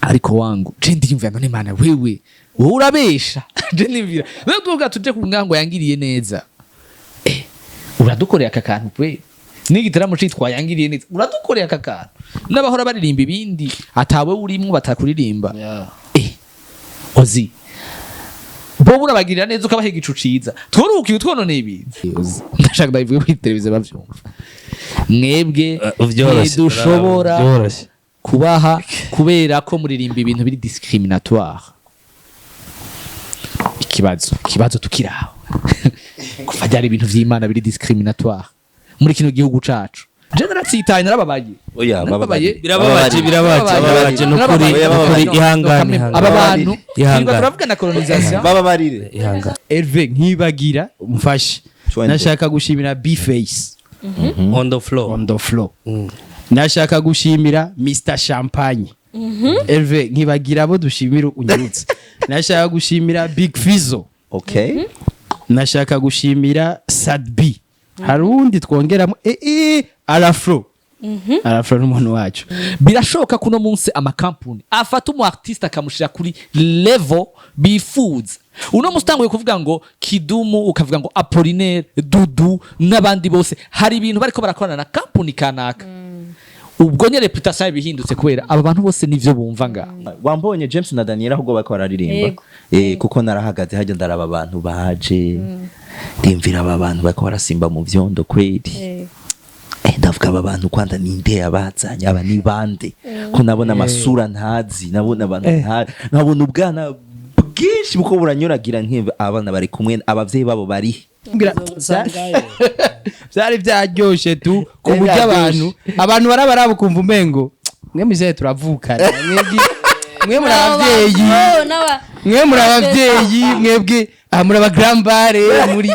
Ariko wangu, je ndiyumvira: none Mana, wewe, wowe urabesha. Je ndiyumvira none tuvuga tuje ku ngango yangiriye neza, uradukoreye aka kantu kwe n'igitaramo citwa yangiriye neza, uradukoreye aka kantu n'abahora baririmba ibindi atawe urimwo batakuririmba. Ozi bo urabagirira neza, ukabaha igicu ciza, tworukiye twononeye ibintu. Ozi, ndashaka ndabivuge kuri televiziyo bavyumva: mwebwe Vyoroshe. ntidushobora Vyoroshe. kubaha kubera ko muririmba ibintu biri discriminatoire. Ikibazo tukiraho: kuva ryari ibintu vy'Imana biri discriminatoire muri kino gihugu cacu? Je naratsitaye, narababaye. Oya. Narababaye. Birababaje, birababaje, birababaje nukuri. Oya, Nukuri, bababarire. ihangane, ihangane. Aba bantu Ihangane. twirirwa turavuga na colonisation. Bababarire. Ihangane. Herve, nkibagira umfashe. Twende. Nashaka gushimira B-Face. On the floor. On the floor. Nashaka gushimira Mr Champagne. Herve, nkibagira abo dushimira, unyutse. Nashaka gushimira Big Fizzo. Nashaka gushimira Sadbi. Hari uwundi twongeramo, Arafro. Arafro n'umuntu wacu. Birashoboka ko uno munsi amakampuni afata umu artiste akamushira kuri level bifuza. Uno munsi utanguye kuvuga ngo Kidumu, ukavuga ngo Apollinaire, Dudu n'abandi bose, hari ibintu bariko barakorana na kampuni kanaka. Ubwo nyene reputation yabihindutse kubera aba bantu bose nivyo bumva ngaho. Wambonye James na Daniela ahubwo bariko bararirimba. Yego. Kuko narahagaze hajya ndaraba abantu baje, ndimvira aba bantu bariko barasimba mu vyondo kweli. Ndavuga aba bantu kwanda ninde yabazanye? Aba ni bande ko nabona amasura ntazi, nabona abantu ntazi, nkabona ubwana bwinshi buko buranyuragira, nk'imva abana bari kumwe abavyeyi babo bari Byari byaryoshe tu, ku buryo abantu barabaraba ukumva umengo mwe muzehe turavukana, mwebwe mwe muri ababyeyi, mwe muri ababyeyi, mwebwe aha muri abagrambare, muri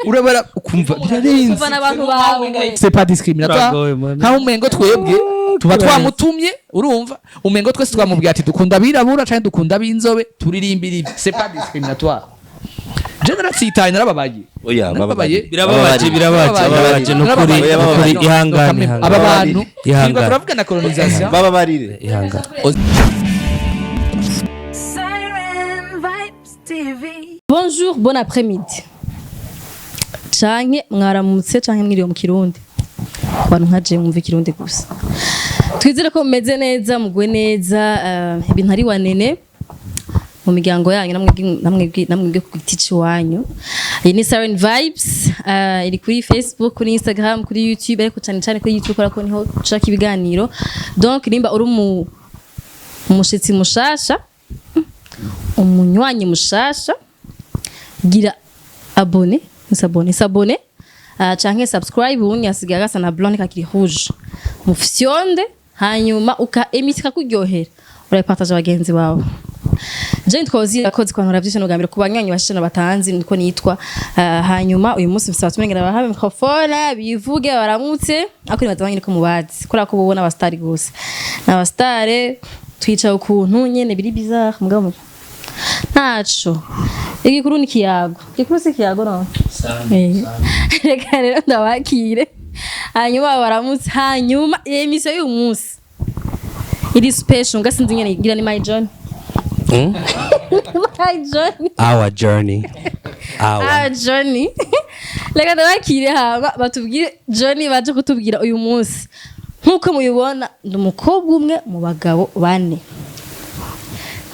urabara ukumva birarenze. Kuva n'abantu bawe. C'est pas discriminatoire. Turagowe, man. Nkaho umengo twebwe tuba twamutumye, urumva umengo twese twamubwiye ati dukunda abirabura canke dukunda ab'inzobe, turirimbira ibi. C'est pas discriminatoire. Je naratsitaye, narababaye. Oya. Narababaye. Birababaje, birababaje, birababaje nukuri. Oya, Nukuri, ihangane, ihangane. Aba bantu Ihangane. twirirwa turavuga na colonisation. Bababarire. Ihangane. Siren Vibes TV. Bonjour, bon après-midi canke mwaramutse canke mwiriwe mu Kirundi. Ku bantu nka je mwumva Ikirundi gusa, twizere ko mumeze neza, mugwe neza, ibintu ari wanene mu miryango yanyu, namwebwe ku giti ciwanyu. Iyi ni Siren Vibes, iri kuri Facebook, kuri Instagram, kuri YouTube, ariko cyane cyane kuri YouTube kubera ko niho dushaka ibiganiro. Donc nimba uri umushitsi mushasha, umunywanyi mushasha, gira abonner, s'abonner, s'abonner canke subscribe. Ubundi hasigaye gasa na blanc kakiri rouge, mufyonde, hanyuma uka émission kakuryohera urayipartage bagenzi bawe. Je nitwa Ozira Kozi kwa nkora vyinshi nugambira ku banywanyi bashana batanzi niko nitwa. Hanyuma uyu munsi mfise abatumengera bahabe microphone bivuge baramutse, ariko nibaza banyine ko mubazi kubera ko bubona abastari gusa n'abastare twicaye ukuntu nyene biri bizarre, mugabo ntaco. Igikuru ni ikiyago, igikuru si ikiyago no. Reka rero ndabakire, hanyuma baramutse. Hanyuma émission y'uyu munsi iri special nga sinzi nyene ngira ni my journey. My journey. Our journey, our Our journey. Reka ndabakire hama batubwire journey baje kutubwira uyu munsi. Nk'uko mubibona, ndi umukobwa umwe mu bagabo bane.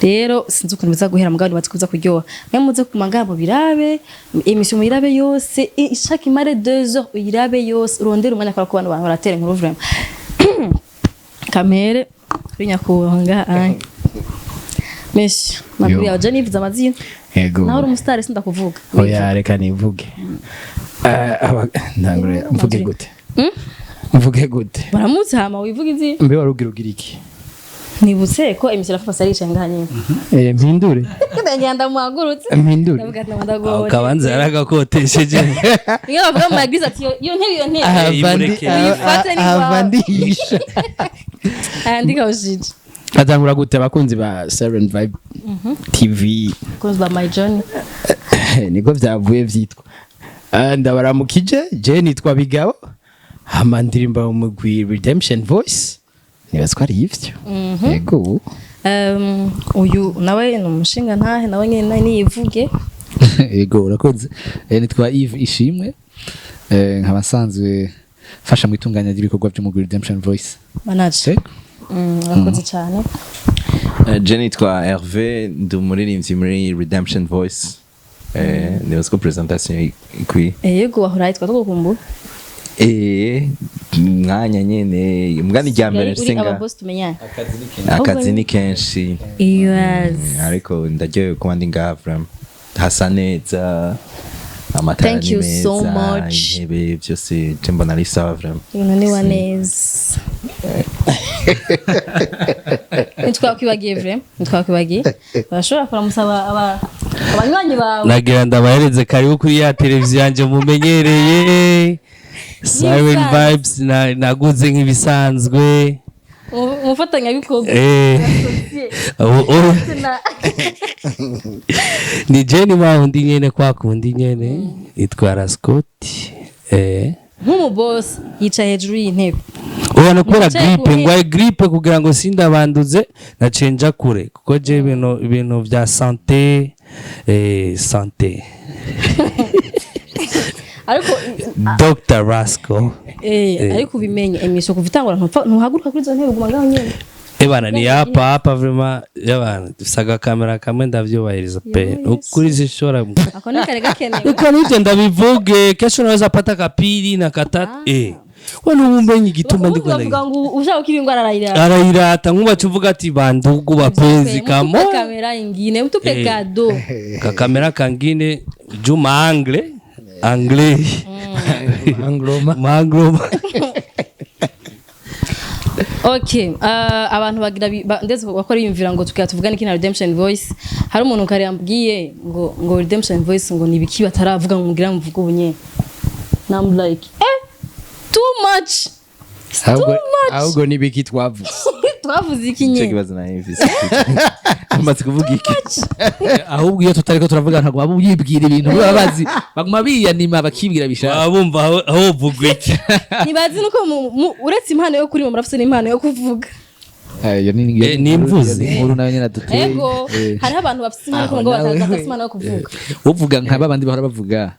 Rero sinzi ukuntu biza guhera, mugabo nibaza kuza kuryoha. Mwe muze ku magambo birabe émission, muyirabe yose, ishaka imare 2 heures, uyirabe yose, urondere umwanya kubera ko abantu baratera inkuru vraiment. Kamere kuri nyakubahwa ngaha anye. Monsieur, makuru Yo. yawe? Je nivuze amazina. Yego. Naho uri umusitari sindakuvuga. Oya, reka nivuge. Ntangure mvuge gute? Mvuge gute? Baramutse hama wivuga izina. Mbe warugira ugira iki? Nibutse ko émission rafa aricaye ngaha nyine. Mpindure. Ndagenda ndamuhagurutse. Mpindure. Ndavuga ati ndagowe. Kabanza yaragakotesheje. Niyo bavuga mu maglize ati iyo ntebe, iyo ntebe. Ahava Imureke. Uyifate ni ahava wawe. ndihisha. Ayandika ushije. Atangura gute? Abakunzi ba Siren Vibe TV. Kunzi ba my journey. Niko byavuye byitwa. Ndabaramukije. Je nitwa Bigabo, hama ndirimba mu mugwi Redemption Voice. Nibaza ko ari ivyo, yego. Uyu nawe ni umushinga ntahe, nawe nyene niyivuge. Yego, urakoze. Nitwa Yves Ishimwe, nkaba nsanzwe mfasha mu itunganya ry'ibikorwa by'umugwi Redemption Voice. Manager. Yego. Urakoze cyane. Je nitwa Hervé, ndi umuririmbyi muri Redemption Voice. Nibaza ko presentation ikwiye. Yego, wahora yitwa tugukumbura. Mwanya nyene mbwa ni irya mbere uri nsenga. Aba boss tumenyane. Akazi ni kenshi. Yes. Ariko ndaryohewe kuba ndi ngaha, vraiment hasa neza, amatara Thank ni you meza, so much. intebe byose je mbona ari sawa vraiment. Ibintu ni wa neza, ntitwakwibagiye, vraiment ntitwakwibagiye. Urashobora kuramutsa abanywanyi bawe. Nagira ndabahereze karibu kuri ya televiziyo yanjye mumenyereye, Siren Vibes, naguze nk'ibisanzwe. Umufatanyabikorwa. Ni Jenny wa wundi nyene, kwa kundi nyene itwara Scott. Nk'umubosi yicaye hejuru y'intebe. Oya, no kubera Mwicaye ku grippe. ntebe. Ngwaye grippe, kugira ngo sindabanduze naciye nja kure, kuko je ibintu vya santé, santé. Ariko Dr Rasco. Ariko ubimenye, émission kuva itangura ntuhaguruka kuri izo ntebe, uguma ngaho nyene. Ebana ni hapa hapa, vraiment yabana dufise agakamera kamwe, ndavyubahiriza pe, ukuri zishobora. Ako ni kare gakenewe. Reka nivyo ndabivuge, kesho naweza pata kapili na katatu, we nubumenye igituma Ubundi ndiko bavuga ngo ushaka gukira indwara arayirata. Arayirata, nkubaca uvuga ati bandugu bapenzi kamo. Mtupe kamera ingine, mtupe kado. Kakamera kangine juma angle angle. Angloma. Mangloma. Okay, abantu bagira ndetse bakora yumvira ngo tukira tuvugane iki na Redemption Voice. Hari umuntu kare yambwiye ngo Redemption Voice ngo ni ibiki bataravuga, ngo mugira muvuge ubunye. Now I'm like, too much. It's too Ahubwo much. ahubwo nibiki twavuze? Twavuze iki Icyo nye? kibazo nayo mfise, amaze kuvuga iki? Ahubwo iyo tutariko turavuga ntabwo baba yibwira ibintu baba bazi, baguma biyanima bakibwira bishaka. Baba bumva aho uvuga iki. Ntibazi nuko uretse impano yo kurima murafise n'impano yo kuvuga. Iyo ni Ni imvuzi. inkuru nayo nyene aduteye. Ego, hariho abantu bafise impano yo kuvuga ngo badafise impano yo kuvuga. Uvuga nka babandi bahora bavuga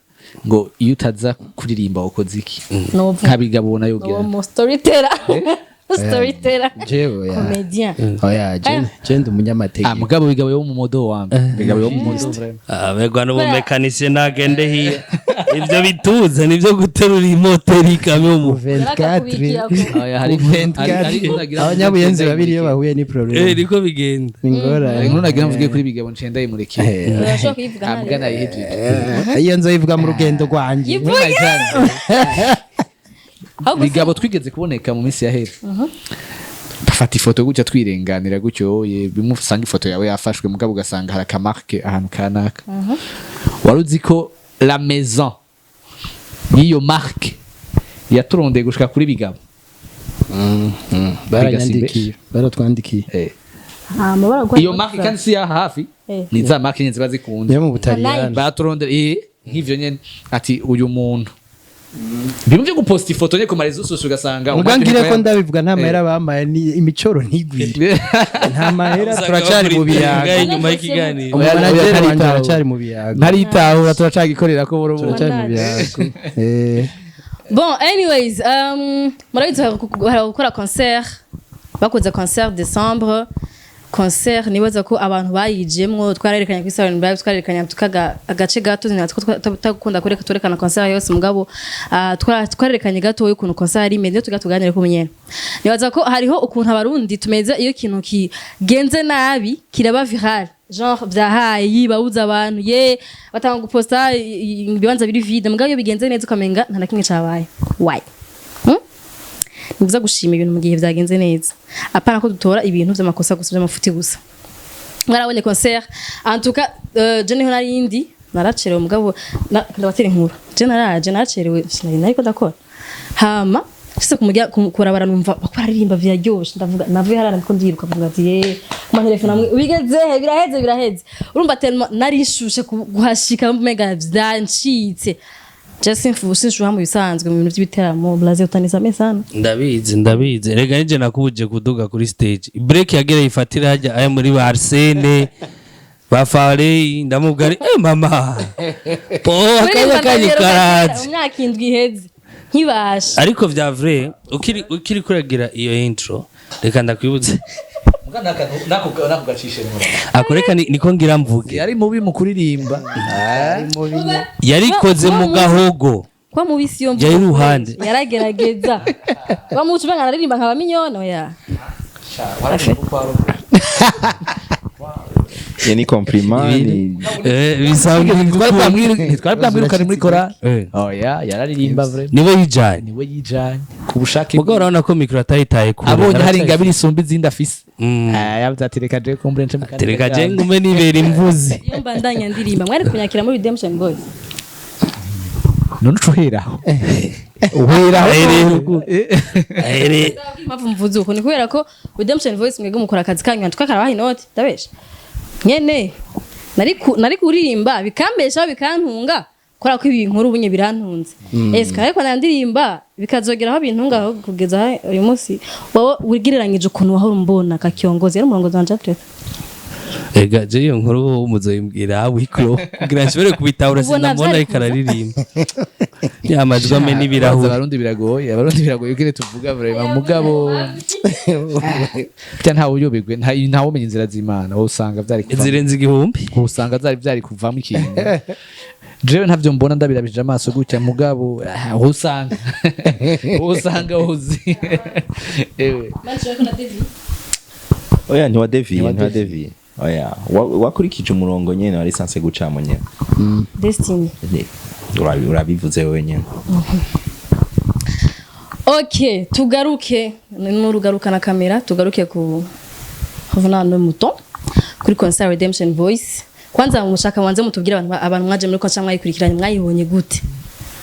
ngo iyo utaza kuririmba ukoze iki? Novuga. Nka bigabo nayo Uwo mu storyteller. Storyteller. Jewe ya. Comedian. Oya, je ndi umunyamategeko. Ah, mugabo bigabo yo mu modo wa mbere, bigabo yo mu modo. Abegwa n'ubumekanisiye ntagende hiya, ivyo bituza nivyo guterura imoteri ikamyo mu 24. Oya, hari inkuru nagira Abanyabuyenzi babiri iyo bahuye ni problem. Niko bigenda. Ni ingorane. Hari inkuru nagira mvuge kuri bigabo ncenda yimurekeye. Urashobora kuyivuga. Ntabwo Hano. nayihejeje. Iyo nzoyivuga mu rugendo rwanjye. Yivuge. Ahubwo Bigabo twigeze kuboneka mu minsi yahera, bafata ifoto gutya twirenganira gutyo, ye bimwe usanga ifoto yawe yafashwe, mugabo ugasanga hari akamarke ahantu kanaka. Wari uzi ko la maison y'iyo marque yaturondeye gushika kuri bigabo? Baranyandikiye, baratwandikiye. Amabara gwa. Iyo marque kandi si yaha hafi. Ni za marque nyene ziba zikunze Niyo mu Butaliyani. baturondera, nk'ivyo nyene, ati uyu muntu bimwe byo guposta ifoto nye ku ma réseaux sociaux ugasanga Ubwo ngire ko ndabivuga, nta mahera bamaye, ni imicoro ntigwire, nta mahera, turacari mu biyago. Inyuma y'ikiganiro. Umumanageri wanjye aracari mu biyago. Ntaritahura, turacagikorera ko buhoro buhoro. Turacari mu biyago. Bon, anyways, murabizi hari gukora concert, bakoze concert décembre, concert nibaza ko abantu bayijemwo. Twararekanye kuri Salon Live, twarerekanye tukaga agace gato, natwo tutagukunda kureka turekana concert yose, mugabo twarerekanye gato ukuntu concert ari imeze, tuga tuganire ku menyene. Nibaza ko hariho ukuntu abarundi tumeze, iyo ikintu kigenze nabi kiraba viral, genre vyahaye yibabuza abantu ye batanga guposta ibibanza biri vide, mugabo iyo bigenze neza ukamenga nta na kimwe cabaye. Why? Ni byiza gushima ibintu mu gihe vyagenze neza, apana ko dutora ibintu vy'amakosa gusa, vy'amafuti gusa. Mwarabonye concert, en tout cas je niho narindi naracerewe, mugabo ndabatera inkuru, je naraje naracerewe, sinari nariko ndakora, hama shise kumujya kurabara numva bako bararirimba vyaryoshe, ndavuga navuye harara ndiko ndiruka, mvuga ati ye ku matelefone amwe bigeze he, biraheze biraheze. Urumva tellement nari nshushe guhashika mega vyancitse. Je sinshuha mu bisanzwe mu bintu by'ibiteramo. Blaze, utanisame sana. Ndabizi, ndabizi. Rega nije nakubuje kuduga kuri stage. Break yagereye ifatira hajya aya muri ba Arsene, ba Farey, ndamubwira ari, mama po akanya kanyu karaje. Mu myaka 7 iheze nkibasha. Ariko vya vrai, ukiri kuragira iyo intro, reka ndakwibutse. Nako gacishe. Ako reka niko ngira mvuge. Yari mubi mu kuririmba. Yarikoze mu gahogo. Kwa mubi siyo Yari iruhande. Yaragerageza kwa mucu banga aririmba nkaba mignonne ya. Iyo ni compliment ni Bisanzwe. Ntitwari bwamwirukane muri kora. Oya, yararirimba vraiment. Niwe yijanye. Niwe yijanye ku bushake. Mugabo urabona ko micro atayitaye kure. Abonye hari ingabire isumba izindi afise. Yavuze ati: "Reka je kumbure nce mu kandi." Tereka je ngume nibera imvuzi. Iyo mbandanya ndirimba, mwari kunyakira muri Redemption Voice? None uca uheraho, uheraho. Ahereye. Impamvu mvuze uko ni kubera ko Redemption Voice mwebwe mukora akazi kanyu tukakarabaha inoti. Ndabesha nyene nari kuririmba bikambeshaho, bikantunga, kubera ko ibi nkuru ubunye birantunze. Ese ariko nandirimba bikazogeraho bintunga aho kugeza uyu munsi wowe wigereranyije ukuntu wahora umbona ka kiongozi yari umurongozi wanje Atret. Ega je iyo nkuru wowe muzoyimbwira wikro kugira nshobore kubitahura. Ubona Sinamubona vyari ariko araririmba ya majwi ame n'ibirahuri. Abarundi biragoye, abarundi biragoye ukene tuvuga vraiment. Mugabo bya ntawe uyobegwe, ntawe umenya inzira z'Imana, wowe usanga vyari kuvamo. Zirenze 1000. Wowe usanga zari vyari kuvamo ikintu. Jewe ntavyo mbona ndabirabije amaso gutya, mugabo wowe usanga uzi ewe. Oya, ntiwadeviye. Ntiwadeviye. Ntiwadeviye, oya. Wakurikije umurongo nyene wari sanse gucamo nyene. Destiny. Urabivuze wewe nyene. Ok, tugaruke n'urugaruka na kamera, tugaruke ku Revenant nos moutons, kuri concert Redemption Voice. Kwanza mushaka wanze mutubwire abantu mwaje muri concert, mwayikurikiranye, mwayibonye gute?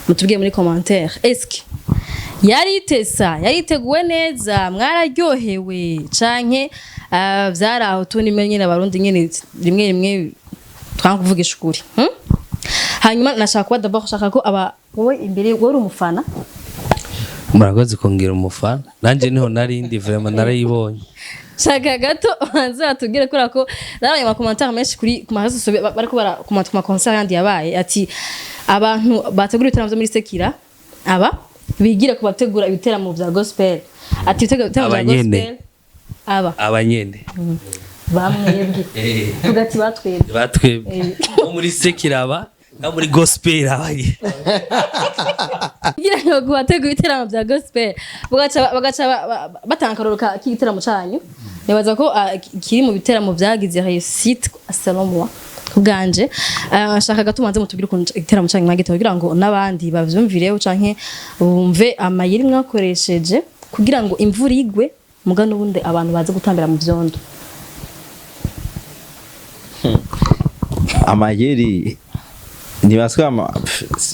Mutubwire muri commentaire. Eske yari itesa, yari iteguwe neza, mwararyohewe canke vyari aho tundi nyene abarundi nyene rimwe rimwe twanga kuvugisha ukuri? Hanyuma nashaka kuba d'abord shaka ko aba wowe imbere, wowe uri umufana. Murakoze kongera umufana, nanje niho narindi, vraiment narayibonye. Shaka gato banze batubwire, kubera ko narabonye ama commentaire menshi kuri ku ma réseaux sociaux, bariko bara ku ma concert yandi yabaye, ati abantu bategura ibiteramo vyo muri secular aba bigira ku bategura ibiteramo vya gospel, ati ibiteramo vya Aba nyene. gospel aba Abanyene. Bamwebwe tugati batwebwe. Batwebwe bo muri secular aba no muri gospel abanye. Kugira ngo ku bategura ibiteramo vya gospel bagaca batanga akarorero k'igiteramo canyu, nibaza ko kiri mu biteramo vyagize réussite selon moi, ku bwanje. Nshaka gato mubanze mutubwire ukuntu igiteramo canyu mwagiteguye, kugira ngo n'abandi bavyumvireho canke bumve amayeri mwakoresheje kugira ngo imvura igwe muga n'ubundi abantu baze gutambira mu vyondo. Amayeri ntibaswa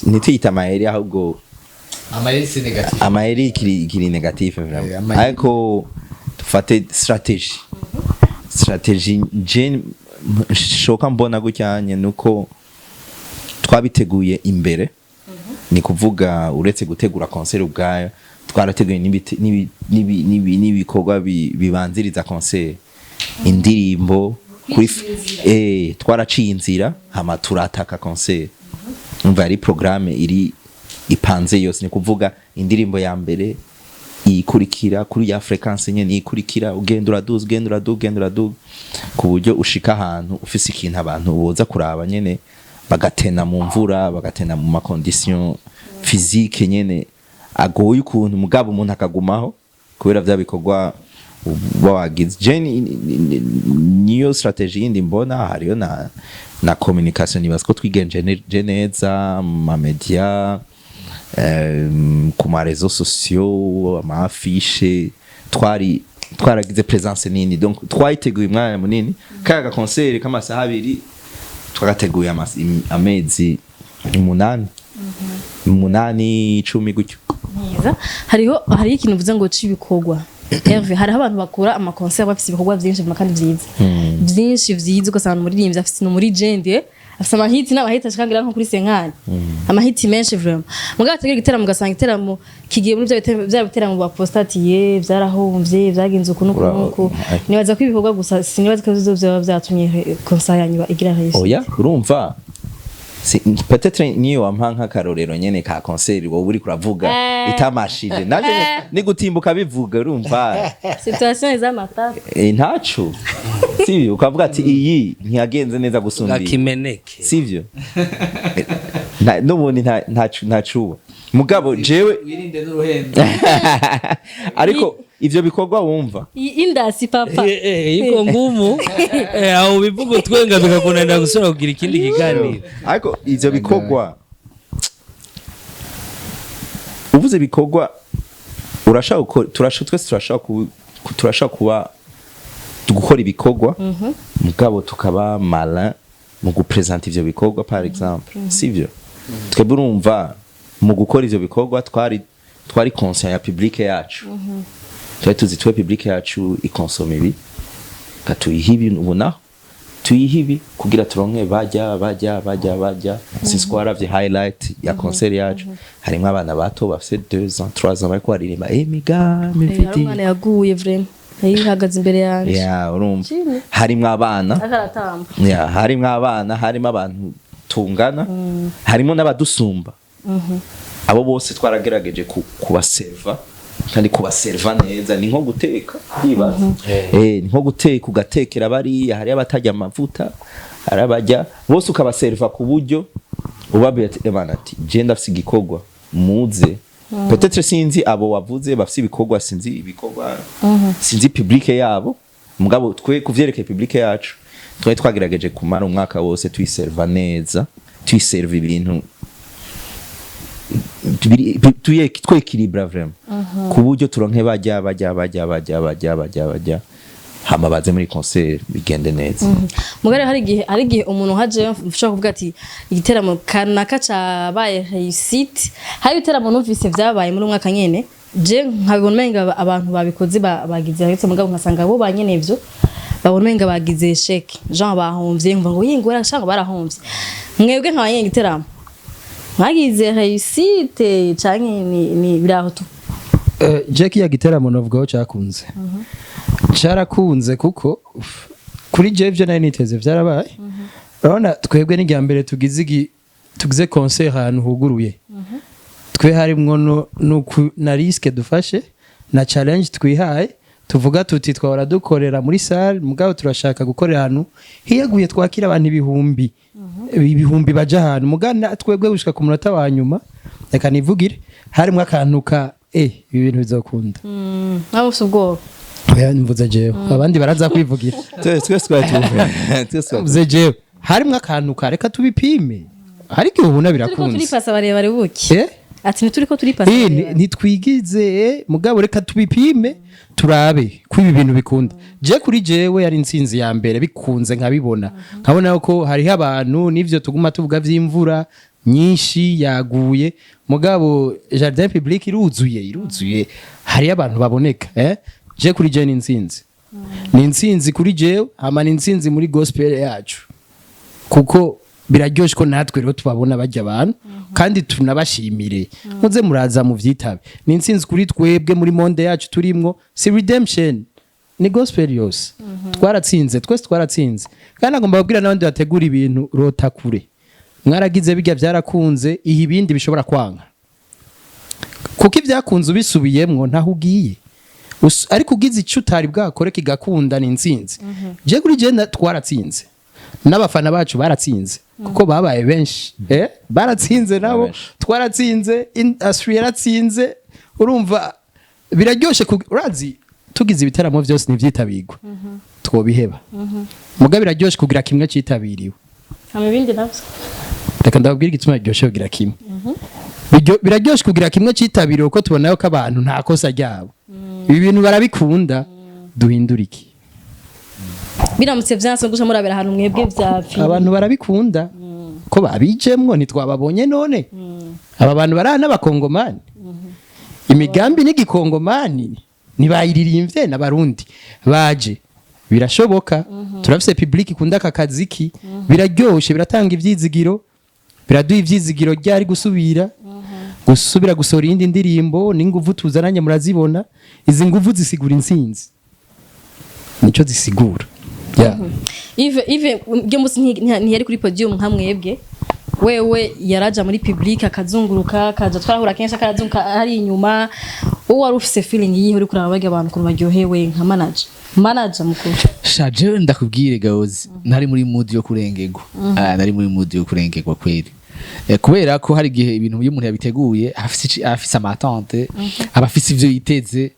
ntituyite amayeri ahubwo. Amayeri c'est négatif. Amayeri kiri négatif vraiment. Amayeri. Ariko dufate stratégie je shoka mbona gucyanye nuko twabiteguye imbere. Ni kuvuga uretse gutegura concert ubwayo, twarateguye n'ibikorwa bibanziriza concert, indirimbo kuri twaraciye inzira, hama turataka concert. Umva, yari programme iri ipanze yose. Ni kuvuga indirimbo ya mbere ikurikira kuri ya fréquence nyene ikurikira, ugenda uraduza, ugenda uraduga, ugenda uraduga, ku buryo ushika ahantu ufise ikintu abantu boza kuraba nyene, bagatena mu mvura, bagatena mu ma condition physique nyene agoye ukuntu, mugabo umuntu akagumaho kubera vya bikorwa uba wagize. Je niyo stratégie yindi mbona. Hariyo na communication, nibaza ko twigenje neza mu ma media, ku ma réseaux sociaux, ama affiche, twari twaragize présence nini. Donc twayiteguye umwanya munini. Kaga concert k'amasaha 2 twagateguye amezi 8, 8, 10 gutyo. Mwiza. Hariho ikintu uvuze ngo c'ibikorwa, Hervé. Hariho abantu bakora ama concert bafise ibikorwa vyinshi kandi vyiza, vyinshi vyiza, ugasanga umuririmbyi afise no muri jende. Afise amahiti n'amahiti ashika ngira nko kuri 50, amahiti menshi vraiment. Mugabo ategura igiteramo, ugasanga igiteramo kigiye muri bya biteramo ba postatiye vyarahomvye, vyagenze uku n'uku n'uku. Nibaza ko ibikorwa gusa, sinibaza ko ivyo vyoba vyatumye concert yanyu igira réussite. Oya, urumva, peut-être niyo wampa nk'akarorero nyene ka concert wowe uri kuravuga itamashije, nanje ni gutimbuka bivuga, urumva. Situation izamata. Ntaco, sivyo? Ukavuga ati iyi ntiyagenze neza gusumba iyi. Gakimeneke. Sivyo? N'ubundi ntacuba, mugabo jewe Wirinde n'uruhendo. Ariko ivyo bikorwa wumva Iyi indasi papa. Iko ngumu. Aho bivuga twenga bikakunanira gusubira kugira ikindi kiganiro. Ariko ivyo bikorwa uvuze, bikorwa urashaka twese turashaka turashaka kuba gukora ibikorwa, mugabo tukaba malin mu gupresenta ivyo bikorwa. Par exemple, sivyo? Twebwe urumva, mu gukora ivyo bikorwa twari conscient ya public yacu. Twari tuzi twe public yacu ikonsoma ibi, katuyiha ibi, ubu naho tuyiha ibi kugira turonke bajya bajya bajya bajya. Sinzi ko waravye highlight ya concert yacu, harimwo abana bato bafise 2 ans, 3 ans, bariko baririmba imigambi Hari mfitiye. umwana yaguye vraiment, yari ihagaze imbere yanje. Yeah, urumva. Shimwe. Harimwo abana. Akaratamba. Yeah, harimwo abana, harimo abantu tungana, harimo n'abadusumba. Abo bose twaragerageje kubaserva kandi kubaserva neza. Ni nko guteka, yibaza, ni nko guteka, ugatekera bariya, hari abatarya amavuta, hari abajya bose, ukabaserva ku buryo ubabwira ati: "Ebana," ati, "je ndafise igikorwa, muze." Peut-être sinzi abo wavuze bafise ibikorwa, sinzi ibikorwa, sinzi public yabo, mugabo twe kuvyerekeye public yacu twari twagerageje kumara umwaka wose tuyiserva neza, tuyiserva ibintu twekilibra vraiment, ku buryo turonke bajya bajya bajya bajya bajya bajya bajya, hama baze muri concert bigende neza. Mugare hari igihe umuntu haje ushobora kuvuga ati igiteramo kanaka cabaye réussite. Hari ibiteramo numvise vyabaye muri umwaka nyene, je nkabibona umenga abantu babikoze bagize réussite, mugabo nkasanga bo ba nyene ivyo babona umenga bagize échec, genre bahomvye, nkumva ngo yingora shanga barahomvye. Mwebwe nka banyene igiteramo mwagize réussite canke ni biraho tu? Jack, ya giteramo novugaho cyakunze, cyarakunze kuko kuri je ivyo nari niteze vyarabaye. Urabona twebwe n'irya mbere tugize concert ahantu huguruye. Twe harimwo na risque dufashe na challenge twihaye, tuvuga tuti twahora dukorera muri salle, mugabo turashaka gukorera ahantu hiyaguye, twakira abantu ibihumbi ibihumbi baja ahantu. Mugana twebwe gushika ku munota wa nyuma, reka nivugire, harimwo akantu ka ibi bintu bizokunda. Mwaba mufise ubwoba? Oya, mvuze jewe, abandi baraza kwivugira. Twese twari tuvuye, twese twari Mvuze jewe, harimwo akantu ka reka tubipime, hari igihe ubona Turiko birakunze. turipasa barebare buki. Ati ntituriko turipasa barebare. Ntitwigize, mugabo reka tubipime turabe ko ibi bintu bikunda. Je kuri jewe yari intsinzi ya mbere bikunze, nkabibona, nkabona ko hariho abantu n'ivyo tuguma tuvuga vy'imvura nyinshi yaguye, mugabo jardin public iruzuye, iruzuye, hariyo abantu baboneka. Je kuri je ni intsinzi, ni intsinzi kuri jewe, hama ni intsinzi muri gospel yacu, kuko biraryoshe ko natwe rero tubabona bajya abantu kandi tunabashimire, muze muraza mu vyitabe. Ni intsinzi kuri twebwe muri monde yacu turimwo, si redemption, ni gospel yose. Twaratsinze twese, twaratsinze. Kandi agomba kubwira n'abandi bategura ibintu: rota kure. Mwaragize bijya byarakunze, iha ibindi bishobora kwanga, kuko ibyakunze ubisubiyemwo ntaho ugiye. Ariko ugize icyo utari bwakore kigakunda, ni intsinzi. Je kuri je twaratsinze, n'abafana bacu baratsinze kuko babaye benshi, baratsinze nabo. Benshi. Twaratsinze, industry yaratsinze. Urumva biraryoshe, urazi tugize ibitaramo byose ntivyitabirwa twobiheba, muga biraryoshe kugira kimwe citabiriwe. Hama ibindi navyo? Reka ndababwire igituma biryoshe kugira kimwe. Biraryoshe kugira kimwe citabiriwe kuko tubona ko abantu nta kosa ryabo, ibi bintu barabikunda. Duhindura iki? Biramutse vyanse guca murabera ahantu mwebwe vyapfiye. Abantu barabikunda ko babijemwo, ntitwababonye none aba bantu bari aha n'abakongomani, imigambi n'igikongomani ntibayiririmbye, n'abarundi baje. Birashoboka, turafise public ikunda aka kaziki, biraryoshe, biratanga ivyizigiro, biraduha ivyizigiro ryari gusubira gusohora iyindi ndirimbo. N'inguvu tuzananye murazibona, izi nguvu zisigura intsinzi, nico zisigura, yeah. Yves byo musi ntiyari kuri podium nka mwebwe. Wewe yaraja muri public akazunguruka, akaja, twarahura kenshi akarazunguka ari inyuma. Wowe wari ufise feeling yihe uri kuraba barya abantu ukuntu baryohewe nka manager mukuru? Sha, jewe ndakubwire gaozi, nari muri mood yo kurengerwa. Nari muri mood yo kurengerwa kweri. Kubera ko hari igihe ibintu iyo umuntu yabiteguye afise ama attentes, aba afise ivyo yiteze,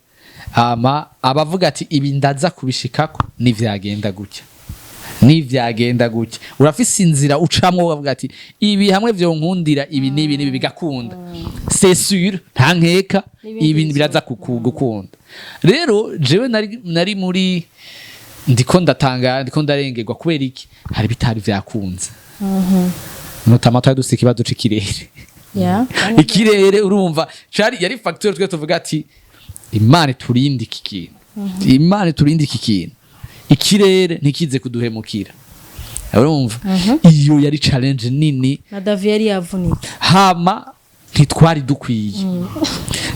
ama abavuga ati ibi ndaza kubishikako nivyagenda gutya, nivyagenda gutya. Urafise inzira ucamwo ukavuga ati ibi hamwe vyonkundira, ibi n'ibi n'ibi bigakunda, c'est sûr, nta nkeka, ibi biraza gukunda. Rero jewe nari muri ndiko ndatanga, ndiko ndarengerwa. Kubera iki? Hari bitari vyakunze, notamment twari dufise ikibazo c'ikirere. Ikirere urumva cari yari facteur. Twe tuvuga ati Imana iturinde iki kintu, Imana iturinde iki kintu, ikirere ntikize kuduhemukira. Urumva iyo yari challenge nini. Na David yari yavunitse. Hama ntitwari dukwiye,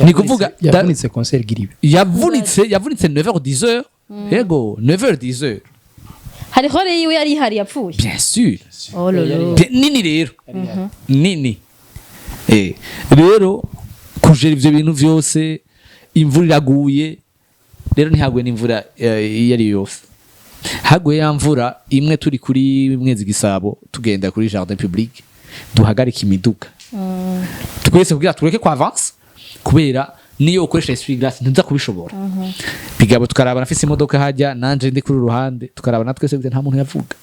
ni kuvuga Yavunitse concert giribe. Yavunitse 9h 10h, yego, 9h 10h. Hariho rero yiwe yari ihari yapfuye. Bien sûr. Oh lolo. Nini rero nini. Rero kujera ivyo bintu vyose, imvura iraguye rero, ntihaguye n'imvura iyo ari yo yose, haguye ya mvura imwe turi kuri Mwezi Gisabo, tugenda kuri jardin public, duhagarika imiduga twese kugira tureke kwa avance, kubera niyo ukoresha essuie-glace ntuza kubishobora. Bigabo tukaraba nafise imodoka hajya nanje ndi kuri ruhande, tukaraba twese, nta muntu yavuga,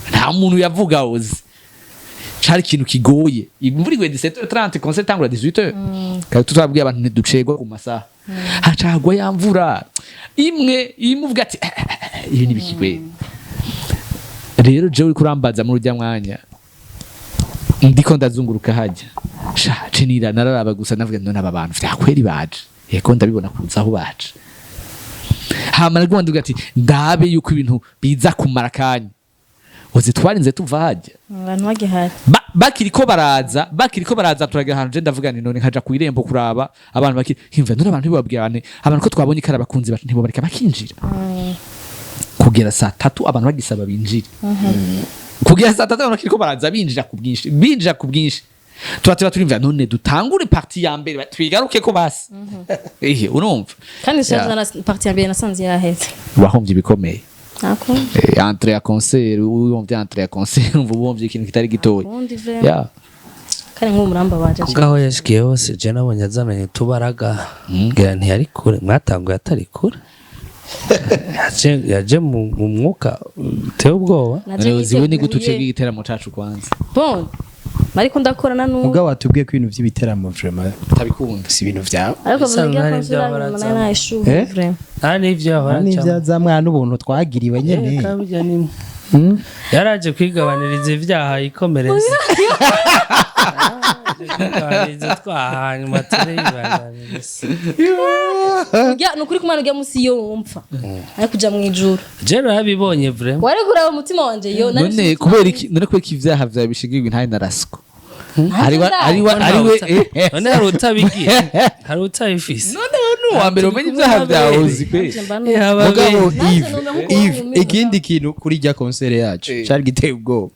nta muntu yavuga. Uzi cari ikintu kigoye, imvura iguye 17h30, concert itangura 18h, kandi tutabwiye abantu ntiducegwa ku masaha, haca hagwa ya mvura imwe imwe uvuga ati ibi ni bikigwe. Rero jewe uriko urambaza, muri urya mwanya ndiko ndazunguruka hajya, sha cenira nararaba gusa, navuga none aba bantu vyakweri baje? Yego, ndabibona kuza aho baje. Hama narwo ndavuga ati ndabe yuko ibintu biza kumara akanya. Uzi twarinze tuva hajya Abantu bagihari. Bakiriko baraza, turagira ahantu, je ndavuga nti none nkaja ku irembo kuraba abantu bakiri himva, none abantu ntibabwira abantu ko twabonye kari abakunzi bacu, ntibobareka bakinjira kugera saa 3, abantu bagisaba binjire kugera saa 3, abantu bakiriko baraza binjira ku bwinshi, binjira ku bwinshi. Tuba turimva none dutangure partie ya mbere twigaruke ko basi ehe urumva. Kandi Yeah. shaje na partie ya mbere nasanze yaheze. Wahomvye ibikomeye. Nako. Entrée ya concert, uwumvye entrée ya concert, umva uwumvye ikintu kitari gitoya. Ubundi vraiment. Yeah. Kandi nk'ubu murambabaje. Ngaho yashikiye hose, je nabonye azananye utubaraga, ngira ntiyari kure, mwatanguye atari kure. Yaje mu mwuka uteye ubwoba. Naje Ziwe ni gute niteguye. ucega igiteramo cacu kwanza? Bon, ariko ndakorana n'ubu. Mugabo watubwiye ko ibintu by'ibiteramo vraiment Utabikunda. si ibintu vyawe. Ariko Bisa vuga nkaho ko ari ibyo nsubira barazamo. nyuma nayishuhe Eh? vraiment. Nta n'ivyo yahora N'ibyo acamo. za mwana ubuntu twagiriwe nyene. Kabirya nimwe yaraje kwigabaniriza ibyaha yikomereza. Yaraje kwigabaniriza utwaha, hanyuma tureyibandaniriza. Ujya ni ukuri kumana ujya munsi yo wumva ari kuja mu ijuru. Je narabibonye vraiment. Wari kuraba umutima wanje yo nari None mfise kubera iki? None kubera iki ivyaha vyawe bishigirwa intahe na rasiko ariwe ariwe None ariwe? None hari utabigira, hari utabifise. None ni uwa mbere umenye ibyaha byawe, uzi kwe. Nanje mba numva. Yaba Mugabo Nanjye Yves, numva nkuko Yves, wumva. ikindi kintu kuri rya concert yacu cari giteye ubwoba,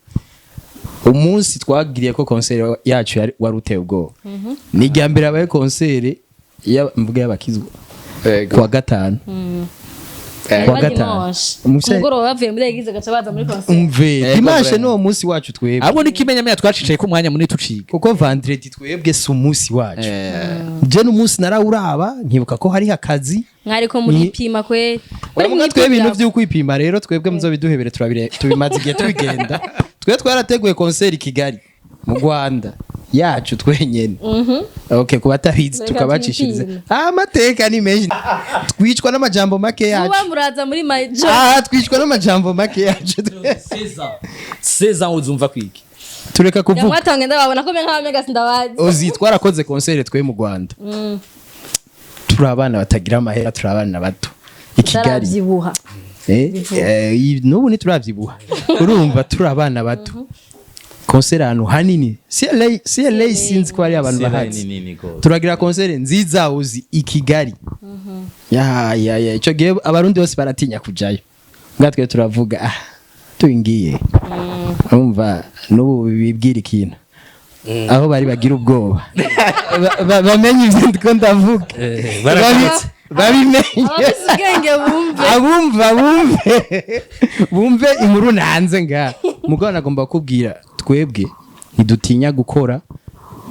umunsi twagiriye ko concert yacu wari uteye ubwoba, ni irya mbere habaye concert mvuga y'abakizwa kuwa gatanu, kuwa Bari gatanu. dimanche. Ku mugoroba bavuye muri église gaca baza muri concert. Umve, dimanche niwo munsi wacu twebwe. Abo ni kimenyamenya, twacicaye ko umwanya munini tuciga. Kuko vendredi twebwe si umunsi wacu. Je n'umunsi narawuraba nkibuka ko hariho akazi. Mwariko muripima kwe. Uravuga twe ibintu vy'ukwipima rero, twebwe muzobiduhebere, turabire, tubimaze igihe tubigenda. Twe twarateguye concert i Kigali mu Rwanda yacu twenyene, okay, ku batabizi Reka tukabacishiriza. twipime. Amateka ni menshi, twicwa n'amajambo make yacu. Muba muraza muri major. Twicwa n'amajambo make yacu. Seza uzumva kwiki. Tureka kuvuga. Yamwatange ndababona ko mbe nk'abamega sindabazi. Ozi twarakoze concert twe mu Rwanda, turi abana batagira amahera, turi abana bato i Kigali. Ndarabyibuha. N'ubu ntituravyibuha, urumva turi abana bato, concert ahantu hanini, CLA, CLA, sinzi ko hari abantu bahazi. Turagira concert nziza, uzi i Kigali, ya ya ya, ico gihe abarundi bose baratinya kujayo, mbwa twe turavuga: "Ah, tuingiye." Urumva n'ubu bibwira ikintu aho bari bagira ubwoba. Bamenye ivyo ndiko ndavuga. Baragarutse. Babimenye. Abafise ubwenge bumve. Abumva bumve, bumve inkuru nanze nga mugabo nagomba kubwira, twebwe ntidutinya gukora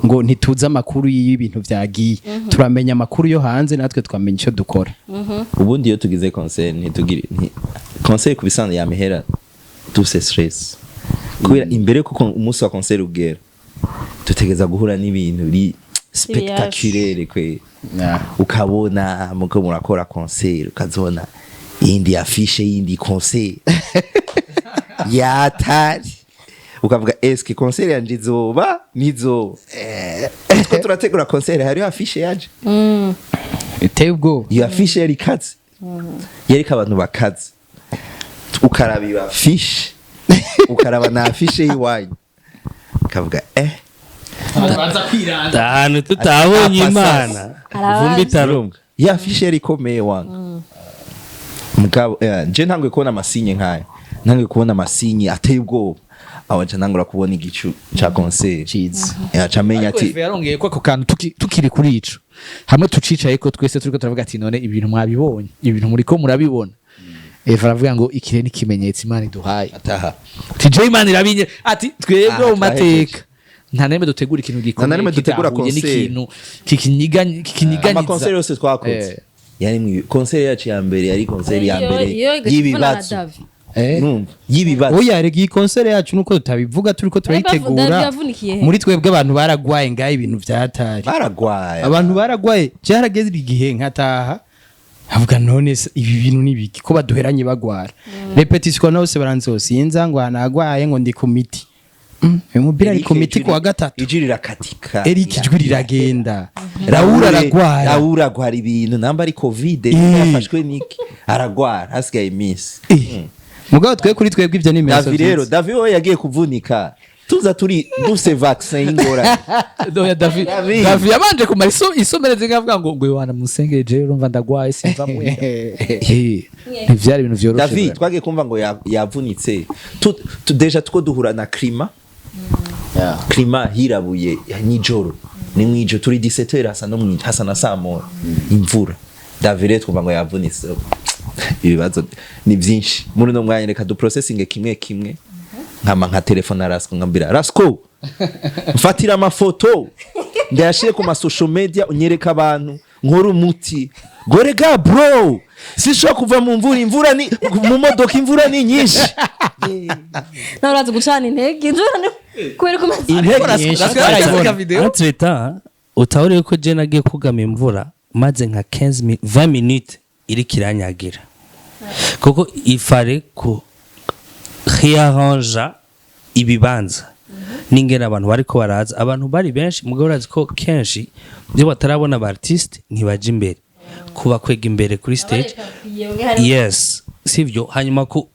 ngo ntituzi amakuru y'ibintu vyagiye. Turamenya amakuru yo hanze, natwe twamenya icyo dukora. Ubundi iyo tugize concert, ntitugire concert ku bisanzwe yamihera dufise stress, kubera imbere kuko umunsi wa concert ugera dutegereza guhura n'ibintu biri spectaculaire kwe. Ukabona muko murakora concert, ukazona iyindi affiche, yindi concert yatari, ukavuga: "Eske concert yanje izoba nizoba?" Two turategura concert, hariho affiche yaje Biteye ubwoba. Iyo affiche yari ikaze, yariko abantu bakaze. Ukaraba iyo affiche, ukaraba na affiche y'iwanyu, ukavuga Ahantu tutabonye Ati, Imana vumbi itarumva. Iyo affiche yari ikomeye wanga mugabo. Je ntanguye kubona ama signes nkaya, ntanguye kubona ama signes ateye ubwoba, aho nca ntangura kubona igicu ca concert. Ciza. Aca amenya Ariko ati Efe yarongeye ko ako kantu tukiri kuri ico hamwe, tucicaye ko twese turiko turavuga ati: "None ibintu mwabibonye, ibintu muriko murabibona?" Eva aravuga ngo ikire n'ikimenyetso Imana iduhaye. Ataha. Ati: "Je Imana irabinye." Ati: "Twebwe Aha, mu mateka nta nemwe dutegura ikintu Nta na rimwe gikomeye dutegura kidahuye concert. n'ikintu kikinyiganyiza." Ama concert yose twakoze yari mu concert yacu ya mbere, yari concert ya mbere y'ibibazo. Numva y'ibibazo. Oya, rega iyi concert yacu nuko tutabivuga, turiko turayitegura. Davi yavunikiye he? Muri twebwe abantu baragwaye ngaho, ibintu vyatari. Baragwaye. Abantu baragwaye, cyarageze igihe nkataha avuga: "None se ibi bintu ni biki ko baduheranye bagwara?" Répétition nose baranzosinza ngo nagwaye, ngo ndi ku miti. Uyu mupira ari ku miti kuwa gatatu. Ijwi rirakatika. Eric ijwi riragenda, Raul aragwara. Raul aragwara ibintu namba ari COVID. Yafashwe niki, aragwara hasigaye iminsi. Mugabo twe kuri twebwe ibyo ni ibimenyetso Davi rero vyiza. Davi we yagiye kuvunika tuza turi dufise vaccin y'ingorane. Oya, Davi. Davi. Davi yabanje kumara isomereze ngavuga ngo Yohana musengere, je urumva ndagwaye simva muhira. Ntivyari ibintu vyoroshe. David Vraiment. twagiye kumva ngo yavunitse. Déjà two duhura na climat, climat hirabuye nijoro, ni mwijo turi 17h, hasa no mwijo, hasa na saa moya, imvura. David rero twumva ngo yavunitse. Ibibazo ni byinshi muri uno mwanya, reka duprocessinge kimwe kimwe. Nkama nka telefone Rasco, nkambira: "Rasco, mfatira amafoto ndayashire ku ma social media, unyereka abantu, nkora umuti gorega bro, sishobora kuva mu mvura, imvura ni mu modoka, imvura ni nyinshi." Nawe urazi gucana intege, imvura kubera ko umaze Intege nyinshi. Rasco yarashyize video. Entre-temps utahuriye ko je nagiye kugama imvura maze nka 15 20 minutes iriko iranyagira, kuko ifare ku réarranger ibibanza n'ingene abantu bariko baraza. Abantu bari benshi, mugabo urazi ko kenshi iyo batarabona aba artiste ntibaja imbere, kubakwega imbere kuri stage. Yes, sivyo? Hanyuma ku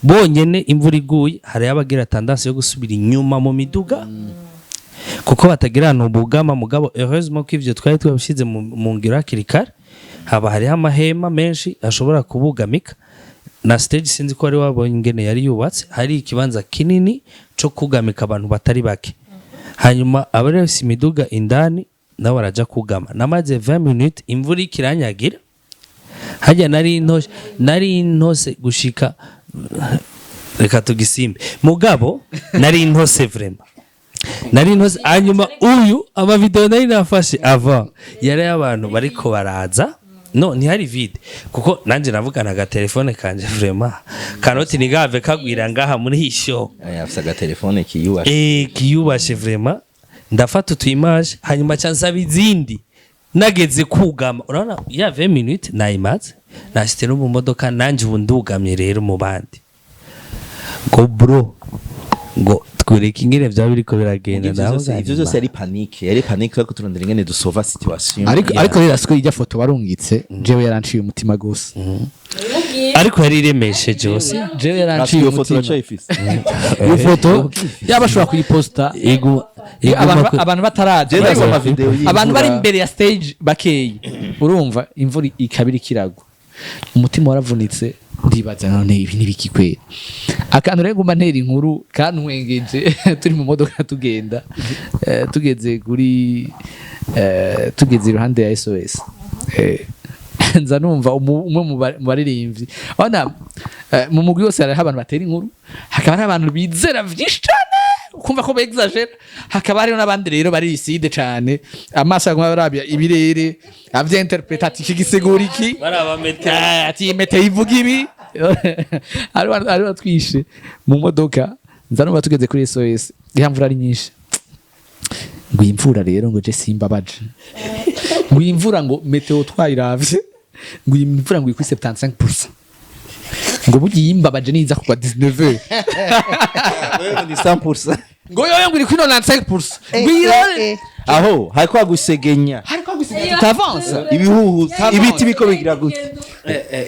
bonyene imvura iguye, hari abagira tendance yo gusubira inyuma mu miduga kuko batagira ahantu bugama. Mugabo heureusement ko ivyo twari twabishyize mu ngiro hakiri kare, haba hariho amahema menshi ashobora kubugamika na stage. Sinzi ko wari wabonye ingene yari yubatse, hari ikibanza kinini co kugamika abantu batari bake. Hanyuma abari bafise imiduga indani nabo baraja kugama. Namaze 20 minutes imvura ikiranyagira hajya, nari ntose, nari ntose gushika, reka tugisimbe, mugabo nari ntose, vraiment nari ntose. Hanyuma uyu ama vidéo nari nafashe avant yari abantu bariko baraza, no ntihari vide, kuko nanje navugana agatelefone kanje, vraiment kanoti nigave kagwira ngaha muri iyi show. Afise agatelefone kiyubashe. Kiyubashe vraiment. Ndafata utu image, hanyuma ca nsaba izindi nageze kugama. Urabona ya 20 minutes nayimaze, nashitse no mu modoka, nanje ubu ndugamye rero mu bandi, ngo bro, ngo twereke ingene vyaba biriko biragenda. Ivyo vyose, Ndavuga ivyo vyose yari panique, yari panique, ariko turondera ingene dusova situation. Ariko rero Rasco, ijya foto warungitse jewe yaranciye umutima gose. Ariko yari iremesheje hose. Jewe yaranciye Iyo foto umutima. uracayifise? Iyo foto yaba ashobora kuyiposta. Abantu bataraza. Je ndasoma ama video y'imvura. Abantu bari imbere ya stage bakeyi, urumva imvura ikabiri kiragwa, umutima waravunitse. Ndibaza none ibi nibiki kwera? Akantu rero nguma ntera inkuru kantwengeje, turi mu modoka tugenda, tugeze kuri tugeze iruhande ya SOS, nza numva umwe mu baririmbyi. Urabona, mu mugwi wose hariho abantu batera inkuru, hakaba hari abantu bizera vyinshi cane ukumva ko bexagera, hakaba hariho n'abandi rero bari lucide cane, amaso aguma arabya ibirere, avyinterpreta ati iki gisigura iki, ati iyi météo ivuga ibi. Hariho twishe mu modoka, nza numva tugeze kuri SOS, ya mvura ari nyinshi, ngo iyi mvura rero ngo je simbabaje, ngo iyi mvura ngo météo twayiravye, ngo iyi mvura ngo iri kuri 75%, ngo burya iyimbabaje niza kugwa 19h. Wewe ni 100%. Ngo yoyo ngo iri kuri 95%, ngo iyi rero Aho hariko hagusegenya. Hariko gusiga tutavance. Ibihuhu, ibiti biko bigira gutya.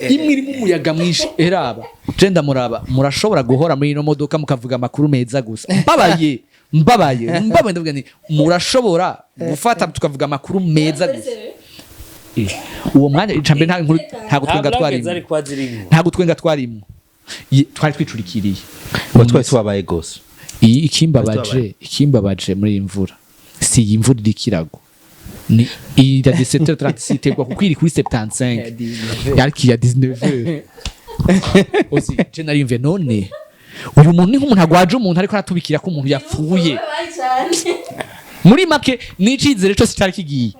Imwe irimo umuyaga mwinshi. Eraba je ndamuraba, murashobora guhora muri ino modoka mukavuga amakuru meza gusa. Mbabaye, mbabaye, mbabaye, ndavuga nti murashobora gufata tukavuga amakuru meza gusa. Uwo mwanya icambere nta nkuru, nta gutwenga twarimo, nta gutwenga twarimo. Twari twicurikiriye. Ngo twese twabaye gose. Iyi ikimbabaje muri iyi mvura si iyi mvura iri kiragwa, ni iyi ya 17h36 itegwa kuko iri kuri 75, ariko iya 19h ozi je nariyumviye none uyu muntu ni nk'umuntu agwaje umuntu ariko aratubikira ko umuntu yapfuye. Muri make n'icizere cyose cyari kigiye.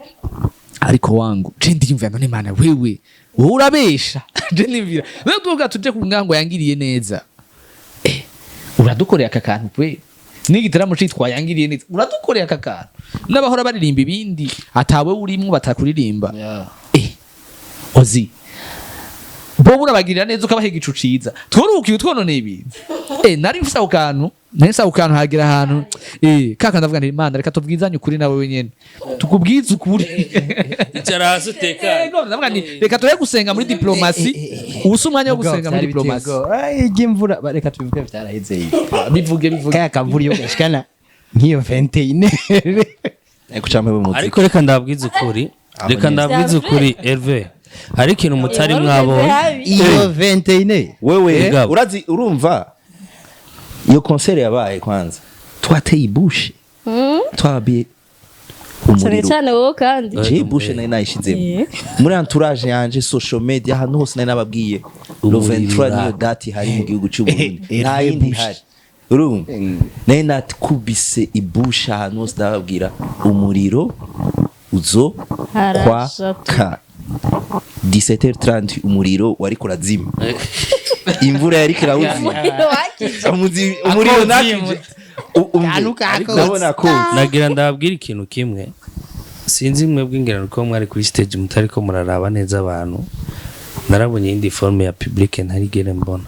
Ariko wangu je ndiyumvira none Mana wewe, wowe urabesha. Je ndiyumvira rero tuvuga tuje ku ngango yangiriye neza, uradukoreye aka kantu kwe n'igitaramo citwa yangiriye neza, uradukoreye aka kantu n'abahora baririmba ibindi atawe urimwo batakuririmba. Ozi bo urabagirira neza ukabaha igicu ciza, tworukiye twononeye ibintu. Nari mfise ako kantu, nari mfise ako kantu hagera ahantu kaka ndavuga nti Imana reka tubwizanye ukuri nawe wenyene, tukubwize ukuri. Icara hasi utekane. Ego, ndavuga nti reka ture gusenga muri diplomatie, ubu si umwanya wo gusenga muri diplomatie. Ijya imvura reka tubivuge vyaraheze ibi. Bivuge, bivuge. Kaya kavura iyo gashikana nk'iyo 21. Ariko campe mu muziki. Ariko reka ndabwize ukuri, reka ndabwize ukuri Hervé, hari ikintu mutari mwabonye. Iyo 21. Wewe Mugabo. urazi, urumva iyo concert yabaye kwanza twateye ibushe, twabiye Cyane umuriro. cyane wowe kandi. Je bushe nari nayishizemo muri entourage yanje, social media, ahantu hose nari nababwiye le Umuriro 23 niyo uraka. date ihari mu gihugu cy'u Burundi, nta yindi Bush. ihari. Urumva nari nakubise ibushe ahantu hose, ndababwira umuriro uzo Harasha kwaka 17h30, umuriro wariko urazima, imvura yariko irawuzima. Umuriro nakije. Umve, ariko ndabona ko Nagira ndababwira ikintu kimwe. Sinzi mwebwe ingero ko mwari kuri stage mutari ko muraraba neza abantu. Narabonye iyindi forme ya public ntarigere mbona.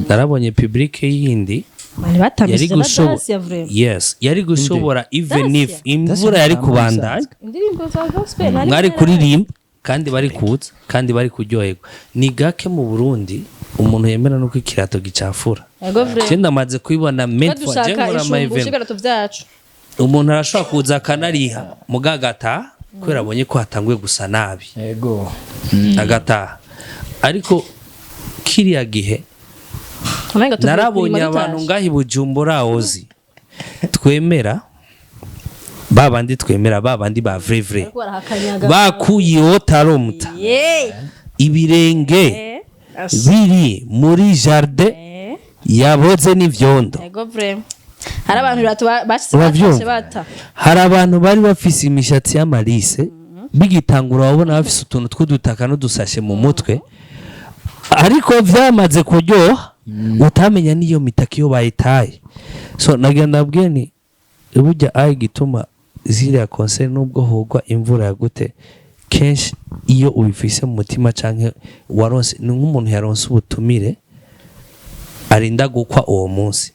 Narabonye public yindi Bari yari batambishije na gushobora dance ya vraiment. Yes, yari gushobora even if Dacia. imvura yari kubandanya, Indirimbo za gospel nari mwari kuririmba kandi bari kuza kandi bari kuryoherwa. Ni gake mu Burundi umuntu yemera nuko ikirato gicafura. Yego vraiment. Je ndamaze kubibona maintes fois, je Dushaka nkora ama ishumbusha event, ibirato byacu. Umuntu arashobora kuza akanariha mugagata kubera abonye ko hatanguye gusa nabi, agataha. Ariko kiriya gihe Umenga tuvuye narabonye kurima abantu dutashe. ngaho i Bujumbura ozi twemera, ba bandi twemera, ba bandi ba vrai vrai, Bariko barahakanyaga. bakuye otaromta ibirenge biri muri jardin yaboze n'ivyondo. Yego vraiment. Hari abantu ibirato bashyize Uravyumva? batashe bata. Hari abantu bari bafise imishatsi y'amarise bigitangura, wabona bafise utuntu tw'udutaka n'udusashe mu mutwe, ariko vyamaze kuryoha utamenya n'iyo mitaka iyo bayitaye. So nagira ndabwiye ni burya ayi gituma ziriya concert nubwo hogwa imvura yagute kenshi, iyo ubifise mu mutima canke waronse, ni nk'umuntu yaronse ubutumire arinda gukwa uwo munsi,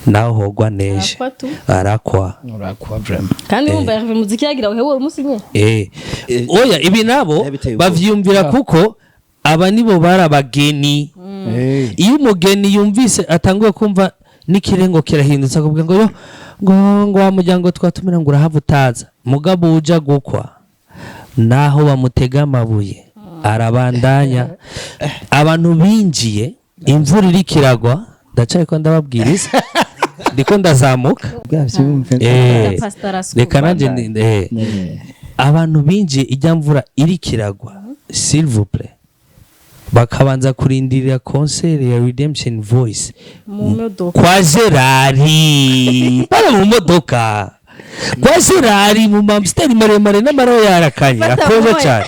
naho hogwa neje. Arakwa tu. Arakwa. Urakwa vraiment. Kandi wumva yave muziki yagira uhewe uwo munsi nyene. Oya, ibi nabo Biteye ubwoba. bavyiyumvira kuko Aba nibo bari abageni. Iyo umugeni yumvise atanguye kumva n'ikirengo kirahindutse, akubwira ngo yo ngo wa muryango twatumira ngo urahava utaza. Mugabo uja gukwa, naho bamutega amabuye, arabandanya. Abantu binjiye imvura iriko iragwa, ndacaye ko ndababwiriza, ndiko ndazamuka. Bwavyumve. Pastor Rasco. Reka nanje abantu binjiye ijya mvura iriko iragwa, s'il vous plaît, bakabanza kurindirira concert ya Redemption Voice mu modoka kwa Gerard, bara mu modoka kwa Gerard, mu mamsteri maremare n'amaro yarakanye. Fata akoze moya. Cyane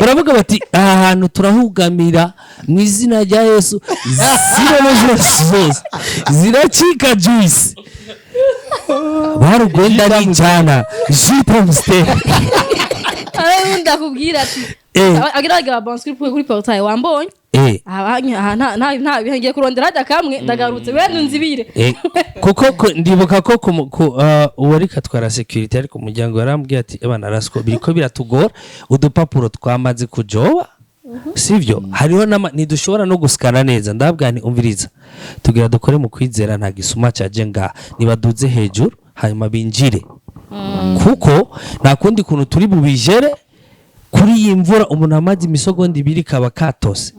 baravuga bati: "Aha hantu turahugamira mu izina rya Yesu." Zino zose zose ziracika juice, barugenda n'injana jus Amstel. Ari ndakubwira ati agira bagira bonse kuri portail wambonye. Aha aha, nta bihe ngiye kurondera hajya kamwe, ndagarutse wenda nzibire. Kuko ndibuka ko uwari katwara security ariko umuryango yarambwiye ati: "Ebana Rasco, biriko biratugora, udupapuro twamaze kujoba, sivyo? Hariho nama ntidushobora no gusikana neza." Ndabwira nti: "Umviriza, tugira dukore mu kwizera, nta gisuma caje ngaha, nibaduze hejuru hanyuma binjire, kuko nta kundi kuntu turi bubijere kuri iyi mvura." Umuntu amaze imisogonda 2 kaba katose.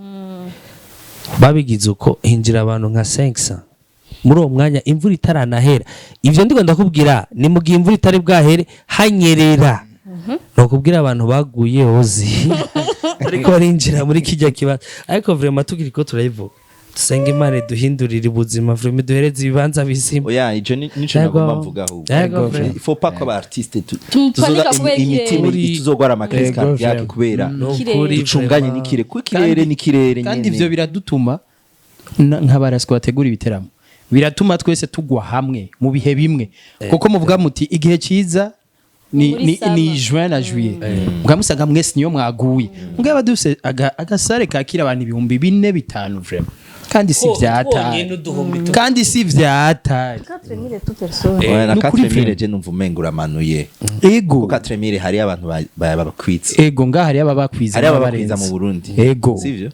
Babigize uko, hinjira abantu nka 500 muri uwo mwanya imvura itaranahera. Ivyo ndiko ndakubwira ni mu gihe imvura itari bwahere, hanyerera. Nokubwira abantu baguye ozi ariko barinjira muri kijya kibanza. Ariko vraiment tukiri ko turayivuga, dusenga Imana iduhindurire ubuzima, vraiment duhereze ibibanza bizima. Oya, ico nico Yego. nagomba mvuga ahubwo. Yego, vraiment. Il faut pas ko aba artiste Tumupanika tuzoza kubera imitima ikirere. tuzogwara ama crise Yego, cardiaque vraiment. kubera Nukuri, ducunganye vraiment. n'ikire, kuko ikirere n'ikirere Kandi nyene. ivyo biradutuma nk'abaraswa bategura ibiteramo, biratuma twese tugwa hamwe mu bihe bimwe, kuko muvuga muti igihe cyiza ni, Muri ni, summer. ni juin na juillet, mukamusanga mwese niyo mwaguye. Mugaba dufise agasare kakira abantu 4000, 5,000, vraiment, kandi si vyatari, kandi si vyatari. 4000 tout personne. Oya, na Nukuri 4000 vraiment. je numva umenga uramanuye. Ego. Kuko 4000 hari abantu babakwiza. Ego, ngaha hariyo ababakwiza. Hari ababakwiza n'ababarenze. mu Burundi. Ego. Sivyo?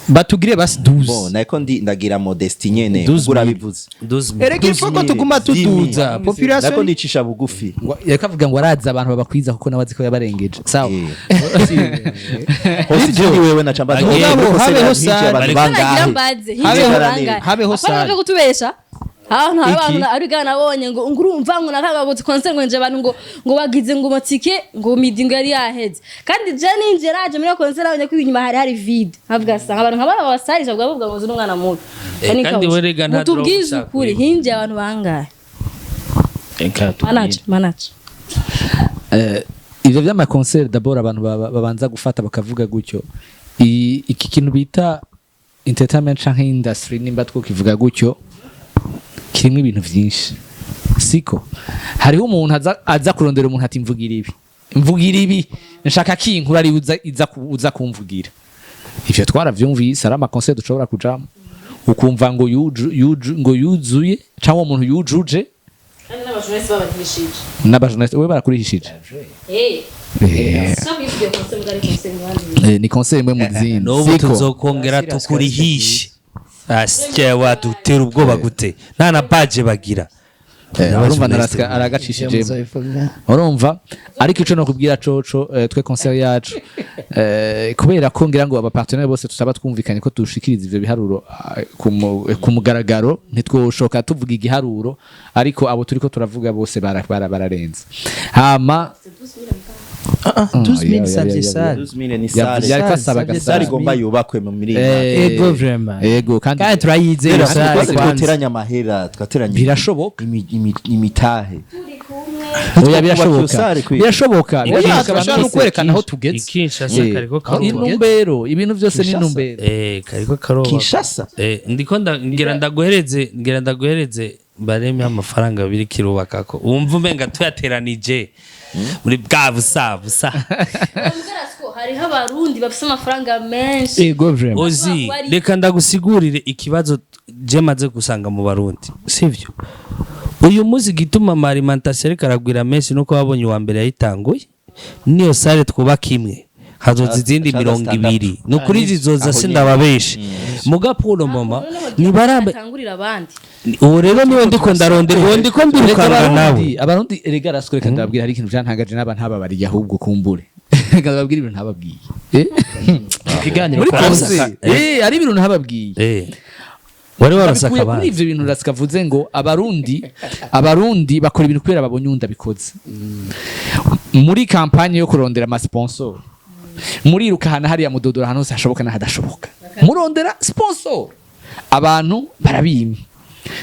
Batugire basi 12. Bon, nako ndi ndagira modestie nyene. 12 ubwo urabivuze. Erega il faut ko tuguma tuduza Nako population. nicisha bugufi. Yariko avuga ngo araza abantu babakwiza, kuko nawe azi ko yabarengeje. Sawa. Hose je ni wewe na chambaza. Mugabo, habeho sare. Abantu nagira bangahe? Mbaze Habeho- bangahe? habeho Apana sare. byo kutubesha ahantu hari Iki? abantu ari bwana nabonye ngo urumva ngo nakagabutse concert, ngo nje abantu ngo bagize ngo matike ngo midi ngo yari yaheze, kandi je ninje raje muri iyo concert nabonye ko inyuma hari vide, nkavuga sanga abantu nk'abana babasarisha bwa bavuga ngo z'umwana mubi. Kandi we rega nta mutubwize drogue ukuri, ushaka. hinjiye abantu bangahe? Manager, manager. Ivyo vy'ama concert, d'abord abantu babanza gufata bakavuga gutyo. Iki kintu bita entertainment canke industry, nimba twokivuga gutyo, kirimo ibintu vyinshi, siko? Hariho umuntu aza kurondera umuntu ati: "Mvugira ibi, mvugira ibi, nshaka kinkura ari uza kumvugira." Ivyo twaravyumvise, ari ama concert dushobora kujamo ukumva ngo ngo yuzuye, cyangwa umuntu yujuje. Kandi n'abajournaliste babagirishije. N'abajournaliste we barakurihishije. Sio bivuye concert mugari concert mwandi. Ni concert imwe mu zindi. N'ubu Siko? tuzokongera tukurihishe. Asya, wadutera ubwoba gute? Nta na baje bagira. Urumva narasika aragacishijemo, urumva. Ariko ico nokubwira coco, twe concert yacu, kubera ko ngira ngo abapartenaire bose tutaba twumvikanye ko dushikiriza ivyo biharuro ku mugaragaro, ntitwoshoka tuvuga igiharuro, ariko abo turiko turavuga bose bararenze. Hama 12,000 ya, savye ya, sale. 12,000 ni sale. Yariko asaba Savye agasare. Sare igomba yubakwe mu mirima. Ego, vraiment. Ego, kandi Kandi turayizeye Rero sale twese kwanza. twateranya amahera, twateranya Birashoboka. imitahe. Oya, birashoboka. Sare kwiga. Birashoboka. Oya, Birashoboka. turashobora no kwerekana aho tugeze. Ikinshasa kariko karubaka. Intumbero, ibintu byose ni intumbero. Kariko karubaka. Kinshasa. Ndiko ngira ndaguhereze bareme amafaranga biri kirubaka, ko wumva umenga tuyateranije muri bwa busa busa. Hariho abarundi bafise amafaranga menshi. Ego, vraiment. Ozi, reka ndagusigurire ikibazo je maze gusanga mu Barundi, sivyo? Uyu munsi gituma ama alimentation ariko aragwira menshi nuko babonye uwa mbere yayitanguye. Niyo salle twubaka imwe. Hazoza izindi Haza mirongo stand up. ibiri. Ni ukuri zizoza. Aho nyene. Sindababeshe muga pour mama nibarambe. Atangurira abandi. Uwo rero niwe ndiko ndarondera, uwo ndiko mbirukanga nawe. Abarundi erega rasiko, reka ndababwira, hari ikintu vyantangaje n'aba ntababariye, ahubwo kumbure reka ndababwira ibintu ntababwiye. Ikiganiro Muri kwa concert hari ibintu ntababwiye. Wari warose Babikuye kuri akabandi. ivyo bintu Rasika avuze ngo abarundi bakora ibintu kubera babonye uwundi abikoze. Muri campagne yo kurondera amasponsor, muriruka ahantu hariya, mudodora ahantu hose hashoboka n'ahadashoboka, murondera sponsor, abantu barabimye,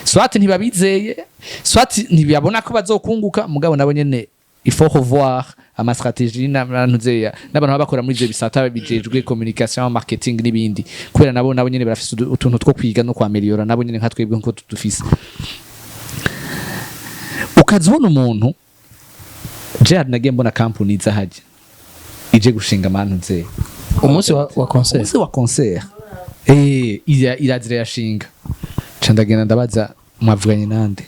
soit ntibabizeye, soit ntibabona ko bazokunguka. Mugabo nabo nyene il faut revoir ama stratégie n'abantu zeya n'abantu baba bakora muri ivyo bisata bijejwe communication, marketing n'ibindi, kubera nabo nyene barafise utuntu two kwiga no kwameliora, nabo nyene nka twebwe nko tudufise. Ukaza ubona umuntu, Gerard, nagiye mbona company iza hajya ije gushinga amantu nze Umunsi wa concert. Umunsi wa concert irazira yashinga, ca ndagenda ndabaza: "Mwavuganye nande?"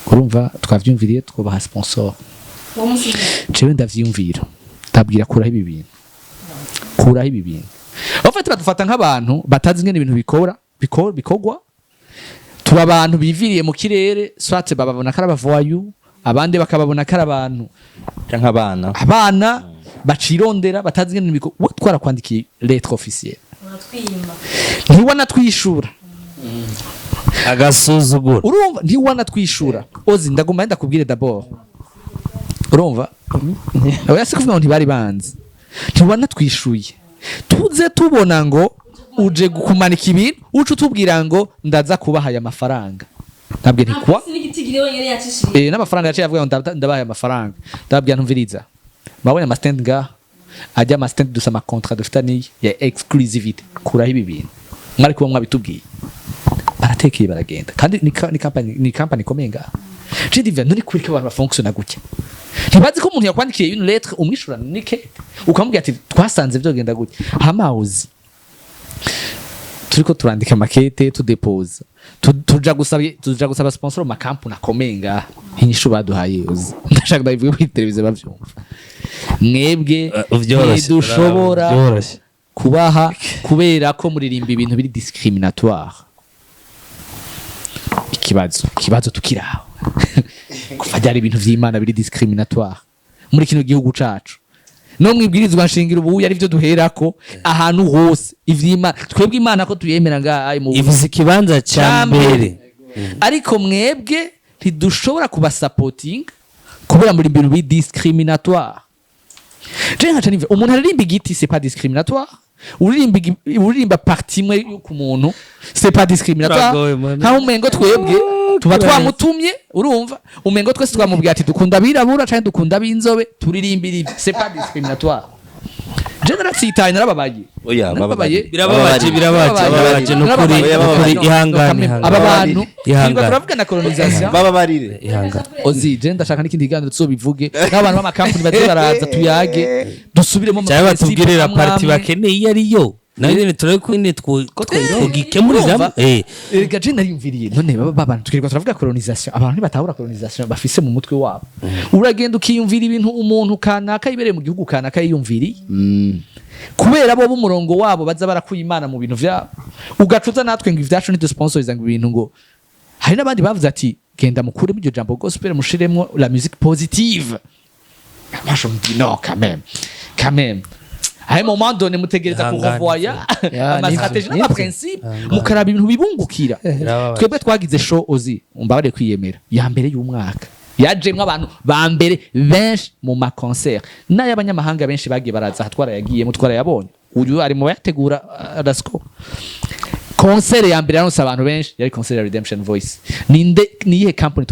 Urumva twavyumviriye twubaha sponsor. Jewe ndavyiyumvira, ndabwira: "Kuraho ibi bintu, kuraho ibi bintu." En fait badufata nk'abantu batazi ingene ibintu bikora bikogwa. Tuba abantu biviriye mu kirere, soit bababona ko ari abavoyou, abandi bakababona ko ari abantu Canke abana. Abana bacirondera batazi ingene biko. We twarakwandikiye lettre officielle, ntiwanatwishura. Agasuzuguro. Urumva ntiwanatwishura. Ozi ndaguma ndakubwire d'abord, urumva oya, si kuvuga ngo ntibari banzi, ntiwanatwishuye. Tuze tubona ngo uje kumanika ibintu, uca utubwira ngo ndaza kubaha aya mafaranga. Ntabwo ntikwa n'amafaranga yaciye avuga ngo ndabahaye amafaranga. Ndababwira: "Ntumviriza, murabonye ama stand ngaha, ajya ama stand dusa ama contrat dufitaniye ya exclusivité. Kuraho ibi bintu, mwari kuba mwabitubwiye." Baratekeye baragenda. Kandi ni company ikomeye ngaha. Je dis none kuri ko abantu bafonctiona gutya, ntibazi ko umuntu yakwandikiye une lettre umwishura n'ikete, ukamubwira ati twasanze vyogenda gutya. Hamawuzi turiko turandika makete, tudepoza, tuja gusaba sponsor mu makampuni akomeye ngaha. Inyishu baduhaye, uzi, ndashaka ndabivuge kuri televiziyo bavyumva: "Mwebwe Vyoroshe. ntidushobora Vyoroshe. kubaha kubera ko muririmba ibintu biri discriminatoire." Ikibazo tukiraho, kuva ryari ibintu vy'Imana biri discriminatoire muri kino gihugu cacu? No mwibwirizwa nshingiro ubu ari byo duherako ahantu hose ivy'Imana. Twebwe Imana ko tuyemera ngaha mu Ivuze ikibanza cya mbere. Ariko mwebwe ntidushobora kubasapotinga kubera muri ibintu biri discriminatoire. Je nkaca nimva umuntu aririmba igiti, c'est pas discriminatoire. Uririmba partie imwe ku muntu, c'est pas discriminatoire. Uragoye, man. Nkaho umengo twebwe tuba twamutumye. Urumva umengo twese twamubwiye ati dukunda abirabura canke dukunda ab'inzobe, turirimbira ibi, c'est pas discriminatoire. Je naratsitaye, narababaye. Oya. Narababaye. Birababaje, birababaje, birababaje nukuri. Oya, Nukuri. bababarire. Ihangane, ihangane. Aba bantu Ihangane. twirirwa turavuga na colonisation. Bababarire. Ihangane. Ozi je ndashaka n'ikindi kiganiro tuzobivuge n'abantu b'amakampani baze baraza, tuyage, dusubiremo Cyangwa ama principe batubwirira amwe partie amwe. bakeneye iyo ariyo, nayo nyene turabe ko nyene twogikemurira. Urumva? Erega je nariyumviriye, none baba babantu twirirwa turavuga colonisation, abantu ntibatahura colonisation bafise mu mutwe wabo. Uragenda ukiyumvira ibintu umuntu kanaka yibereye mu gihugu kanaka yiyumviriye, kubera bo b'umurongo wabo baza barakuye Imana mu bintu vyabo, ugacuza natwe ngo ivyacu ntidusponsoriza, ngo ibintu, ngo hari n'abandi bavuze ati genda mukuremo iryo jambo gospel, mushiremwo la musique positive. Moi je me dis non, quand même, quand même, à un moment donné mutegereza Ihangane. kurevoya Ya, ama stratégie nivyo, n'ama principe, mukaraba ibintu bibungukira. Birababaje. Twebwe twagize show, ozi umbabare kwiyemera, ya mbere y'umwaka, yajemwo abantu ba mbere benshi mu ma concert n'ay'abanyamahanga benshi bagiye baraza aha, twarayagiyemo, twarayabonye. Uyu ari mu bayategura, Rasco. Concert ya mbere yaronse abantu benshi yari concert ya Redemption Voice. Ninde, niyihe company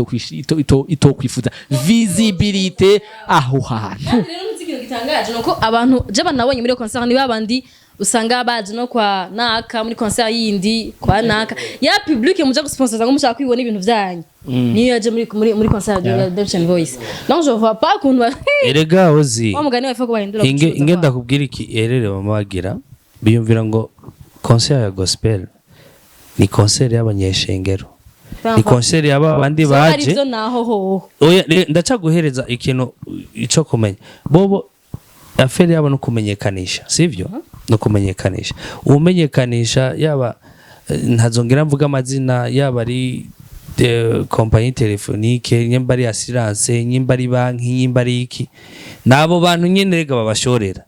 itokwifuza visibilité aho hantu? Kandi rero nzi ikintu gitangaje nuko abantu je banabonye muri iyo concert ni babandi usanga baje no kwa naka, muri concert yindi kwa naka ya public muja gusponsoriza ngo mushaka kwibona ibintu vyanyu, niyo yaje muri concert ya Redemption Voice. Donc je vois pas ukuntu Erega ozi wa mugani wa ko bahindura inge gucuruza inge kwabo. Ndakubwira iki, erere mama bagira biyumvira ngo concert ya gospel ni concert y'abanyeshengero, ni concert y'aba bandi So ari baje. byo naho hoho. Oya, ndaca guhereza ikintu ico kumenya bobo. Affaire yabo no kumenyekanisha, sivyo? No kumenyekanisha, umenyekanisha yaba ntazongera mvuga amazina, yaba ari compagnie téléphonique, nyimba ari assurance, nyimba ari banki, nyimba ari iki, nabo bantu nyene rega babashorera,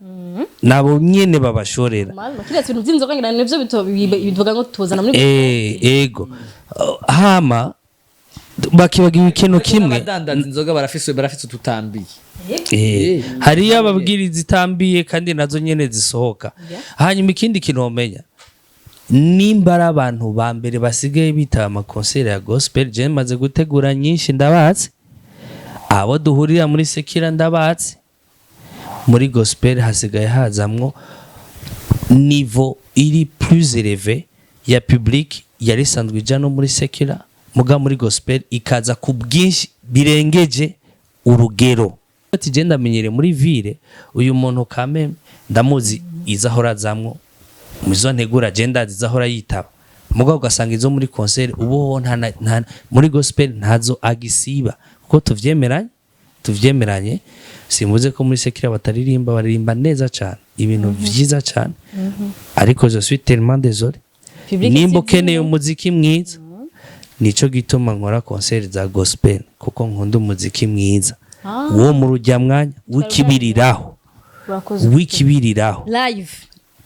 nabo nyene babashorera. Malma kiretse ibintu by'inzoga, ngira nivyo bivuga ngo tuzana muri Ego. Hama bakibagiwe ikintu kimwe. Abadandaza inzoga barafise ututambiye. Hariyo ababwiriza itambiye kandi nazo nyene zisohoka. Hanyuma ikindi kintu womenya, nimba ari abantu ba mbere basigaye bitaba ama concert ya gospel, je maze gutegura nyinshi, ndabazi abo duhurira muri séculaire, ndabazi muri gospel hasigaye hazamwo niveau iri plus élevé ya public yari isanzwe ija no muri séculaire, muga muri gospel ikaza ku bwinshi birengeje urugero. Ati je ndamenyere muri ville, uyu muntu kame ndamuzi, iza ahora azamwo muzo ntegura, je ndazi iza ahora yitaba, mugabo ugasanga izo muri concert ubu ho nta muri gospel ntazo agisiba, kuko tuvyemeranye. Simvuze ko muri séculaire bataririmba, baririmba neza cyane, ibintu vyiza cyane, ariko je suis tellement désolé, Public nimba si ukeneye umuziki mwiza, nico gituma nkora concert za gospel, kuko nkunda umuziki mwiza wo mu rujya mwanya w'ikibiriraho. Urakoze. W'ikibiriraho. Live.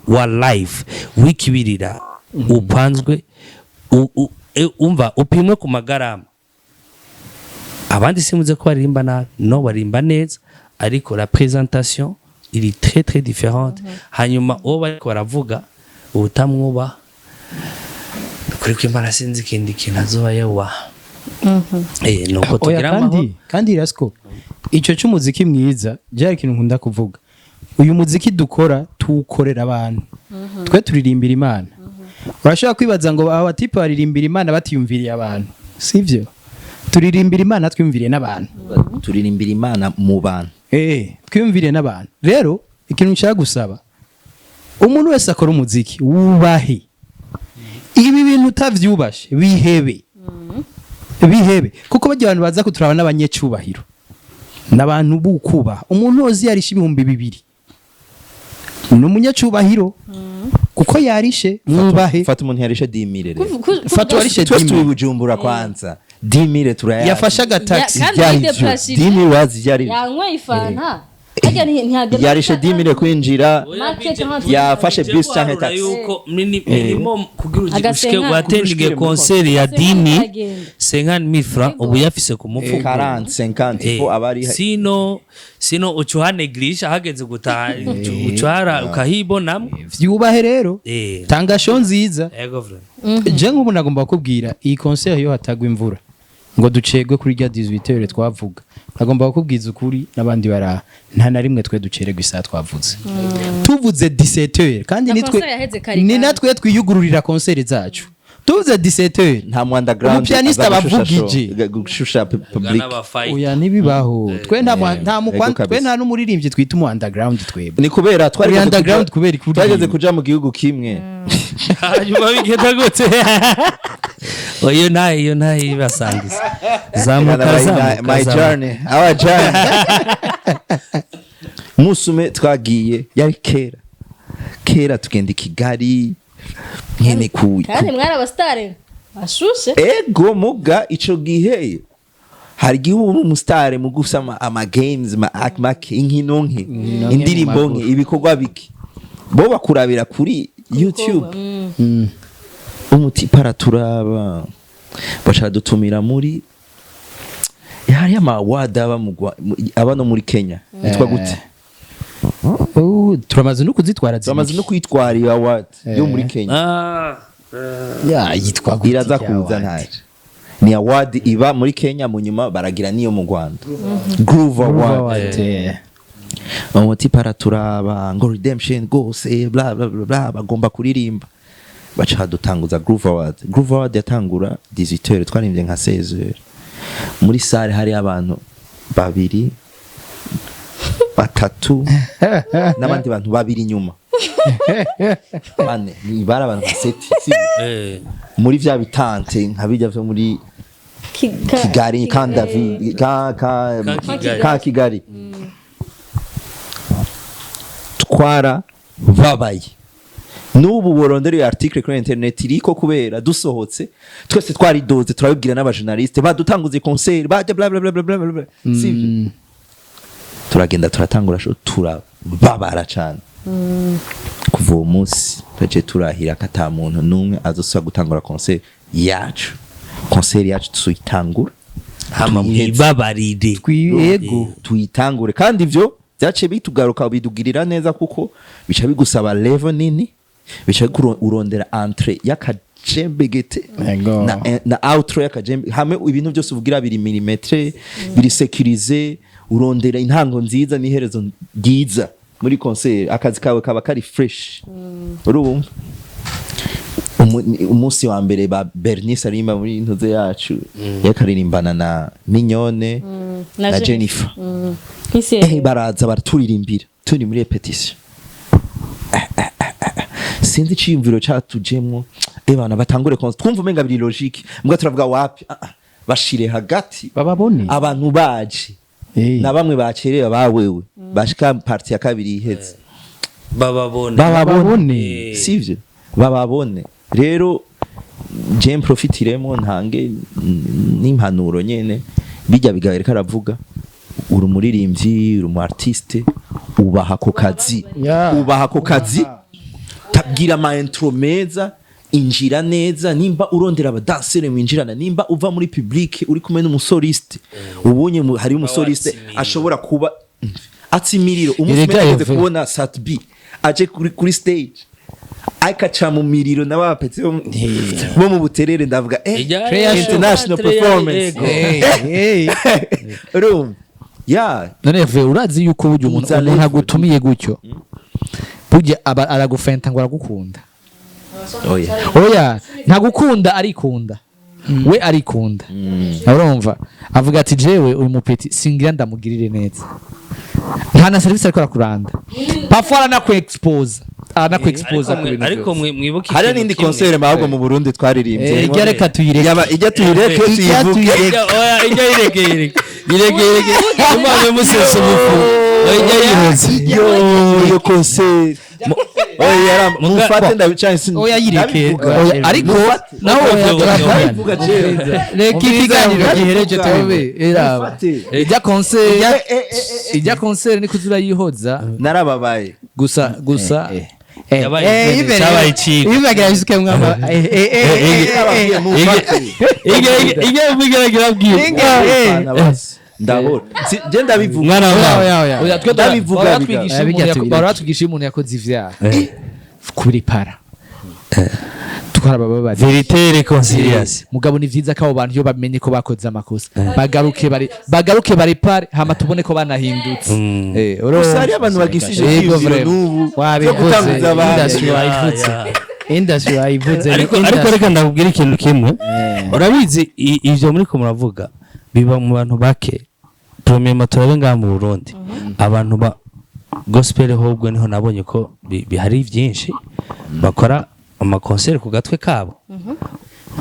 Wa live w'ikibirira upanzwe umva upimwe ku magarama. Abandi simuze ko baririmba nabi, no baririmba neza, ariko la présentation iri très très différente. Hanyuma uwo bariko baravuga ubutamwubaha kuri kwimana, sinzi ikindi kintu azoba yubaha. Nuko Oya, tugira amahoro. Kandi Rasco, ico c'umuziki mwiza byari ikintu nkunda kuvuga. Uyu muziki dukora tuwukorera abantu, twe turirimbira Imana. Urashobora kwibaza ngo aba batipe baririmbira Imana batiyumviriye abantu. Sivyo, turirimbira Imana twiyumviriye n'abantu. Turirimbira Imana mu bantu. Twiyumviriye n'abantu. Rero ikintu nshaka gusaba umuntu wese akora umuziki, wubahe ibi bintu. Utavyubashe bihebe, bihebe, kuko bajya abantu baza kuturaba n'abanyecubahiro, n'abantu bukubaha. Umuntu wose yarishe 2000 ni umunyacubahiro kuko yarishe. Mwubahe. Fata umuntu yarishe 10 000 rero. Fata uwarishe Twese turi 10 000. Bujumbura kwanza 10 000 turayazi. Yafashe agataxi. Kandi Ivyari vyo. yideplashije. 10 000 wazi ivyari vyo. Yanyweye ifanta harya ntihagera. Yarishe 10 000 kwinjira. Market. Yafashe bus canke taxi. Yuko minimum kugira ushike Agasenka. watendinge concert ya 10 000, Aragenda. 50 000 francs ubu yafise ku mufuko. 40 50 fo abari. Sino uca uhaneglisha, hageze gutaha ucuhara ukahibonamo. Vyubahe rero. Tanga show nziza. Ego vrai. Je nk'ubu nagomba kukubwira, iyi concert iyo hatagwa imvura ngo ducegwe kuri rya 18 twavuga, nagomba kukubwiza ukuri n'abandi baraha, nta na rimwe twe ducererwa isaha twavuze. Tuvuze 17h kandi Na nitwe concert yaheze kare ni kandi. natwe twiyugururira concert zacu. Tuvuze 17h, Nta mu underground umupianiste aza gushusha abavugije. Gushusha public. Oya, ntibibaho. Twe nta nta Ego twe kabisa. nta n'umuririmbyi twita umu underground twebwe. Ni kubera Uri underground kubera ikuririmba. twageze kuja mu gihugu kimwe. Hanyuma bigenda gute? Oyo ntayo, iyo ntayo ibasangiza, zamuka. Zamuka. My Zamuka. journey, our journey, umunsi umwe twagiye, yari kera kera, tugenda i Kigali nyene ku Kandi mwari abasitari bashushe. Ego, muga ico gihe hari igihe uba uri umusitari mu gufisa ama games make, inkino nke, nke indirimbo mu nke, maguru. ibikorwa bike, bo bakurabira kuri YouTube. Umutipe araturaba, baca dutumira muri hari ama award aba aba no muri Kenya, yitwa gute? Oh, turamaze no kuzitwara. Bamaze no Zibiri. kwitwara iyo award yo muri Kenya. Ah, Ya, yitwa gute Iraza irya kuza. award? Ntaje ni award iba muri Kenya, mu nyuma baragira niyo mu Rwanda, Groove Award. Award, eh. Umutipe araturaba ngo Redemption rwose, bla bla bla bla, bagomba kuririmba. Baca dutanguza Groove Award. Groove Award yatangura 18h, twaririmbye nka 16h. Muri salle hari abantu babiri batatu n'abandi bantu babiri inyuma, bane, ni bari abantu nka sept, sibyo? Muri vya bitante nka bijya vyo muri Kigali, kan David ka ka Ka Kigali. Ka Kigali. Twarababaye. N'ubu worondera iyo article kuri internet iriko, kubera dusohotse twese twaridoze, turabibwira n'abajournaliste badutanguze concert bajya bla bla bla bla bla bla, sivyo? Turagenda turatangura show, turababara cyane. Kuva uwo munsi twaciye turahira ko ata muntu n'umwe azosubira gutangura concert yacu. Concert yacu tuyitangura Hama tuyiheze. mwibabarire. Yego. Tuyitangure. Kandi ivyo byaciye bitugaruka bidugirira neza, kuko bica bigusaba level nini, bica urondera entrée y'akajembegete na outro y'akajembe, hamwe ibintu byose uvugira biri millimétré, biri sécurisé. Urondera intango nziza n'iherezo ryiza muri concert, akazi kawe kaba kari fresh. Urumva umunsi wa mbere ba Bernice arimba muri ntuze yacu, yakaririmbana na Mignone na Jennifer. Kwisi. Baraza baraturirimbira turi muri répétition. Sinzi iciyumviro catujemwo, bana batangure concert, twumva umenga biri logique, mbwa turavuga wapi, ah, ah, bashire hagati bababone. Abantu baje na bamwe bacerewe bawewe bashika partie ya kabiri iheze. Bababone. Bababone. Bababone. Sivyo? Bababone. Rero je mprofitiremo ntange n'impanuro nyene bijya bigabereka aravuga: uri umuririmbyi, uri umu artiste, ubaha ako kazi. Ubaha ako kazi, tabwira ama intro meza, injira neza. Nimba urondera abadansere winjirana, nimba uva muri public uri kumwe n'umusoliste, ubonye hari umusoliste Watsimiriye. ashobora kuba atsimiriro umunsi Erega umwe nageze Eve. kubona Sat B aje kuri stage, akaca mu miriro n'abapetse bo mu Buterere, ndavuga international performance. Urumva ya. None Eve, urazi yuko burya umuntu Uza umuntu level. agutumiye gutyo, burya aba aragufenta ngo aragukunda. Oya. Oya, ntagukunda, arikunda we, arikunda. Urumva avuga ati: "Jewe uyu mupeti singira ndamugirire neza." Nta na service ariko arakuranda, parfois aranakwexposa ku bintu Ariko byose. mwibuke Hari ikintu n'indi kimwe. concert ahubwo mu Burundi twaririmbye. Ijya reka tuyireke. Yaba ijya tuyireke, Ijya tuyivuge. tuyireke. Oya, ijya yireke, yireke, yireke, yireke, umwana musesa umufu. Oya, ijya yihoze. Yo, iyo concert, oya, mufate ndabicaye. Oya, yireke. Ndabivuga. Oya, ariko nawe Ndabivuga jewe. Reka ikiganiro gihereje tubivuge. Eraba. Mufate. Ijya concert, ijya concert ni kuzurayihoza. Narababaye. Gusa gusa. Yabaye imbere, cyabaye icigwa. Ibibagira bisuke mwama. Nababwiye mufate. Ijya bigaragara bwiwe. Abafana basi. Ndabona je ndabivuga. Mwana wa mama. Oya, oya. Oya, twe Ndabivuga, bahora biga. batwigisha Bijya umuntu tubireke. bahora batwigisha iyo umuntu yakoze ivyaha kubiripara twarabababariye. Vérité, réconciliation. Mugabo ni vyiza ko abo bantu iyo bamenye ko bakoze amakosa bagaruke, bari bagaruke baripare, hama tubone ko banahindutse. Urumva? Gusa hariyo abantu bagifise Yego, ivyiyumviro vraiment. n'ubu byo Wabivuze. gutanguza abandi. Industry wayivuze, industry wayivuze. Ariko reka ndakubwira ikintu kimwe. Urabizi, ivyo muri ko muravuga biba mu bantu bake. Premièrement, turabe ngaha mu Burundi abantu ba gospel, ahubwo niho nabonye ko bihari byinshi bakora amakonseri ku gatwe kabo,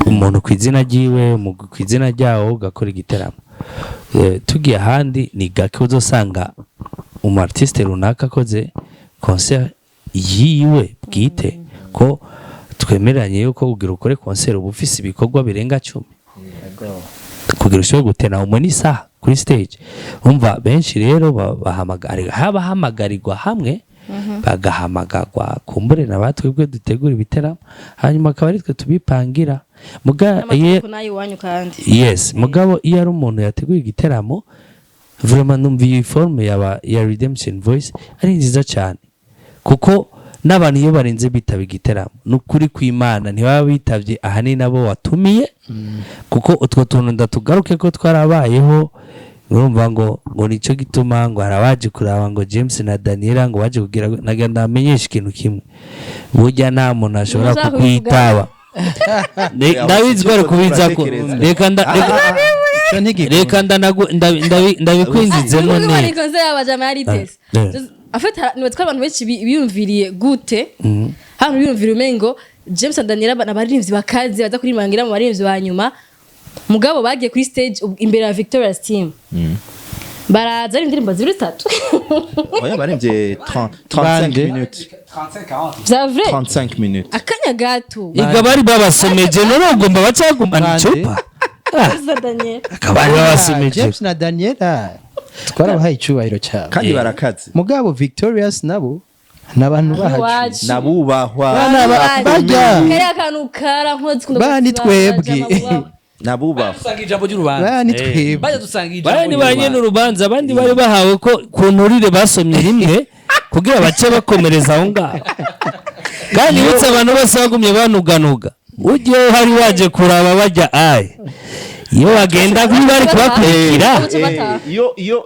umuntu ku izina ryiwe, umugwi ku izina ryawo, ugakora igiteramo. Tugiye ahandi ni gake uzosanga umu artiste runaka akoze concert yiwe bwite, ko twemeranye yuko kugira ukore concert uba ufise ibikorwa birenga 10 kugira ushobore gutera umwe n'isaha kuri stage. Umva, benshi rero bahamagara, hamagarirwa hamwe, bagahamagarwa kumbure na batwebwe dutegura ibiteramo, hanyuma akaba ari twe tubipangira. Muga N'amategeko nayo iwanyu kandi. Yes, mugabo iyo ari umuntu yateguye igiteramo, vraiment numva iyi forme yaba ya Redemption Voice ari nziza cyane, kuko n'abantu iyo barenze bitaba igiteramo, ni ukuri kw'Imana ntibaba bitavye ahanini abo watumiye, kuko utwo tuntu ndatugaruke ko twarabayeho. Urumva ngo nico gituma ngo harabaje kuraba ngo James na Daniela ngo baje kugira nagira ndamenyesha ikintu kimwe: burya nta muntu ashobora Ushaka kukwitaba. Ndabizi ko ari kubiza ko reka ndabikwinjizemo Nukuvuga ngo ni neza. concert y'abajama yari itese. En fait, nibaza ko abantu benshi biyumviriye gute hano, biyumvira umengo James na Daniela abaririmbyi bakaze baza kuririmbangira mu baririmbyi ba nyuma, mugabo bagiye kuri stage imbere ya Victoria's Team. Baraza ari indirimbo zibiri, zitatu. Oya, baremvye 30, 35 Bande. minutes. Vya vrai. 35 minutes. Akanya gato. Iga bari babasomeje, none ugomba bacagumana Bande. icupa. Za Daniel. Akaba bari babasomeje. James na Daniela twarabahaye icubahiro cyabo. Kandi barakaze. Mugabo Victorious nabo ni abantu bahacu. Iwacu. Nabubahwa. Bana bajya. Kariya kantu karankoze. Ba, ni twebwe. Nabubahwa. Dusanga ijambo ry'urubanza. Ba, ni twebwe. Bajya dusanga ijambo Bari ni ba nyene ry'urubanza. urubanza, abandi bari bahawe ko ku nturire basomye rimwe kugira bace bakomereza aho ngaho. Kandi uretse abantu bose bagumye banuganuga, ujye hari waje kuraba bajya aye iyo bagenda kuri bari kubakurikira. Baca bataha.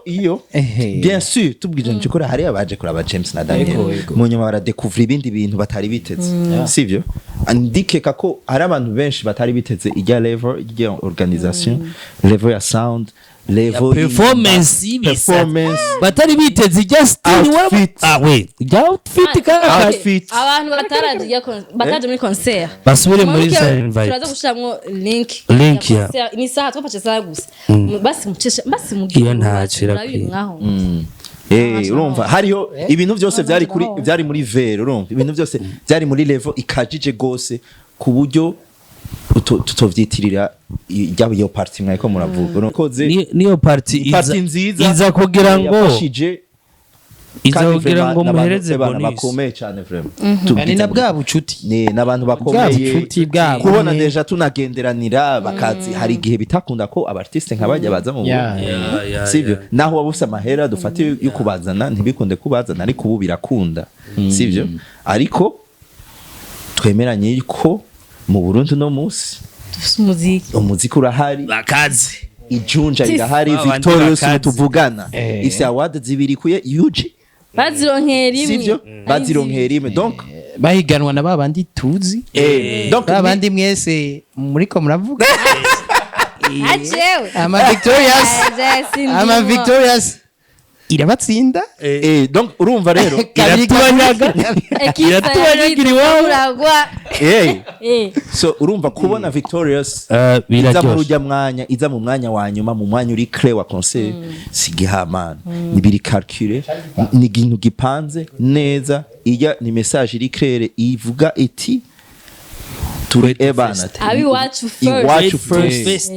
Iyo Ehe. bien sûr, tubwije nje ko hari abaje kuraba James na Daniel, Ego, ego. mu nyuma baradécouvrir ibindi bintu batari biteze, sivyo? Ndikeka ko hari abantu benshi batari biteze ijya level, ijya organisation, level ya sound, level Performance y'ibisa. Performance. Batari biteze ijya style. Outfit. Ah we, ijya outfit kandi. Outfit. Abantu bataraje muri concert Basubire muri Mwibuke, Siren turaza Vibes. gushiramwo link. Link, ya ya. concert. Ni isaha, twafashe isaha gusa. Basi muceshe, basi mugire. Iyo ntacyo irakwiye. Mwaho. Urumva hariho ibintu byose byari kuri, byari muri vere. Urumva ibintu byose byari muri level ikajije gose, ku buryo tutovyitirira ijya iyo party mwariko muravuga. Urumva koze Niyo party iza party nziza iza kugira ngo yafashije iza kandi kugira vraiment ngo n'abantu muhereze ebana bonus. Bakomeye cyane vraiment. Ni na bwa bucuti. Ni n'abantu bakomeye. Bucuti bwabo. Kubona déjà tunagenderanira bakazi, hari igihe bitakunda ko aba artiste nka bajya baza mu Burundi. Sivyo? Naho waba ufise amahera dufate yo kubazana, ntibikunde kubazana, ariko ubu birakunda, sivyo? Ariko twemeranye ko mu Burundi no munsi Dufise umuziki. Umuziki urahari. Bakaze. Ijunja rirahari. Babandi Victorious bakaze. tuvugana ifise award zibiri kuye yuji. Bazironkera imwe. Sivyo? Bazironkera imwe, donc Bahiganwa na babandi tuzi. Donc babandi mwese muriko muravuga. Ajewe. Ama Victorious, ama Victorious irabatsinda. Donc urumva rero Iratubanyaga. Iratubanyagira iwabo. Uragwa. So urumva kubona Victorious iza muri Biraryoshe. ujya mwanya, iza mu mwanya wa nyuma, mu mwanya uri clé wa concert, si gihamana, ni biri calculé, ni ikintu gipanze neza. Ijya ni message iri claire ivuga iti turi ebana Abiwacu first. Iwacu first. First.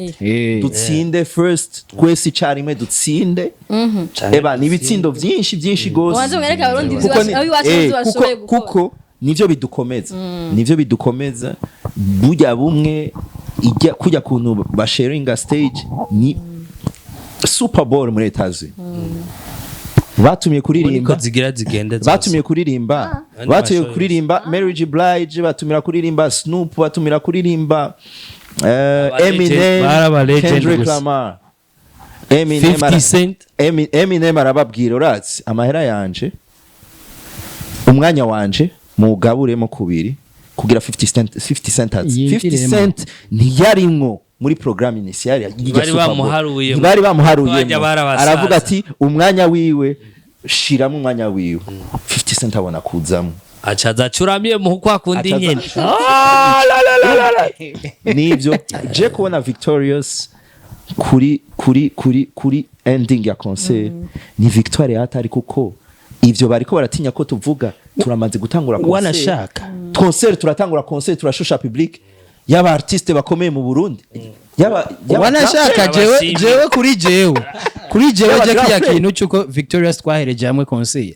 Dutsinde first, twese icyarimwe dutsinde. Eba ni ibitsindo byinshi byinshi gose. Ubanze mwereke Abarundi Kuko abiwacu ibyo bashoboye gukora. Kuko nivyo bidukomeza, nivyo bidukomeza. Burya bumwe ijya kujya kuntu basharinga stage, ni Super Bowl muri Etazi batumye kuririmba. Niko zigira zigenda zose. Batumiye kuririmba, Abandi batumiye bashoboye. kuririmba Mary J Blige, batumira kuririmba Snoop, batumira kuririmba Aba legend, Eminem, bari aba legend Kendrick gusa. Lamar, Eminem. 50 Cent. Eminem arababwira, uratsi amahera yanje, umwanya wanje mugaburemo kubiri kugira 50 Cent, 50 Cent azi. 50 Yinjiremo. Cent ntiyarimwo muri programme initiale y'irya Bari Super Bowl. bamuharuyemo. Ntibari bamuharuyemo. Bajya barabasaza. Aravuga ati umwanya wiwe, shiramo umwanya wiwe. 50 Cent abona kuzamo. Acaza acuramye mu kwa kundi Acaza- nyene. Ah, la, la, la, la, la. Nivyo je kubona Victorious kuri ending ya concert ni victoire yatari, kuko ivyo bariko baratinya ko tuvuga, turamaze gutangura concert. Wanashaka. Concert, turatangura concert, turashusha public y'aba artiste bakomeye mu Burundi, yaba Wanashaka jewe Abashimye. jewe kuri jewe Yaba je grand kiya frère. kintu cyuko Victorious twahereje hamwe concert,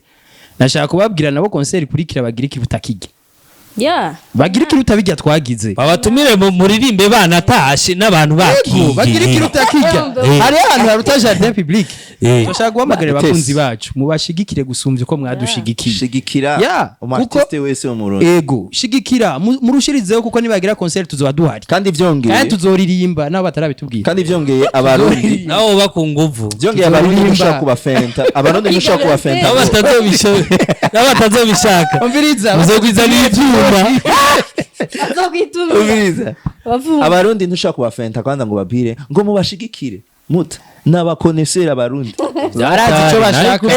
nashaka kubabwira nabo concert ikurikira bagira ikiruta kijya, bagira ikiruta bijya twagize. Babatumire muririmbe banatashe n'abantu Yego, bagira bakiye. ikiruta kijya. Hari ahantu haruta jardin public. Turashaka guhamagarira Test. abakunzi bacu, mubashigikire gusumbya uko mwadushigikiye. Shigikira umu artiste wese wo mu Burundi. Ego, shigikira, murushirizeho, kuko nibagira concert tuzoba duhari. Kandi vyongeye Kandi tuzoririmba nabo batarabitubwira. Kandi vyongeye Abarundi, Nabo ba ku nguvu. vyongeye Abarundi, Tuzoririmba. ntushobora kubafenta Abarundi, ntushobora kubafenta. Nabo nabo batazobishaka. Umviriza. Muzogwizanira ivyuma. Azokwitumira. Umviriza. Bavuga. Abarundi ntushobora kubafenta kwanza ngo babwire ngo mubashigikire muta. N'aba connaisseurs abarundi. Barazi icyo bashaka.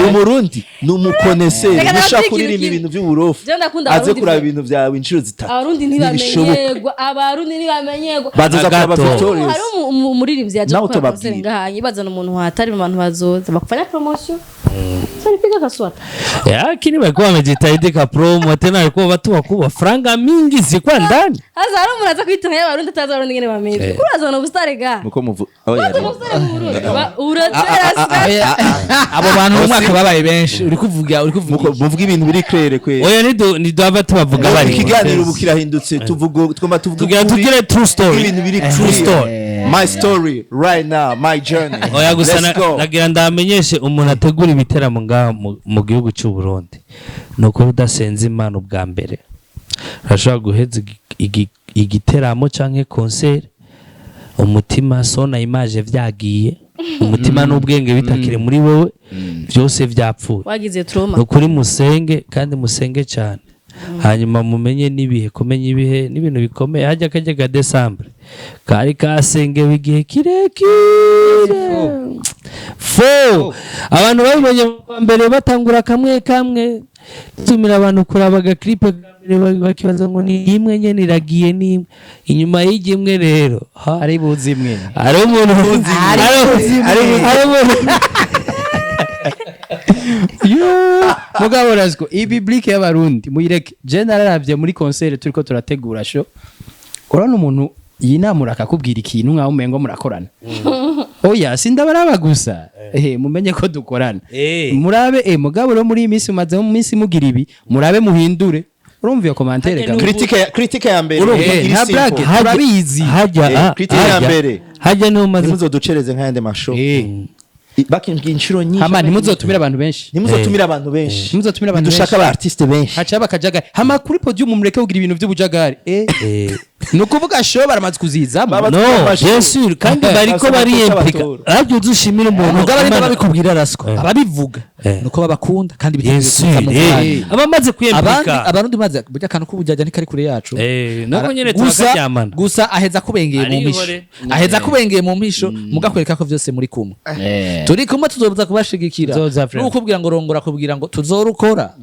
Umurundi ni umu connaisseur. Reka Ntushaka nababwire kuririmba ikintu ibintu by'uburofu, Je ndakunda aze Abarundi kuraba pe. ibintu byawe inshuro zitatu. Abarundi Ntibishoboka. ntibamenyerwa, Abarundi ntibamenyerwa. Bazoza kuraba Gato. Victorious. Hari umuririmbyi yaje Nawe gukora utobabwira. concert ngaha, ibazana umuntu hatari mu bantu bazoza bakufanya promotion, so nipiga kaswata. Lakini walikuwa wamejitahidi ka promo tena, walikuwa watu wakubwa, franga mingi zilikuwa ndani. Haza hari umuntu aza kwita y'Abarundi, atazi Abarundi ngene bameze. Kurazana ubusitare ga. Muko muvu oya. Uraza ubusitare mu Burundi. Uratera. Abo bantu mu mwaka babaye benshi, uri kuvuga, uri kuvuga. Muko muvuga ibintu biri clair kwe. Oya, niduhava tubavuga bari. Ikiganiro ubu kirahindutse, tuvuga, twoma tuvuga Tugira ukuri. tugire true story. Ibintu biri True clear. story. My story right now, my journey. Oya, gusa Let's go. nagira ndamenyeshe umuntu ategura ibiteramo ngaha mu gihugu cy'u Burundi, ni ukuri udasenze Imana ubwa mbere urashobora guheza igiteramo canke concert, umutima sona image vyagiye, umutima n'ubwenge bitakiri muri wewe, byose vyapfuye. Wagize trauma. Ni ukuri musenge kandi musenge cyane, hanyuma mumenye n'ibihe. Kumenya ibihe n'ibintu bikomeye. Hajya kajya ka décembre kari kasengewe igihe kirekire fo abantu babibonye mu kwa mbere, batangura kamwe kamwe tumira abantu kuraba aga clip ka mbere, bakibaza ngo ni imwe nyene iragiye, ni imwe inyuma y'ijya imwe rero ha, Ari buzi imwe. Hari umuntu hari umuntu. Mugabo Rasco, iyi public y'Abarundi muyireke. Je nararavye muri concert turiko turategura show, urabona umuntu yinamura akakubwira ikintu nkaho umengo murakorana. Oya, sindabaraba gusa, mumenye ko dukorana. Murabe, mugabo rero muri iyi minsi mumaze mu minsi mugira ibi, murabe muhindure. Urumva iyo commentaire ga? Critique ya mbere iri Nta simple. blague, turabizi. Hajya Critique ya mbere. Hajya niho umaze Ntimuzoducereze nk'ayandi mashow. Bakimbwiye inshuro nyinshi. Hama ntimuzotumire abantu benshi. Ntimuzotumire abantu benshi. Ntimuzotumire abantu Ntidushaka benshi. aba artiste benshi. Haca bakajagari. Hama kuri podium mureke kugira ibintu by'ubujagari. Ni ukuvuga show baramaze kuzizamo. Baba- No, bien sûr, kandi bariko Basaba bariyemplika. ko Harya uzi ushimira umuntu Mugabo ariko babikubwira Rasco, ababivuga nuko babakunda kandi Bien biteguye kuza sûr, mu mwanya. abamaze Abandi kwiyemplika. Abarundi maze burya akantu k'ubujyajya ntikari kure yacu. Nako nyene Gusa turakaryamana. gusa aheza kubengeye mu mpisho. Arihore. Aheza kubengeye mu mpisho, mugakwereka ko vyose muri kumwe, turi kumwe, tuzoza kubashigikira. Tuzoza, friend. Nukubwira ngo rongora, kubwira ngo tuzorukora,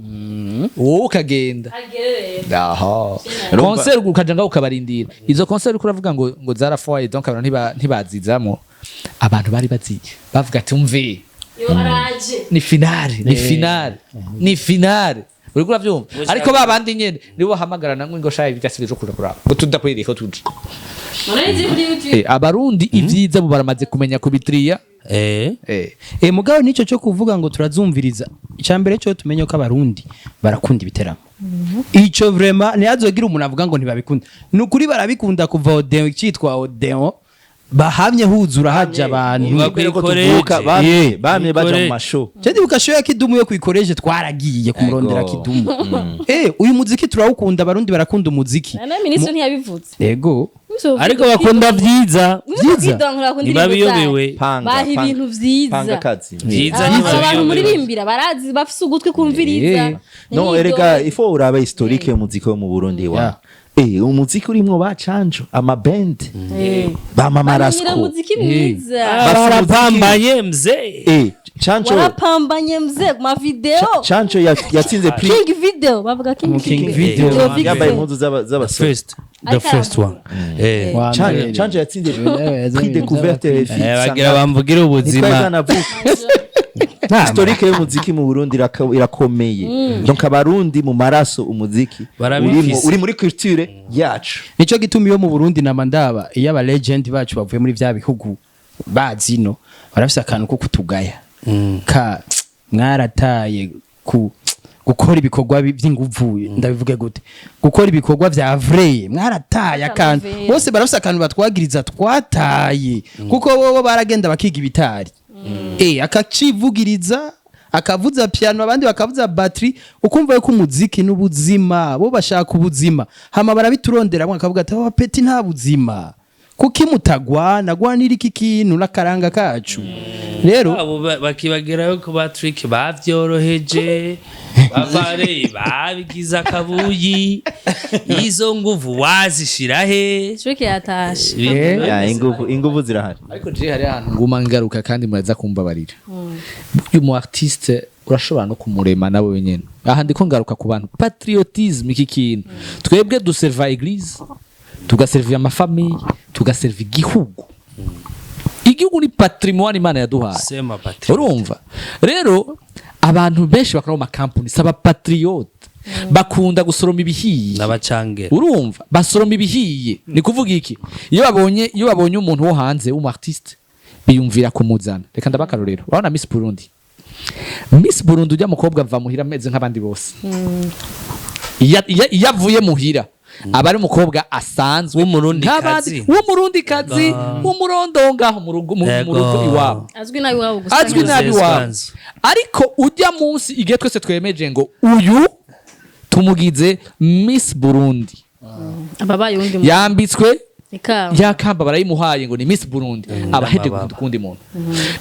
wowe ukagenda aho concert ukaja ngaho ukabarindira. Izo concert uriko uravuga ngo zarafoye, donc abantu ntibazizamo, abantu bari bazi bavuga ati umve, ni finale, ni finale, ni finale, uriko uravyumva? Ariko ba bandi nyene nibo bahamagarana ngo shaye byasubije kuja kuraba ngo tudakwiriye ko tuja. Abarundi ivyiza bo baramaze kumenya kubitriya. Mugabo nico cyo kuvuga ngo turazumviriza, icya mbere cyo tumenye ko Abarundi barakunda ibiteramo. Ico vraiment ntihazogira umuntu avuga ngo ntibabikunda. Ni ukuri barabikunda. Kuva Odeon cyitwa Odeon, bahamye huzura, haja abantu. Kuva Kubera ko kw'ikoreje. tuvuka bamye baja mu Kw'ikoreje. mashow. Je ndibuka show ya Kidumu yo kwikoreje, twaragiye kumurondera. Ego. Kidumu, uyu muziki turawukunda, Abarundi barakunda umuziki. Na minisitiri ntiyabivuze. Yego. Ariko bakunda vyiza. Vyiza. Ntibabiyobewe. Panga, baha panga. ibintu vyiza. Panga kazi. Vyiza. Abantu Ntibabiyobewe. muririmbira barazi, bafise ugutwi kumviriza. No, erega ifo urabe historique y'umuziki wo mu Burundi wa umuziki urimwo ba Canjo, ama band, ba Mama bamenyera Rasco. umuziki mwiza. Barapambanye mzee. Canjo. Warapambanye mzee ku ma video. Canjo yatsinze prix. King Video, bavuga King. King Video. Video. Yambaye impuzu z'abasore. First, the first one. Wa Canjo mbere. Canjo yatsinze prix découverte RFI. Bagira bamvugire ubuzima. Historique y'umuziki mu Burundi irakomeye. Donc Abarundi mu maraso umuziki Barabifise. urimo, uri muri culture yacu. Nico gituma iyo mu Burundi nama ndaba iyo aba legend bacu bavuye muri vya bihugu bazino, barafise akantu ko kutugaya ka mwarataye ku gukora ibikorwa vy'inguvu, ndabivuge gute, gukora ibikorwa vya vrai, mwarataye akantu. Akanovera. Bose barafise akantu batwagiriza twataye, kuko bobo baragenda bakiga ibitari, akacivugiriza, akavuza piano, abandi bakavuza batterie, ukumva yuko umuziki n'ubuzima, bo bashaka ubuzima. Hama barabituronderamwe, akavuga ati aba petits nta buzima, kuki mutagwana gwanira iki kintu n'akaranga kacu. Rero Abo bakibagirayo ko ba Trick bavyoroheje, bavare babigize akabuyi, izo nguvu wazishira he? Trick yatashe. Ya, inguvu zirahari. Ariko je hari ahantu nguma ngaruka kandi muraza kumbabarira. Burya umu artiste urashobora no kumurema nawe wenyene. Aha ndiko ngaruka ku bantu, patriotisme, iki kintu twebwe duserva église, tugaservira ama famille, tugaserva igihugu. Igihugu ni patrimoine Imana yaduhaye. Sema patriote. Urumva rero, abantu benshi bakora mu makampuni saba patriote, bakunda gusoroma ibihiye. N'abacangera. Urumva, basoroma ibihiye. Ni kuvuga iki? Iyo babonye umuntu wo hanze w'umu artiste, biyumvira kumuzana. Reka ndabakarorero. Urabona Miss Burundi, Miss Burundi ujya mukobwa ava muhira ameze nk'abandi bose. Iyo avuye muhira aba ari umukobwa asanzwe W'umurundi nk'abandi, kazi. W'umurundi kazi, w'umurondo ngaho mu rugo, mu rugo iwabo. Azwi nabi iwabo gusa. Azwi nabi Moses iwabo. Kwanza. Ariko ujya munsi igihe twese twemeje ngo uyu tumugize Miss Burundi, ababaye uwundi muntu. Yambitswe Ikamba. Yakamba barayimuhaye ngo ni Miss Burundi, abaheje n'amababa. kundi muntu.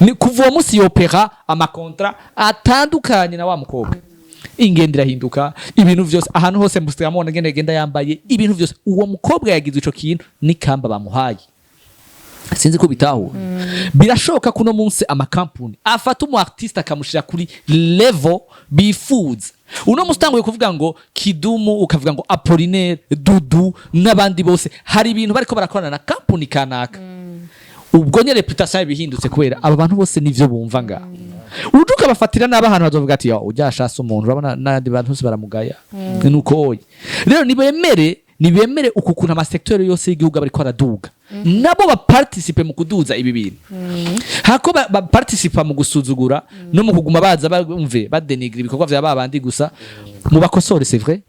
Ni kuva uwo munsi yopera ama contrat atandukanye na wa mukobwa, ingendo irahinduka, ibintu vyose, ahantu hose musiga mubona ngene genda yambaye, ibintu vyose. Uwo mukobwa yagize ico kintu n'ikamba bamuhaye. Sinzi ko bitahura. Birashoboka ko uno munsi amakampuni afata umu artiste akamushira kuri level bifuza. Uno munsi utanguye kuvuga ngo Kidumu, ukavuga ngo Apollinaire, Dudu n'abandi bose, hari ibintu bariko barakorana na kampuni kanaka. Ubwo nyene réputation bihindutse kubera aba bantu bose nivyo bumva ngaha. Uje ukabafatira nabi ahantu, bazovuga ati: "Yo, ujya ashase umuntu." Urabona n'abandi bantu bose baramugaya. Nuko oye rero nibemere uku kuntu ama secteur yose y'igihugu aba ariko araduga, nabo baparticipe mu kuduza ibi bintu, hako baparticipa mu gusuzugura no mu kuguma baza bumve badenigra ibikorwa vya babandi gusa. Mubakosore, c'est vrai,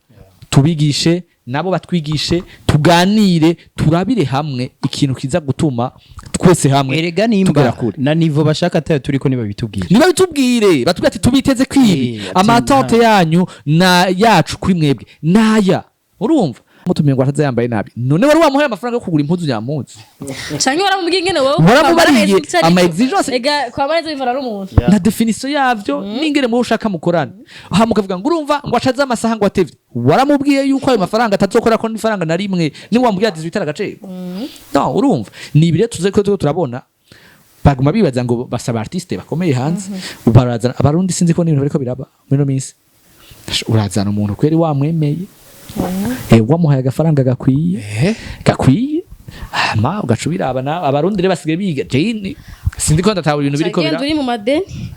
tubigishe, nabo batwigishe, tuganire, turabire hamwe ikintu kiza gutuma twese hamwe Erega tugera nimba kure. Na niveau bashaka atayo turiko, ntibabitubwire. Niba bitubwire, batubwire ati tubiteze kwibi, ati ama attentes yanyu na yacu kuri mwebwe naya. Urumva mutumiye ngo ataza yambaye nabi, none wari wamuhaye amafaranga yo kugura impuzu nyampuzu? Canke waramubwiye ingene wowe Waramubariye kwambara neza icyo ari ama cyo. exigence. Ega kwambara neza bivana n'umuntu. Na définition yavyo n'ingene muwe ushaka mukorana. Hama mukavuga ngo urumva ngo acaze amasaha ngo atevye, waramubwiye yuko ayo mafaranga atazokora ko n'ifaranga na rimwe ni wamubwiye ati zwitara agaciro no. Urumva ni ibire tuze ko turiko turabona baguma bibaza ngo basaba artiste bakomeye hanze, barazana abarundi. Sinzi ko n'ibintu bariko biraba muri no minsi. Urazana umuntu kweri wamwemeye, wamuhaye agafaranga gakwiye, hama ugaca ubiraba na abarundi rero basigaye biga. Jane, sindi ko ndatahura ibintu biriko Canke bira uri mu madeni.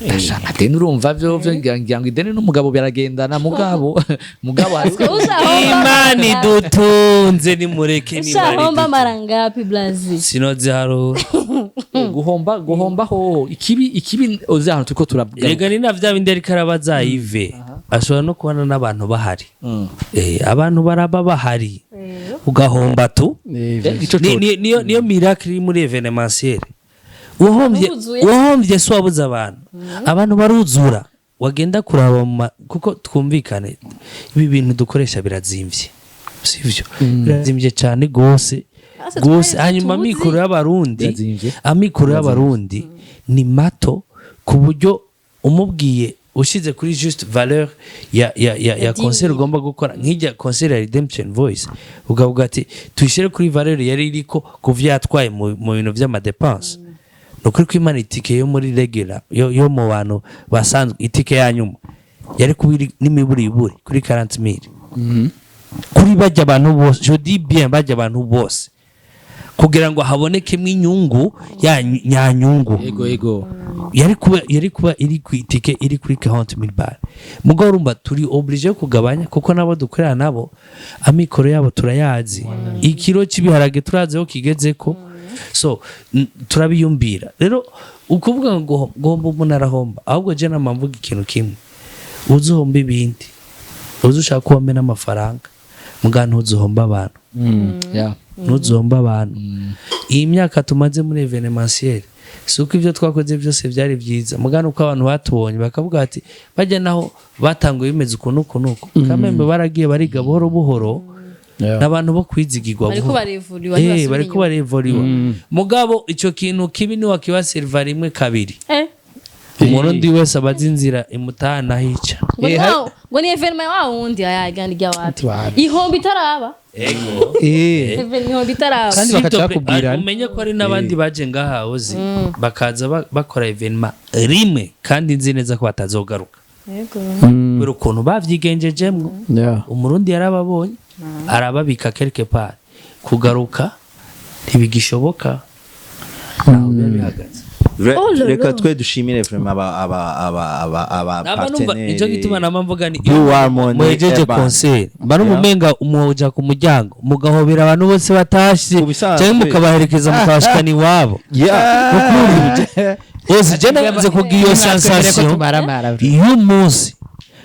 Asha, amadeni, urumva vyo ngira ngo ideni n'umugabo biragendana, mugabo Imana idutunze, nimureke n'Imana Ushahomba idutunze. Mara ngapi, Blazi? Sinoziharura. Guhomba ho ikibi uzi ahantu turiko turavuga. Rega ni na vya bindi ariko arabaza Ive, ashobora no kubona n'abantu bahari. Abantu baraba bahari ugahomba tu. Ico Niyo miracle iri muri événementiel. Uwahombye Buzuye. Uwahombye si wabuze abantu, abantu baruzura. Wagenda kuraba kuko twumvikane, ibi bintu dukoresha birazimvye, sivyo? Birazimvye cyane gose Ase gose. twari Hanyuma tuzi. amikoro y'abarundi, Birazimvye. amikoro y'abarundi ni mato, ku buryo umubwiye ushize kuri juste valeur ya concert ugomba gukora, nk'ijya concert ya Redemption Voice, ukavuga ati tuyishyire kuri valeur yari iriko ku yatwaye mu bintu vy'ama dépenses. Ni ukuri kw'Imana, itike yo muri regular yo mu bantu basanzwe, itike ya nyuma yari kuba iri n'imiburiburi kuri 40,000 kuri bajya abantu bose, je dis bien bajya abantu bose, kugira ngo habonekemo inyungu ya nyanyungu. Ego. Yari kuba iri ku itike iri kuri 40,000 bar. Mugabo urumva turi obligé kugabanya, kuko nabo dukorera nabo amikoro yabo turayazi, ikiro cy'ibiharage turazi aho kigeze ko so turabiyumvira. Rero ukuvuga ngo guhomba, umuntu arahomba. Ahubwo je nama mvuga ikintu kimwe: uzuhomba ibindi, uzi ushaka kuhomba n'amafaranga, muga ntuzuhomba abantu. Ntuzuhomba abantu. Iyi myaka tumaze muri événementiel, si uko ibyo twakoze byose byari byiza, mugana uko abantu batubonye bakavuga bati bajya naho batanguye bimeze uku n'uku n'uku, kamembe baragiye bariga buhoro buhoro. N'abantu bo kwizigirwa Bariko vuba. barevuriwa, Eh, ntibasubira bariko inyuma. barevuriwa, mugabo ico kintu kibi niwakiba rimwe kabiri, Eh, Umurundi wese aba azi inzira imutahana hica. Ngo ni Eh, ngo ni événement wa wundi ayagana irya wapi. Wapi. Ihombo itaraba. Événement ihombo itaraba. Kandi S'il te bakaca plaît, bakubwira. umenye ko hari n'abandi baje ngaha uzi, bakaza bakora événement rimwe, kandi nzi neza ko batazogaruka Yego. kubera ukuntu bavyigenjejemwo. Umurundi yarababonye, arababika quelque part, kugaruka ntibigishoboka, naho biba bihagaze. Oh là Reka là. twe dushimire vraiment aba Naba numva nicyo gituma nama mvuga ni Blue Harmony, muhejeje Urban. concert, mba numva umenga umuja ku muryango mugahobera abantu bose batashe, Ku bisanzwe. cyangwa mukabaherekeza mukabashikana iwabo. Ozi je narinze kugira iyo sensation Tumaramara. y'umunsi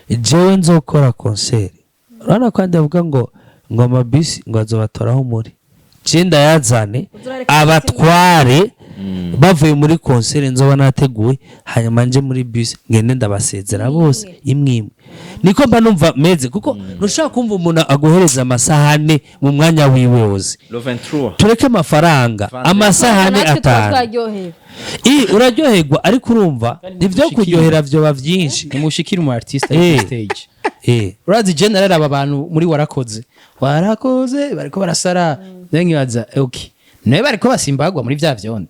jewe nzokora concert. Urabona ko avuga ngo amabisi ngo azobatoraho muri je ndayazane abatware bavuye muri concert nzoba nateguye, hanyuma nje muri bisi ngende ndabasezera bose imwe imwe. Niko mba numva meze, kuko ntushobora kumva umuntu aguhereza amasahane mu mwanya wiwe wose. Le 23. Tureke amafaranga, amasahane Natwe tuba 5. twaryohewe. I uraryoherwa, ariko urumva ibyo kuryohera vyoba vyinshi. Nimushikire umu artiste ari kuri stage. Urazi je nararaba abantu muri warakoze warakoze bariko barasara, nawe nkibaza, okay, nawe bariko basimbagwa muri vya vyondo.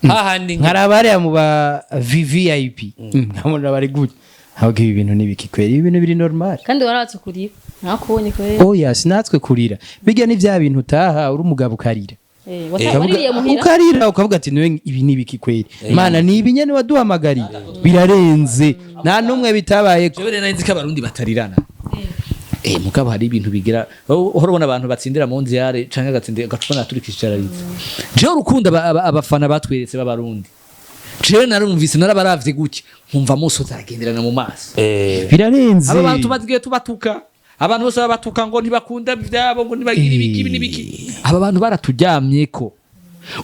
Hahandi Nkaraba hariya mu ba VVIP, nkabona bari gutya, ahubwo ibi bintu nibiki kweri? Ibi bintu biri normal? Kandi waratse kurira, nakubonye kweri. Oya, sinatswe kurira, bijya ni vya bintu utaha uri umugabo ukarira. Eh, waririye muhira. Ukarira ukavuga ati: "Niwe, ibi ni ibiki kweri? Mana, ni ibi nyene waduhamagariye, birarenze." Nta n'umwe bitabaye. Jewe rero nari nzi ko Abarundi batarirana. Mugabo hari ibintu bigira uhora ubona abantu batsindira mu nziyare canke agatsindira agacupa naturikishije araritse. Jewe urukundo abafana batweretse b'Abarundi, jewe narumvise, narabaravye gutya nkumva amosozi aragenderana mu maso. Birarenze. Aba bantu tumaze igihe tubatuka, abantu bose babatuka ngo ntibakunda ivyabo, ngo ntibagira ibiki, ibi n'ibiki. Aba bantu baraturyamyeko,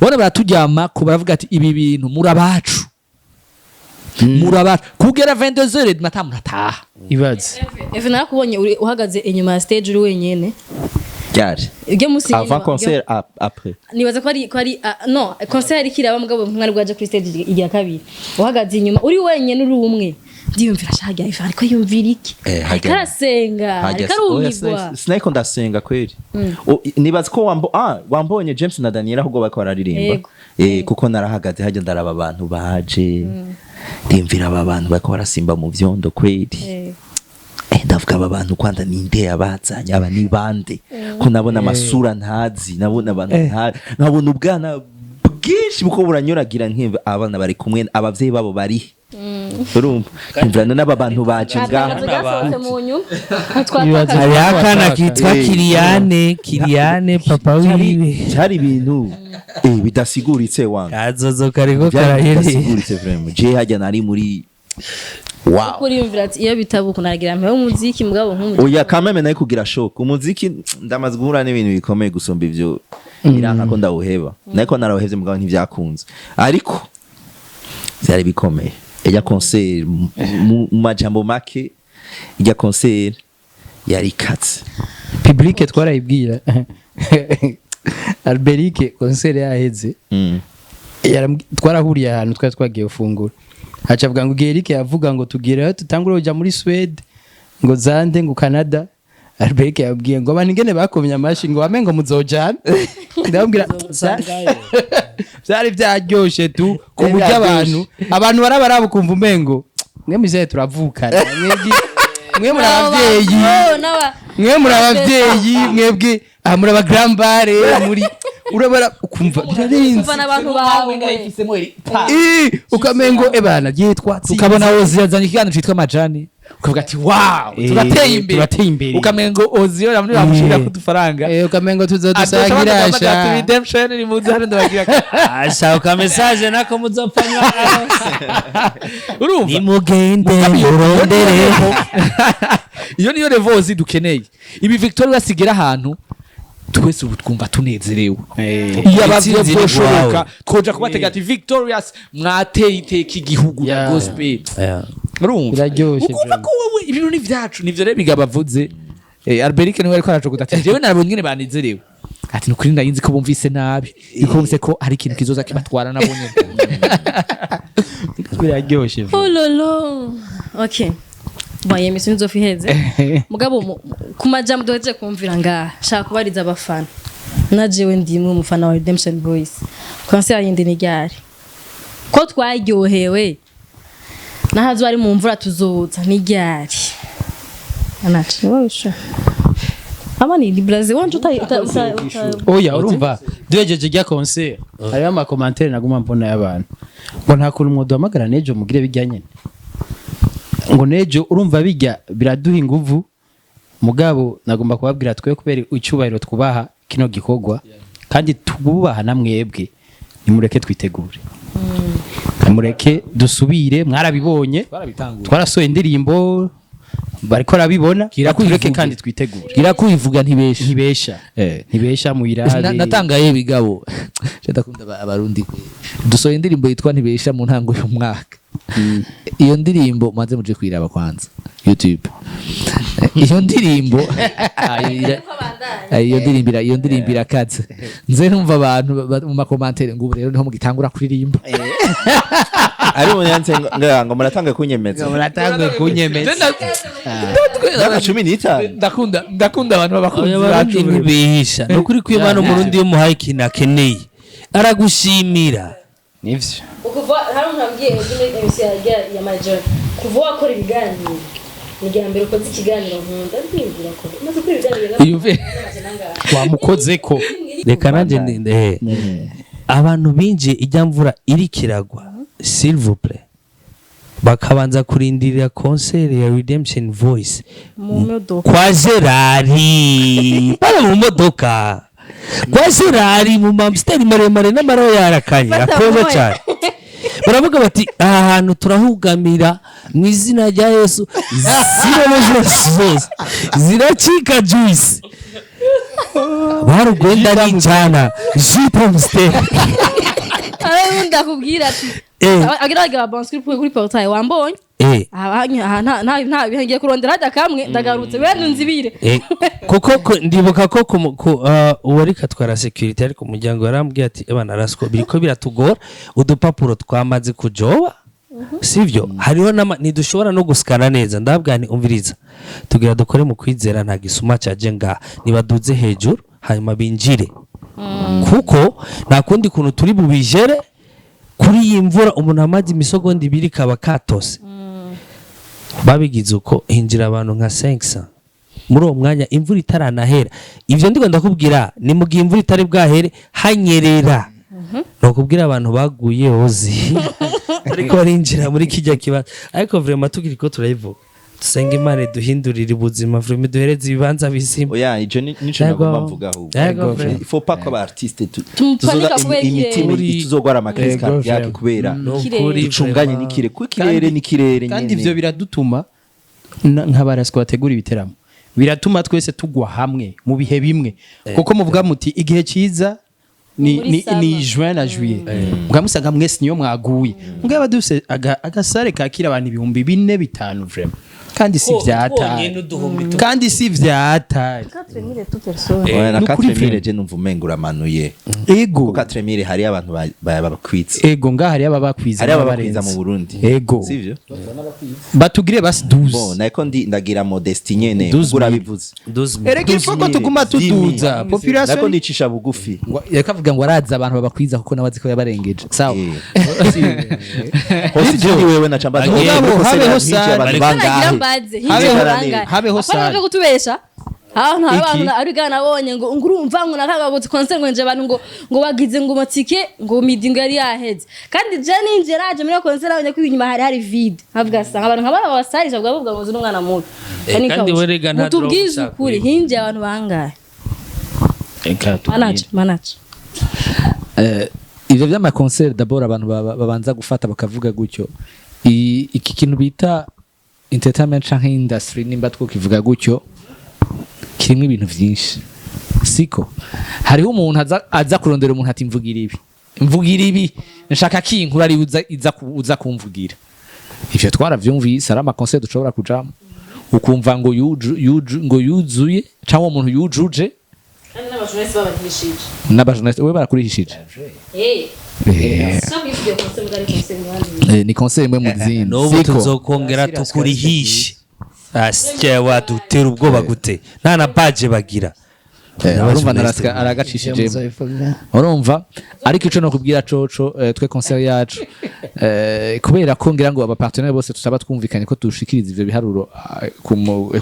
ubona baraturyamako, baravuga ati: "Ibi bintu murabacu, murabacu." Kugera 22h mata murataha. Ibaze. Efe, narakubonye uhagaze inyuma ya stage uri wenyene. Ryari? Ibyo munsi nyene Avant concert, après? Nibaza ko ari no concert ikiraba, mugabo mwari bwaje kuri stage irya kabiri, uhagaze inyuma uri wenyene, uri umwe, ndiyumvira shaga ifa ariko yumvira iki? Eh, Ariko arasenga, ariko arumigwa. Sinariko ndasenga kweri. Nibaza ko wambonye James na Daniela ahubwo bariko bararirimba. Yego. Kuko narahagaze hajya ndaraba abantu baje, ndiyumvira aba bantu bariko barasimba mu vyondo kweri. Ndavuga aba bantu kwanda ninde yabazanye? Aba ni bande ko nabona amasura ntazi, nabona abantu ntazi, nkabona ubwana bwinshi buko buranyuragira, nkimva abana bari kumwe abavyeyi babo bari, urumva, nkumva none aba bantu baje ngaha. Itangazo ryasohotse mu nyuma. Ibibazo. Hariho akana kitwa Kiriyane, Kiriyane papa wiwe. Cyari ibintu bidasiguritse wanga. Kazozo kariko Byari karahereye. bidasiguritse vraiment. Je hajya nari muri wow. Kuriyumvira ati iyo bitabuka nagira mpewe umuziki, mugabo nk'umuziki. Oya, quand même nayo kugira shock. Umuziki ndamaze guhura n'ibintu bikomeye gusumba ivyo, biranka ko ndawuheba, nariko narawuhevye mugabo ntivyakunze, ariko vyari bikomeye. Ijya concert, mu majambo make, ijya concert yari ikatse. Public twarayibwira. Alberike concert yaheze, twarahuriye ahantu twari twagiye gufungura, aca avuga ngo Gerike yavuga ngo tugire tutangure kuja muri Swede, ngo zande, ngo Canada. Alberike yabwiye ngo abantu ingene bakomye amashi, ngo wamengo muzojana. Ndababwira byari byaryoshe tu, ku buryo abantu barabaraba ukumva umengo mwe muzehe turavukana, mwebwe mwe muri abavyeyi, mwe muri abavyeyi, mwebwe aha muri abagrambare, muri urabara ukumva birarenze. Kuva n'abantu bawe. Ukamengo ebana yitwa Tukabona Ozi yazanye ikiganiro citwa Majani, ukavuga ati: "Wow, turateye imbere." Turateye imbere. Ukamengo Ozi yo ramwe bamushira ku dufaranga. Ukamengo tuzodusangira sha. Redemption ni muze hano ndabagira. Ashaka message nako muzopfa. Urumva? Nimugende murondere. Iyo niyo level Ozi dukeneye. Ibi Victoria basigera ahantu twese ubu twumva tunezerewe. Iyo abavyo Intsinzi iri boshoboka iwawe. twoja kubatega ati: "Victorious, mwateye iteka igihugu na gospel." Urumva? Biraryoshe Ukumva vraiment. ko wowe ibintu ni vyacu, nivyo rero biga bavuze. Alberic niwe ariko arajogoda ati jewe nabonye nyene banezerewe, ati nukuri ndayinzi ko bumvise nabi, niko bumvise ko hari ikintu kizoza kibatwara nabo nyene. Biraryoshe. Oh lolo. Ok. Bon, iyi émission nzofa iheze. Mugabo ku majambo duhejeje kumvira ngaha, shaka kubariza abafana. Na jewe ndimwe umufana wa Redemption Voice. Concert yindi ni ryari? Ko twaryohewe. Nahazo ari mu mvura tuzoza ni ryari? Anachi, wowe sha. Ama ni Brazil wanje uta. Oya, urumva duhejeje rya concert, hariho ama commentaires naguma mbona y'abantu ngo nta kuntu mwoduhamagara n'ejo mugire bijya nyene, ngo n'ejo. Urumva bijya biraduha inguvu, mugabo nagomba kubabwira twe kubera icyubahiro twubaha kino gikorwa kandi tububaha na mwebwe, nimureke twitegure, nimureke dusubire. Mwarabibonye. Twarabitanguye. Twarasohoye indirimbo, bariko barabibona. Gira tureke kwivuga. kandi twitegure. Gira kwivuga ntibesha. Ntibesha. Ntibesha muyirabe. Natangaye bigabo. Je ndakunda Abarundi. Dusohoye indirimbo yitwa Ntibesha mu ntango y'umwaka. Iyo ndirimbo maze muje kuyiraba kwanza YouTube. Iyo ndirimbo iyo ndirimbo irakaze. Nze numva abantu mu ma commentaires ngo ubu rero niho mugitangura kuririmba. Ari umuntu yanditse ngo muratanga kunyemeza. Muratanguye kunyemeza. Myaka 15. Ndakunda abantu b'abakunzi Abarundi bacu. ntibihisha, ni ukuri kw'Imana. Umurundi iyo umuhaye ikintu akeneye aragushimira. Nivyo. Ukuva hari umuntu ambwiye ejo muri MC ya Major, kuva wakora ibiganiro ni irya mbere ukoze ikiganiro nkunda, ndibwira ko umaze gukora ibiganiro. Wamukoze ko. Reka nanjye abantu binjiye ijya mvura iri kiragwa, s'il vous plaît, bakabanza kurindirira concert ya Redemption Voice mu modoka kwa Gerard, bari mu modoka kwa Gerard mu mamsiteri maremare n'amaraho yarakanye Fata akonje moya. cyane, baravuga bati aha hantu turahugamira mu izina rya Yesu. Zero zose ziracika, juice barugwenda n'injana jipo msiteri. Hari undi akubwira ati agira bagira bonse kuri portail wambonye. Aha aha, nta bihe ngiye kurondera hajya kamwe ndagarutse wenda nzibire. Kuko ndibuka ko uwari katwara security ariko umuryango yarambwiye ati ebana Rasco, biriko biratugora, udupapuro twamaze kujoba, sivyo? Hariho nama ntidushobora no gusikana neza. Ndabwira nti umviriza, tugira dukore mu kwizera, nta gisuma caje ngaha, nibaduze hejuru hanyuma binjire, kuko nta kundi kuntu turi bubijere kuri iyi mvura. Umuntu amaze imisogonda 2 kaba katose. Babigize uko, hinjira abantu nka 500 muri uwo mwanya imvura itaranahera. Ivyo ndiko ndakubwira ni mu gihe imvura itari bwahere, hanyerera. Nokubwira abantu baguye ozi ariko barinjira muri kijya kibazo. Ariko vraiment tukiri ko turayivuga, dusenga Imana duhindurire ubuzima, vraiment duhereze ibibanza bizima. Oya, ico nico Yego. nagomba mvuga ahubwo. Yego, Il faut pas ko aba artiste Tumupanika tuzoza kubera imitima ikirere. tuzogwara ama crise Yego, cardiaque vraiment. kubera Nukuri ducunganye vraiment. n'ikire, kuko ikirere n'ikirere Kandi nyene. ivyo biradutuma nk'abaraswa bategura ibiteramo, biratuma twese tugwa hamwe mu bihe bimwe, kuko muvuga muti igihe cyiza ni, Muri ni, summer. ni juin na juillet, mukamusanga mwese niyo mwaguye, mugaba dufise agasare kakira abantu 4000, 5,000 vraiment, kandi si vyatari, kandi si vyatari. Oya, na Nukuri 4000 vraiment. je numva umenga uramanuye. Ego. Kuko 4000 hari abantu babakwiza. Ego, ngaha hariyo ababakwiza. Hari ababakwiza n'abarenze. mu Burundi. Ego. Sivyo? Batugire basi 12. Bon, nako ndi ndagira modestie nyene. 12 ubwo urabivuze. Erega il faut ko tuguma tuduza Nako population. nicisha bugufi. Yakavuga ngo araza abantu babakwiza kuko nawe azi ko yabarengeje, sawa. Hose je ni wewe na chambaza. Mugabo, habeho sare. Abantu nagira bangahe? mbaze Habeho- hinjira bangahe? habeho Apana sare. byo kutubesha aho nta Iki? abantu ari gana nabonye ngo urumva ngo nakangabutse concert ngo nje abantu ngo bagize ngo matike ngo midi ngo yari yaheze, kandi je ninjye naje muri concert nabonye ko inyuma hari vide, nkavuga sanga abantu nk'abana babasarisha bwa bavuga ngo n'umwana mubi. Kandi we rega nta mutubwize drone ukuri, ushaka. hinjiye abantu bangahe? Manager, manager. Ivyo vy'ama concert d'abord abantu babanza gufata bakavuga gutyo. Iki kintu bita entertainment canke industry, nimba twokivuga gutyo, kirimo ibintu vyinshi, siko? Hariho umuntu aza kurondera umuntu ati mvugira ibi, mvugira ibi, nshaka kinkura ari uza kumvugira. Ivyo twaravyumvise, ari ama concert dushobora kujamo. Ukumva ngo ngo yuzuye, cyangwa umuntu yujuje. Kandi n'abajournaliste babagishije. N'abajournaliste we barakurihishije. Sio kwivugira concert, mugari concert mwandi. Ni concert imwe mu zindi. N'ubu Siko. tuzokongera tukurihishe. Asya, wadutera ubwoba gute? Nta na badge bagira. Urumva narasika aragacishije, urumva. Ariko ico nokubwira coco, twe concert yacu, kubera ko ngira ngo abapartenaire bose tutaba twumvikanye ko dushikiriza ivyo biharuro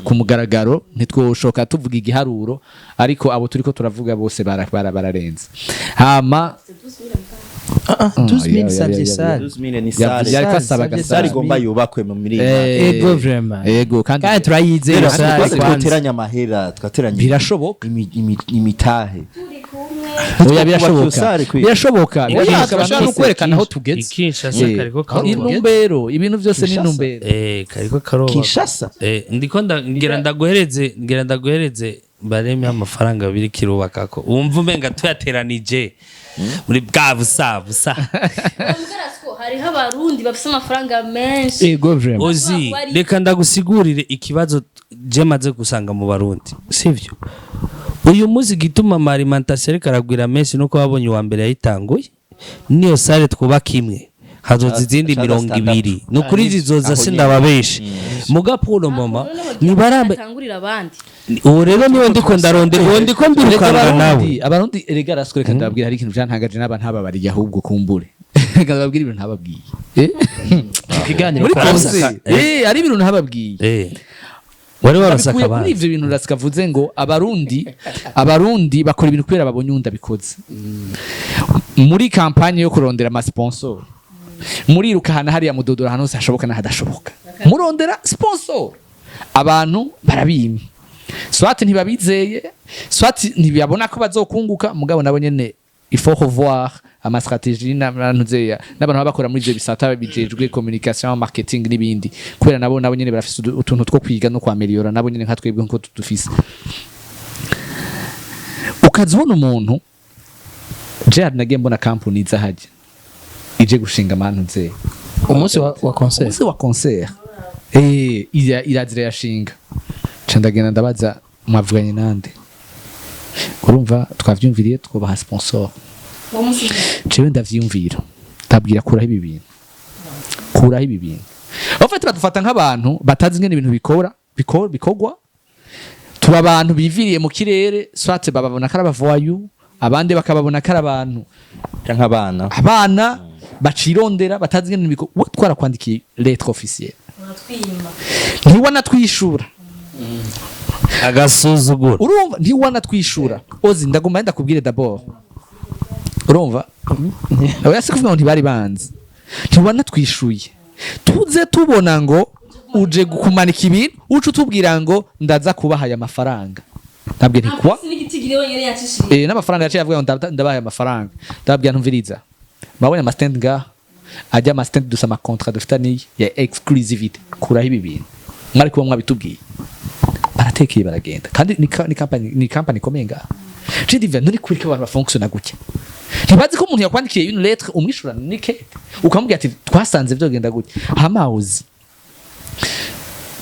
ku mugaragaro, ntitwoshoka tuvuga igiharuro, ariko abo turiko turavuga bose bararenze. Hama 12,000. Ya, Savye ya. salle. 12,000 ni salle. Yariko asaba Savye. gasale. Salle igomba yubakwe mu miliyoni. Ego, vraiment. Ego, kandi Kandi turayizeye Rero salle twese kwanza. twateranya amahera, twateranya Birashoboka. imitahe. Oya, birashoboka. Salle kwiye. Birashoboka. Oya, Birashoboka. turashobora no kwerekana aho tugeze. Ikinshasa kariko karubaka. Intumbero, ibintu byose ni intumbero. Kariko karubaka. Kinshasa. Ndiko ngira ndaguhereze bareme amafaranga biri kirubakako, wumva umenga tuyateranije muri bwa busa busa. Hariho Abarundi bafise amafaranga menshi. Ego, vraiment. Ozi, reka ndagusigurire ikibazo je maze gusanga mu Barundi, sivyo? Uyu munsi gituma ama alimentation ariko aragwira menshi nuko babonye uwa mbere yayitanguye. Niyo salle twubaka imwe, hazoza izindi Haza mirongo stand up. ibiri. Ni ukuri zizoza. Aho nyene. Sindababeshe muga pour le moment nibarambe. Atangurira abandi. Ubu rero niwe ndiko ndarondera, uwo ndiko mbirukanga nawe. Abarundi erega rasiko, reka ndababwira, hari ikintu byantangaje n'aba ntababariye, ahubwo kumbure reka ndababwira ibintu ntababwiye. Ikiganiro Muri kwanza. concert, hari ibintu ntababwiye. Wari warose Babikuye kuri akabanza. ivyo bintu rasika avuze ngo Abarundi bakora ibintu kubera babonye uwundi abikoze. Muri campagne yo kurondera ama sponsor, muriruka ahantu hariya, mudodora ahantu hose hashoboka n'ahadashoboka, murondera sponsor, abantu barabimye, soit ntibabizeye, soit ntibabona ko bazokunguka. Mugabo nabo nyene il faut revoir ama stratégie n'abantu zeya n'abantu baba bakora muri ivyo bisata bijejwe communication, marketing n'ibindi, kubera nabo nyene barafise utuntu two kwiga no kwameliora, nabo nyene nka twebwe nko tudufise. Ukaza ubona umuntu, Gerard, nagiye mbona company iza hajya ije gushinga amantu ze Umunsi wa concert. Umunsi wa concert, irazira yashinga. Ca ndagenda ndabaza: "Mwavuganye nande?" Urumva, twavyumviriye twubaha sponsor. Jewe ndavyiyumvira, ndabwira: "Kuraho ibi bintu, kuraho ibi bintu." En fait badufata nk'abantu batazi ingene ibintu bikora, bikogwa. Tuba abantu biviriye mu kirere, soit bababona ko ari abavoyou, abandi bakababona ko ari abantu Canke abana. Abana bacirondera, batazi ingene biko. We twarakwandikiye lettre officielle, ntiwanatwishura. Agasuzuguro. Urumva, ntiwanatwishura. Ozi, ndaguma ndakubwire d'abord, urumva, oya, si kuvuga ngo ntibari banzi, ntiwanatwishuye. Tuze tubona ngo uje kumanika ibintu, uca utubwira ngo ndaza kubaha aya mafaranga. Ntabwo ntikwa N'igitigiri wenyine yacishije. N'amafaranga yaciye avuga ngo ndabahaye amafaranga. Ndababwira: "Ntumviriza, murabonye ama stand ngaha, ajya ama stand dusa ama contrat dufitaniye ya exclusivité. Kuraho ibi bintu, mwari kuba mwabitubwiye." Baratekeye baragenda. Kandi ni company ikomeye ngaha. Je dis, none kuri ko abantu bafonctiona gutya, ntibazi ko umuntu yakwandikiye une lettre umwishura n'ikete, ukamubwira ati twasanze vyogenda gutya. Hamawuzi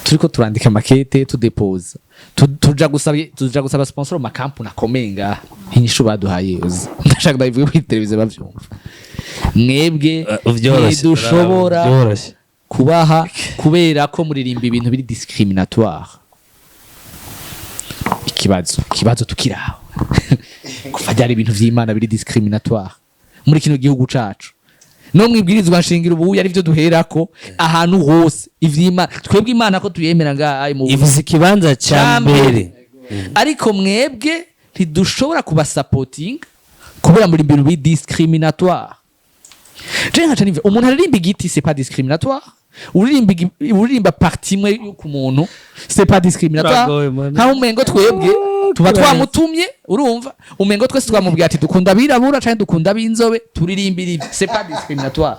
turiko turandika makete, tudepoza, tuja gusaba sponsor mu makampuni akomeye ngaha, inyishu baduhaye, uzi, ndashaka ndabivuge kuri televiziyo bavyumva: "Mwebwe Vyoroshe. ntidushobora Vyoroshe. kubaha kubera ko muririmba ibintu biri discriminatoire." Ikibazo tukiraho, kuva ryari ibintu vy'Imana biri discriminatoire muri kino gihugu cacu? No mwibwirizwa nshingiro ubu ari byo duherako ahantu hose ivy'Imana, twebwe Imana ko tuyemera ngaha mu Ivuze ikibanza cya mbere. Ariko mwebwe ntidushobora kubasapotinga kubera muri ibintu biri discriminatoire. Je nkaca nimva umuntu aririmba igiti, c'est pas discriminatoire. Uririmba partie imwe ku muntu, c'est pas discriminatoire. Uragoye, man. Nkaho umengo twebwe tuba twamutumye. Urumva, umengo twese twamubwiye ati dukunda abirabura canke dukunda ab'inzobe, turirimbira ibi, c'est pas discriminatoire.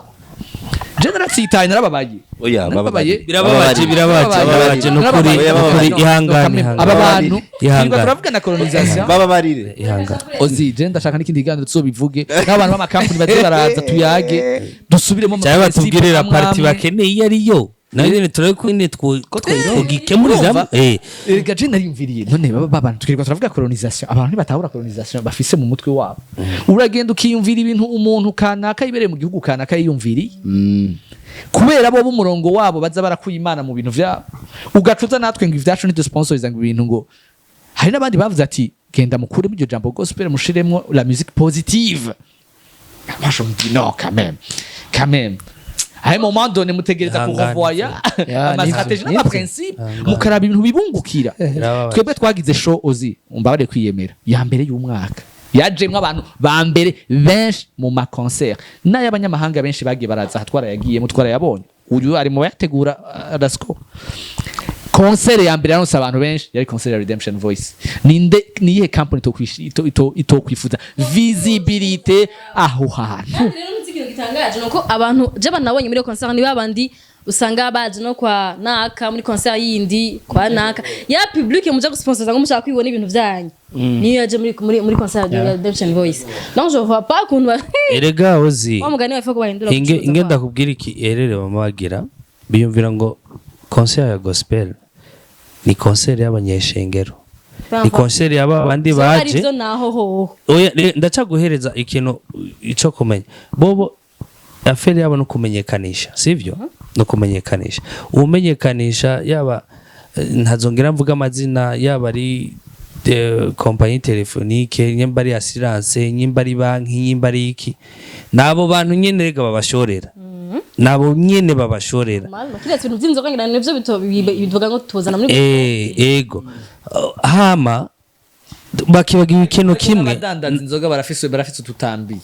Je naratsitaye, narababaye. Oya. Narababaye. Birababaje, birababaje, birababaje nukuri. Oya, Nukuri, bababarire. ihangane, ihangane. Aba bantu Ihangane. twirirwa turavuga na colonisation. Bababarire. Ihangane. Ozi, je ndashaka n'ikindi kiganiro tuzobivuge n'abantu b'amakampani baze baraza, tuyage, dusubiremo Cyangwa ama principe batubwirira amwe partie amwe. bakeneye iyo ariyo. Nayo nyene turabe ko nyene twogikemurizamo. Erega je nariyumviriye, none baba babantu twirirwa turavuga colonisation, abantu ntibatahura colonisation bafise mu mutwe wabo. Uragenda ukiyumvira ibintu umuntu kanaka yibereye mu gihugu kanaka yiyumviriye, kubera bo b'umurongo wabo baza barakuye Imana mu bintu vyabo, ugacuza natwe ngo ivyacu ntidusponsoriza, ngo ibintu, ngo hari n'abandi bavuze ati genda mukuremo iryo jambo gospel, mushiremwo la musique positive. Moi je me dis non, quand même, quand même, à un moment donné mutegereza Ihangane. kurevoya Ya, ama nivyo, stratégie nivyo. n'ama principe, mukaraba ibintu bibungukira. Birababaje. Twebwe twagize show, ozi umbabare kwiyemera, ya mbere y'umwaka yajemwo abantu ba mbere benshi mu ma concert n'ay'abanyamahanga benshi bagiye baraza aha, twarayagiyemo, twarayabonye. Uyu ari mu bayategura, Rasco. Concert ya mbere yaronse abantu benshi yari concert ya Redemption Voice. Ninde, niyihe company itokwifuza visibilité aho hantu? Kandi rero nzi ikintu gitangaje nuko abantu je banabonye muri iyo concert ni babandi usanga baje no kwa naka muri concert yindi kwa naka ya public muja gusponsoriza ngo mushaka kwibona ibintu vyanyu, niyo yaje muri concert ya Redemption Voice. Donc je vois pas ukuntu Erega ozi wa mugani wa ko bahindura inge gucuruza inge kwabo. Ndakubwira iki, erere bama bagira biyumvira ngo concert ya gospel ni concert y'abanyeshengero, ni concert y'aba bandi Vyoba ari baje. vyo naho hoho. Oya, ndacaguhereza ikintu ico kumenya. Bobo affaire yabo no kumenyekanisha, sivyo? No kumenyekanisha, umenyekanisha yaba ntazongera mvuga amazina, yaba ari compagnie téléphonique, nyimba ari assurance, nyimba ari banki, nyimba ari iki, nabo bantu nyene rega babashorera, nabo nyene babashorera. Malma kiretse ibintu vy'inzoga ngira nivyo bivuga ngo tuzana muri Ego. Hama bakibagira ikintu kimwe. Abadandaza inzoga barafise ututambiye.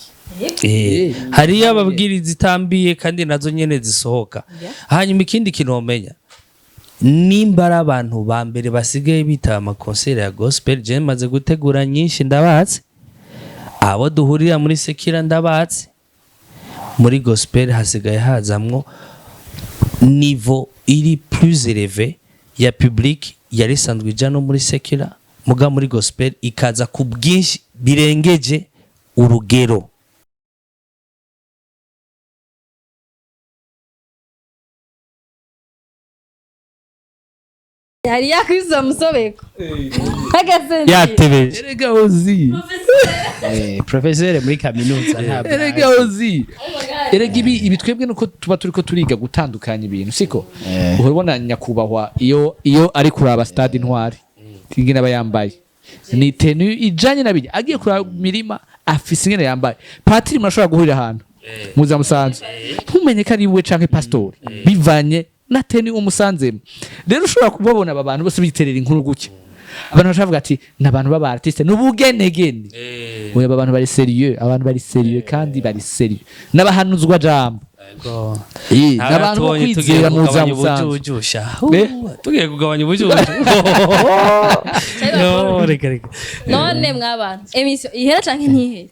Hariyo ababwiriza itambiye kandi nazo nyene zisohoka. Hanyuma ikindi kintu womenya, nimba ari abantu ba mbere basigaye bitaba ama concert ya gospel, je maze gutegura nyinshi, ndabazi abo duhurira muri séculaire, ndabazi muri gospel hasigaye hazamwo niveau iri plus élevé ya public yari isanzwe ija no muri séculaire, muga muri gospel ikaza ku bwinshi birengeje urugero. Yari yakwiza musobeko agasenzi. Yatebeje. Erega ozi Professeur muri kaminuza ntabwo erega ozi, erega ibi twebwe nuko tuba turiko turiga gutandukanya ibintu, siko? Uhora ubona nyakubahwa iyo ari kuraba stade Intwari ingene aba yambaye, ni tenue ijanye na bijya. Agiye kuraba mirima afise ingene yambaye. Patiri murashobora guhurira ahantu muza musanze ntumenye ko ari we canke pastori, bivanye na tenue umusanzemo. Rero ushobora kubabona aba bantu bose biterera inkuru gutya, abantu bashobora ati ni abantu b'aba artiste n'ubugenegene. Oya, aba bantu bari sérieux, abantu bari sérieux kandi bari sérieux n'abahanuzwa jambo. N'abantu bo kwizera mu buzima busanzwe. Ubujuju. Tugiye kugabanya ubujuju. No, reka reka. None mw'abantu, émission ihera canke ntihere?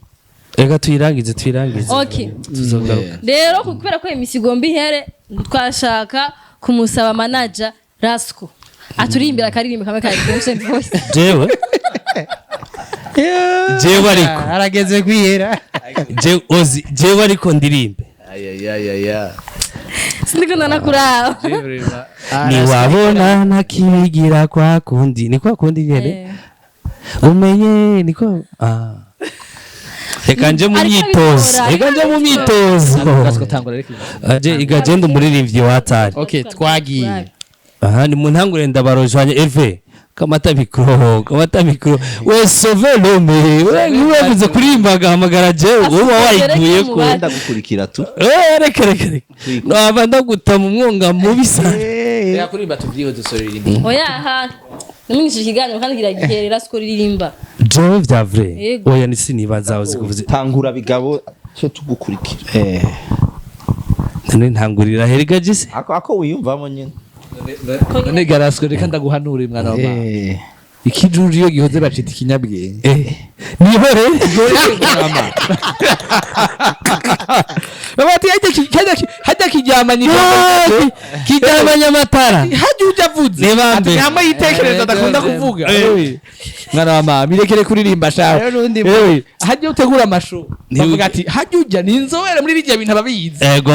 Reka tuyirangize, tuyirangize. Okay. Tuzogaruka. Rero kubera ko émission igomba ihere, twashaka kumusaba manager Rasco aturimbira akaririmbo kamwe ka Redemption Voice. Jewe ariko arageze kwihera. Jewe ozi, jewe ariko ndirimbe. Sindiko ndanakuraba. Niwabona ntakibigira kwa kundi, ni kwa kundi nyene umenye niko. Reka nje mu Ariko myitozo. abikora, Reka nje mu ariko myitozo. Rasco, tangura reka. Aje igagenda umuririmbyi watari. Okay, twagiye. Aha ni mu ntangure, ndabarojwanye eve kamata micro, kamata micro we sauve l'homme we wevuze kuririmba agahamagara jewe uba wayiguye ko. Ndagukurikira tu. Reka reka reka, naba ndaguta mu mwonga mubi sana. Reka kuririmba tuvyiho dusorera indi. Oya, aha namwigishije ikiganiro kandi kiragihere. Rasco, ririmba. Jewe vya vrai? Yego. Oya, nisi nibaza uzi kuvuze. Tangura bigabo cyo tugukurikira. None ntangurira herega jise? Ako wiyumvamo nyine. None Garasco, reka ndaguhanure mwana wa mama. Ikijuju iyo gihoze bacita ikinyabwenge. Nihore. Baba ati hajya kiryamanye. Kiryamanye amatara. Hajya ujya avuze. Ni bambe. Ati hamwe yitekereza adakunda kuvuga. Mwana wa mama, irekere kuririmba shawe. Rero n'undi Ewe, hajya utegura amashu bavuga ati hajya ujya ni inzobere muri bijya bintu ababizi. Ego,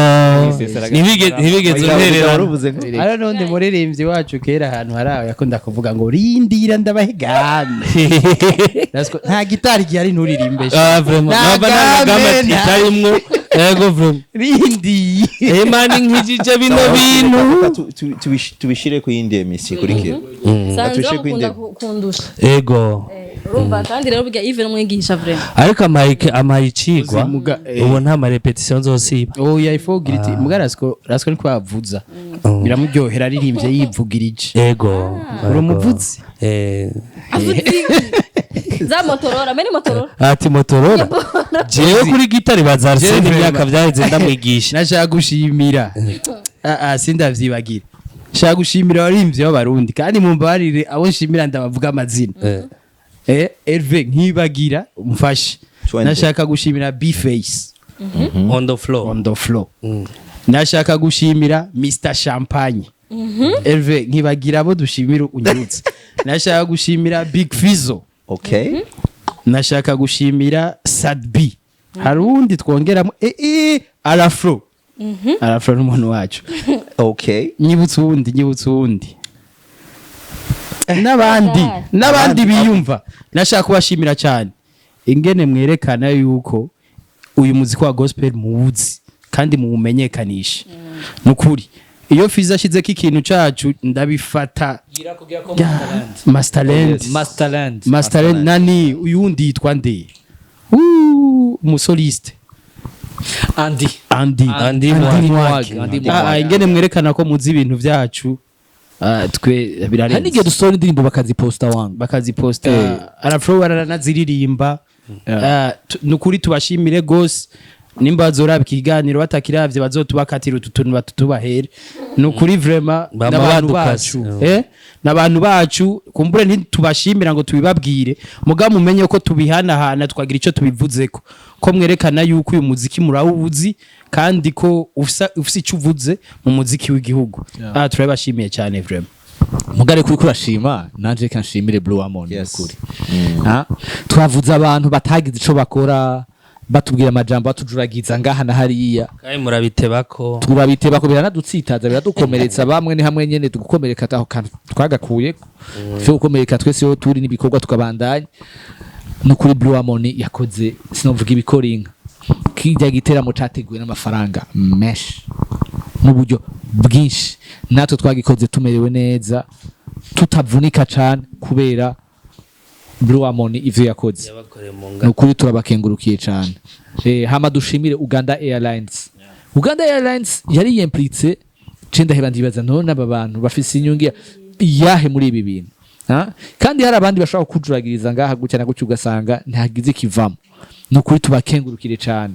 ntibigeze untererana. Waruvuze ngo Hariho n'undi muririmbyi wacu kera ahantu hari aho yakunda kuvuga ngo rindira ndabahegame. Nta gitari gihari, nturirimbe. Ah, vraiment. Nta Naba nta game, gama itarimwo. Ego, vraiment. Rindiye. Eh mani, nkijije bino bintu. Reka tubishire ku yindi emisi ikurikira. Sanzwe Tushe bakunda kwindeba. kundusha. Ego. Urumva kandi rero burya Yves n'umwigisha vraiment. Ariko amaye icigwa. Uzimuga, eh. Ubu nta ma répétition nzosiba. Oya, ifogira iti muga Rasco, Rasco niko yavuza, biramuryohera aririmbye yivugirije. Ego. Uri umuvuzi. Eh. Za Motorola meni Motorola. Ati Motorola, jewe kuri gitari baza Arsene. Jewe Imyaka vyaheze ndamwigisha. Nashaka gushimira, sindavyibagira, nshaka gushimira abaririmbyi b'Abarundi, kandi mumbabarire abo nshimira ndabavuga amazina. Hervé, nkibagira umfashe. Twende. Nashaka gushimira B-Face. On the floor. On the floor. Nashaka gushimira Mr Champagne. Hervé, nkibagira abo dushimira unyutse. Nashaka gushimira Big Fizzo. Okay. Nashaka gushimira Sadbi. Hari uwundi twongeramo, Arafro. Arafro n'umuntu wacu. Okay. Nyibutse uwundi, nyibutse uwundi, n'abandi n'abandi biyumva. Nashaka kubashimira cyane ingene mwerekana yuko uyu muziki wa gospel muwuzi kandi muwumenyekanisha. Nukuri iyo Fiza ashizeko ikintu cacu ndabifata. Masterland. Masterland. Masterland nani? Uyundi yitwa nde? Umusoliste. Andy. Andy. Andy Mwag. Mwag. Andy Mwag. Ingene mwerekana ko muzi ibintu vyacu, twe Hari n'igihe birarenze. dusohora indirimbo bakaziposta wangu. Bakaziposta, Arafro baranaziririmba. Nukuri tubashimire gose. Nimba bazoraba ikiganiro, batakiravye bazotubakatira utu tuntu batutubahere. Nukuri vraiment Bama n'abantu badukase. bacu, n'abantu bacu. Kumbure ntitubashimira ngo tubibabwire, muga mumenye ko tubihanahana twagira ico tubivuzeko, ko mwerekana yuko uyu muziki murawuzi kandi ko ufise ico uvuze mu muziki w'igihugu. Turabashimiye cyane vraiment. Mugare kuri kurashima, nanje reka nshimire Blue Amon. Yes. Nukuri. Twavuze abantu batagize ico bakora, batubwira amajambo, batujuragiza ngaha na hariya. Kandi murabitebako. Turabiteba ko biranadutsitaza, biradukomeretsa bamwe. Ni hamwe nyene tugukomereka, aho kantu twagakuye cyo gukomereka twese iyo turi n'ibikorwa tukabandanya. No kuri Blue Amon yakoze, sinovuga ibikora inka, kijya giteramo categuwe n'amafaranga menshi n'uburyo bwinshi. Natwe twagikoze tumerewe neza, tutavunika cane kubera Blue Amon ivyo yakoze. Yabakoreye mu Ni ngata. ukuri turabakengurukiye cyane. Hama dushimire Uganda Airlines. Uganda Airlines yari yemplitse ce ndaheba, ndibaza none aba bantu bafise inyungu iyahe muri ibi bintu? Ha? Kandi hari abandi bashobora kukujuragiriza ngaha gutya na gutya, ugasanga ntihagize ikivamo. Ni ukuri tubakengurukire cyane.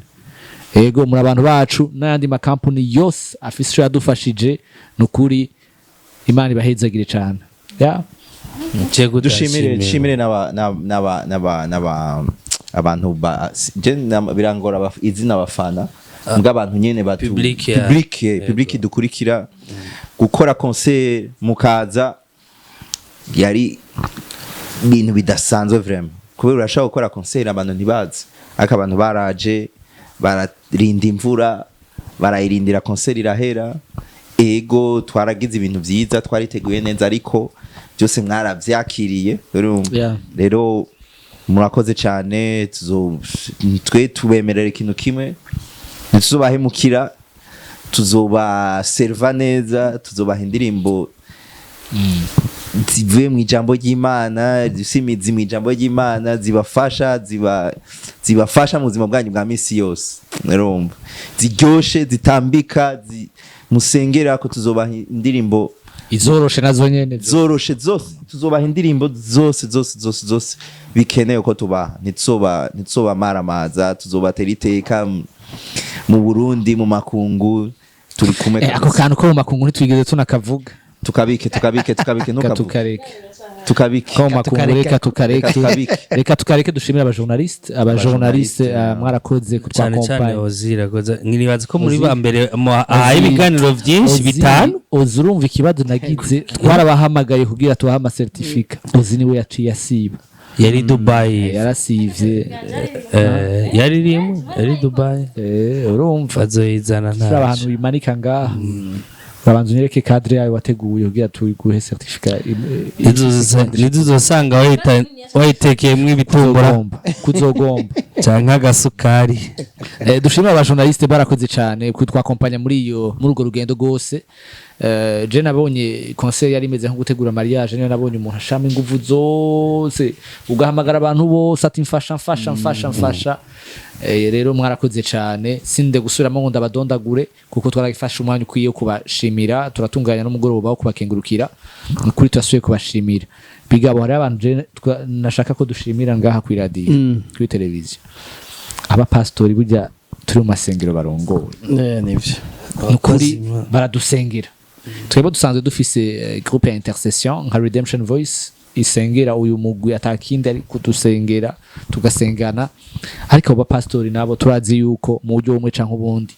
Ego, muri abantu bacu n'ayandi makampuni yose afise ico yadufashije, ni ukuri Imana ibahezagire cyane, yeah. Dushimire, dushimire n'aba n'aba n'aba n'aba abantu ba je birangora izina abafana mbwa abantu nyene batu Public, ya. Public, public dukurikira. Gukora concert mukaza yari ibintu bidasanzwe vraiment, kubera urashobora gukora concert abantu ntibazi, ariko abantu baraje, bararinda imvura, barayirindira, concert irahera. Ego, twaragize ibintu vyiza, twariteguye neza, ariko byose mwaravyakiriye, urumva? Yeah. Rero murakoze cyane. Twe tubemerera ikintu kimwe: ntituzobahemukira, tuzobaserva neza, tuzobaha indirimbo zivuye mu ijambo ry'Imana, zifise imizi mu ijambo ry'Imana, zibafasha zibafasha mu buzima bwanyu bwa misi yose, urumva, ziryoshe, zitambika, musengera ko tuzobaha indirimbo. Izoroshe nazo nyene. Zoroshe zose, tuzobaha indirimbo zose zose zose zose bikenewe ko tubaha. Ntituzoba maramaza, tuzobatera iteka mu Burundi, mu makungu turi kumwe. Ako Kabisa. kantu ko mu makungu ntitwigeze tunakavuga. Tukabike, tukabike, tukabike. Reka Ntukavuge. tukareke. Tukabike. Ko mu makungu, reka tukareke. Reka tukabike. Reka tukareke. Dushimire abajournaliste, abajournaliste. Abajournaliste, Mwarakoze Cyane cyane. kutwakompanya. Ozira goza nibaza ko muri Ozil. ba mbere ahaye ibiganiro byinshi bitanu. Ozi, urumva ikibazo nagize, twarabahamagaye kugira tubahe amacertificat, Ozi niwe yaciye asiba. Yari Dubai. Yarasivye. Yari rimwe yari Dubai. Urumva bazoyizana. turi abantu Ntaco bimanika ngaha, urabanza unyereke cadre yawe wateguye kugira tuguhe certificat. Ntituzosanga wayitekeyemwo ibitumbura Kuzogomba kuzogomba canke agasukari. Dushimira abajournaliste barakoze cyane kutwakompanya muri urwo rugendo rwose. Je nabonye concert yari imeze nko gutegura mariage, niyo nabonye umuntu ashama inguvu zose, ugahamagara abantu bose ati mfasha, mfasha, mfasha, mfasha. Rero mwarakoze cyane, sinde gusubiramo ngo ndabadondagure kuko twarafashe umwanya ukwiye wo kubashimira, turatunganya n'umugoroba wo kubakengurukira. Kuri turasubiye kubashimira bigabo. Hari abantu je nashaka ko dushimira ngaha kuri radio, kuri televiziyo, abapasitori burya turi mu masengero barongowe. Nivyo. Nukuri baradusengera. Twebwe dusanzwe dufise groupe ya intercession nka Redemption Voice isengera uyu mugwi, atakindi ari kudusengera, tugasengana. Ariko abo bapasitori nabo turazi yuko mu buryo bumwe canke ubundi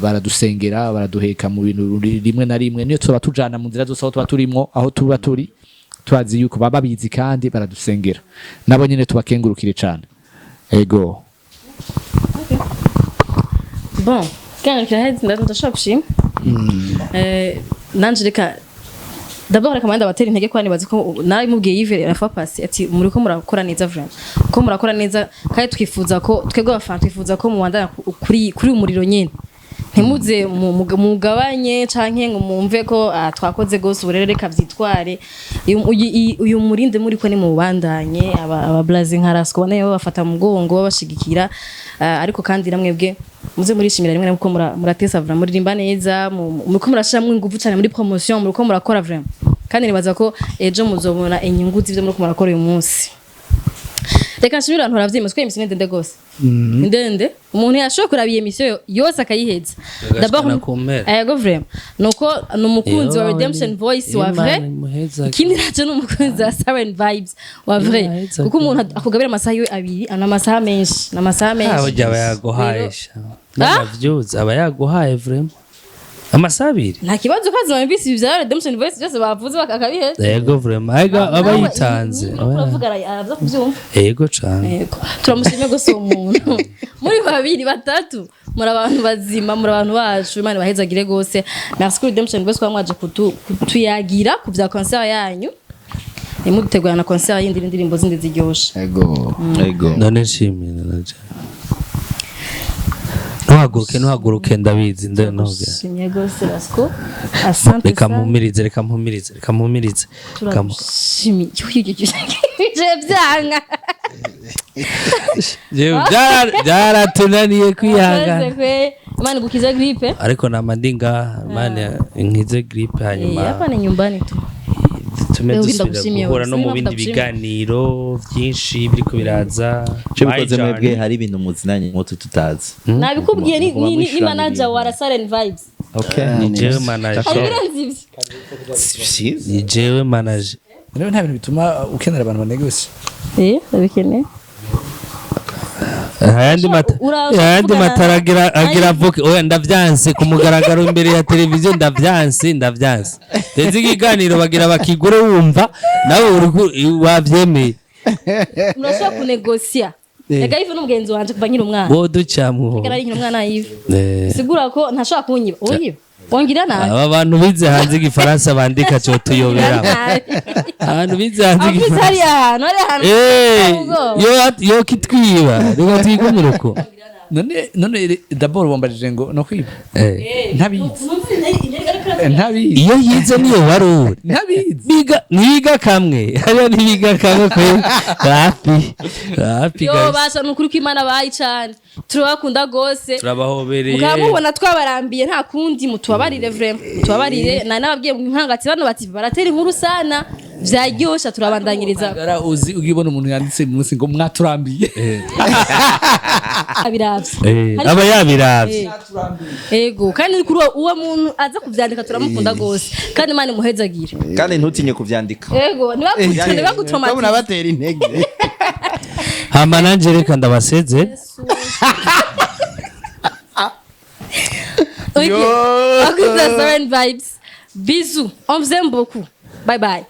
baradusengera, baraduheka mu bintu rimwe na rimwe, niyo tuba tujana mu nzira zose aho tuba turimwo, aho tuba turi, turazi yuko baba babizi kandi baradusengera. Nabo nyene tubakengurukire cane, ego. Bon, ikiganiro kiraheze, ndashobora gushima. Nanje reka d'abord reka manda batera intege, kwani bazi ko narabimubwiye Yves la fois passée ati muri ko murakora neza, vraiment ko murakora neza, kandi twifuza ko twebwe abafana twifuza ko mubandana kuri umuriro nyene, ntimuze mugabanye canke ngo mumve ko twakoze gose ubu rero reka vyitware. Uyu murinde muri ko ni mubandanye aba blaze nka Rasco bane babafata mu mugongo, babashigikira. Ariko kandi namwebwe muze murishimira rimwe na rimwe ko muratesa vraiment, muririmba neza, muriko murashiramwo ingufu cyane muri promotion, muriko murakora vraiment, kandi nibaza ko ejo muzobona inyungu z'ivyo muriko murakora uyu munsi. Reka nshimire abantu baravyima ko émission ni ndende gose, ni ndende, umuntu yashoboye kuraba iyi émission yose akayiheza. Agashikana ku mpera. Yego, vraiment nuko ni umukunzi wa Redemption Voice wa vrai. Ikindi naco ni umukunzi wa Siren Vibes wa vrai, Imana kuko umuntu akugabira amasaha yiwe abiri, ni amasaha menshi, ni amasaha menshi. Burya aba yaguhaye sha n'amavyuzi, aba yaguhaye vraiment amasaha 2. Nta kibazo ko azima mbisi ibya Redemption Voice byose bavuze bakabiheza. Yego, vraiment ariko aba yitanze. Uravuga araza kubyumva. Yego cane. Yego, turamushimye gose uwo muntu. Muri babiri batatu muri abantu bazima, muri abantu bacu, Imana ibahezagire gose. Merci kuri Redemption Voice kuba mwaje kutuyagira ku bya concert yanyu, nimudutegura na concert yindi n'indirimbo zindi ziryoshe. Ego. Ego. None nshimira naje, ntuhaguruke, ntuhaguruke, ndabizi ntuhaguruke. Turagushimye gose Rasco, asante Reka sana. mpumirize, reka mpumirize, reka mpumirize. Turagushimiye je byanga. Jewe byaratunaniye kwihangana. Urakoze kwe. Imana igukize grippe. Ariko nama ndi ngaha, Imana inkize grippe, hanyuma Hapa ni nyumbani tu. Tume Wewe dusubira ndagushimiye, guhura no mu wewe bindi ndagushimiye. biganiro byinshi biriko biraza. Cyo bikoze Bye, mwebwe John. hari ibintu muzinanye nk'utu tutazi. Nabikubwiye ni Muba ni, ni mwishurana manager ibintu. wa Siren Vibes. Okay. Ni jewe manager. Hari ibirenze ivyo. Si Ni jewe manager. Rero nta bintu bituma ukenera abantu banegose. Ndabikeneye. Ayandi mata ayandi Uravugana- matara agira avuke. Oya, ndavyanse ku mugaragaro imbere ya televiziyo, ndavyanse, ndavyanse. Ndetse ikiganiro bagira bakigure, wumva nawe uri wavyemeye. Murashobora kunegosia. Ega Yves n'umugenzi wanje kuva nkiri umwana. Wo ducamwo. Ega nari nkiri umwana Yves. Sigura ko ntashobora kunyiba. Unyiba. Wongira nabi. Aba bantu bize hanze igifaransa bandika cyo tuyobera, abantu bize hanze Afise igifaransa. hariya hantu, hariya hantu. Ubwoba. Yo kitwiba, reka twigumire uko. None d'abord wambajije ngo no kwiba. Ntabizi. Ntabizi. Iyo yize niyo wari uri. Ntabizi. Biga ntibiga kamwe hariya, ntibiga kamwe kwe, hafi hafi. Yo Guys. basha nukuri ko Imana bayi cane. Turabakunda gose. Turabahobereye. Mukaba mubona twabarambiye, nta kundi, mutubabarire vraiment, mutubabarire. Nari nababwiye mu nkangati bano bati baratera inkuru sana, vyaryosha, turabandanyiriza. Gara uzi ugibona umuntu yanditse munsi ngo mwaturambiye. Abiravye. Aba yabiravye. Ego, kandi kuri uwo muntu aza kuvyandika turamukunda gose, kandi Imana imuhezagire. Kandi ntutinye kuvyandika. Ego, ntibagutomatize. Murabatera intege. Hama nanje reka ndabaseze. Ok. Écoute la Siren Vibes. Bisous. On vous aime beaucoup. Bye bye.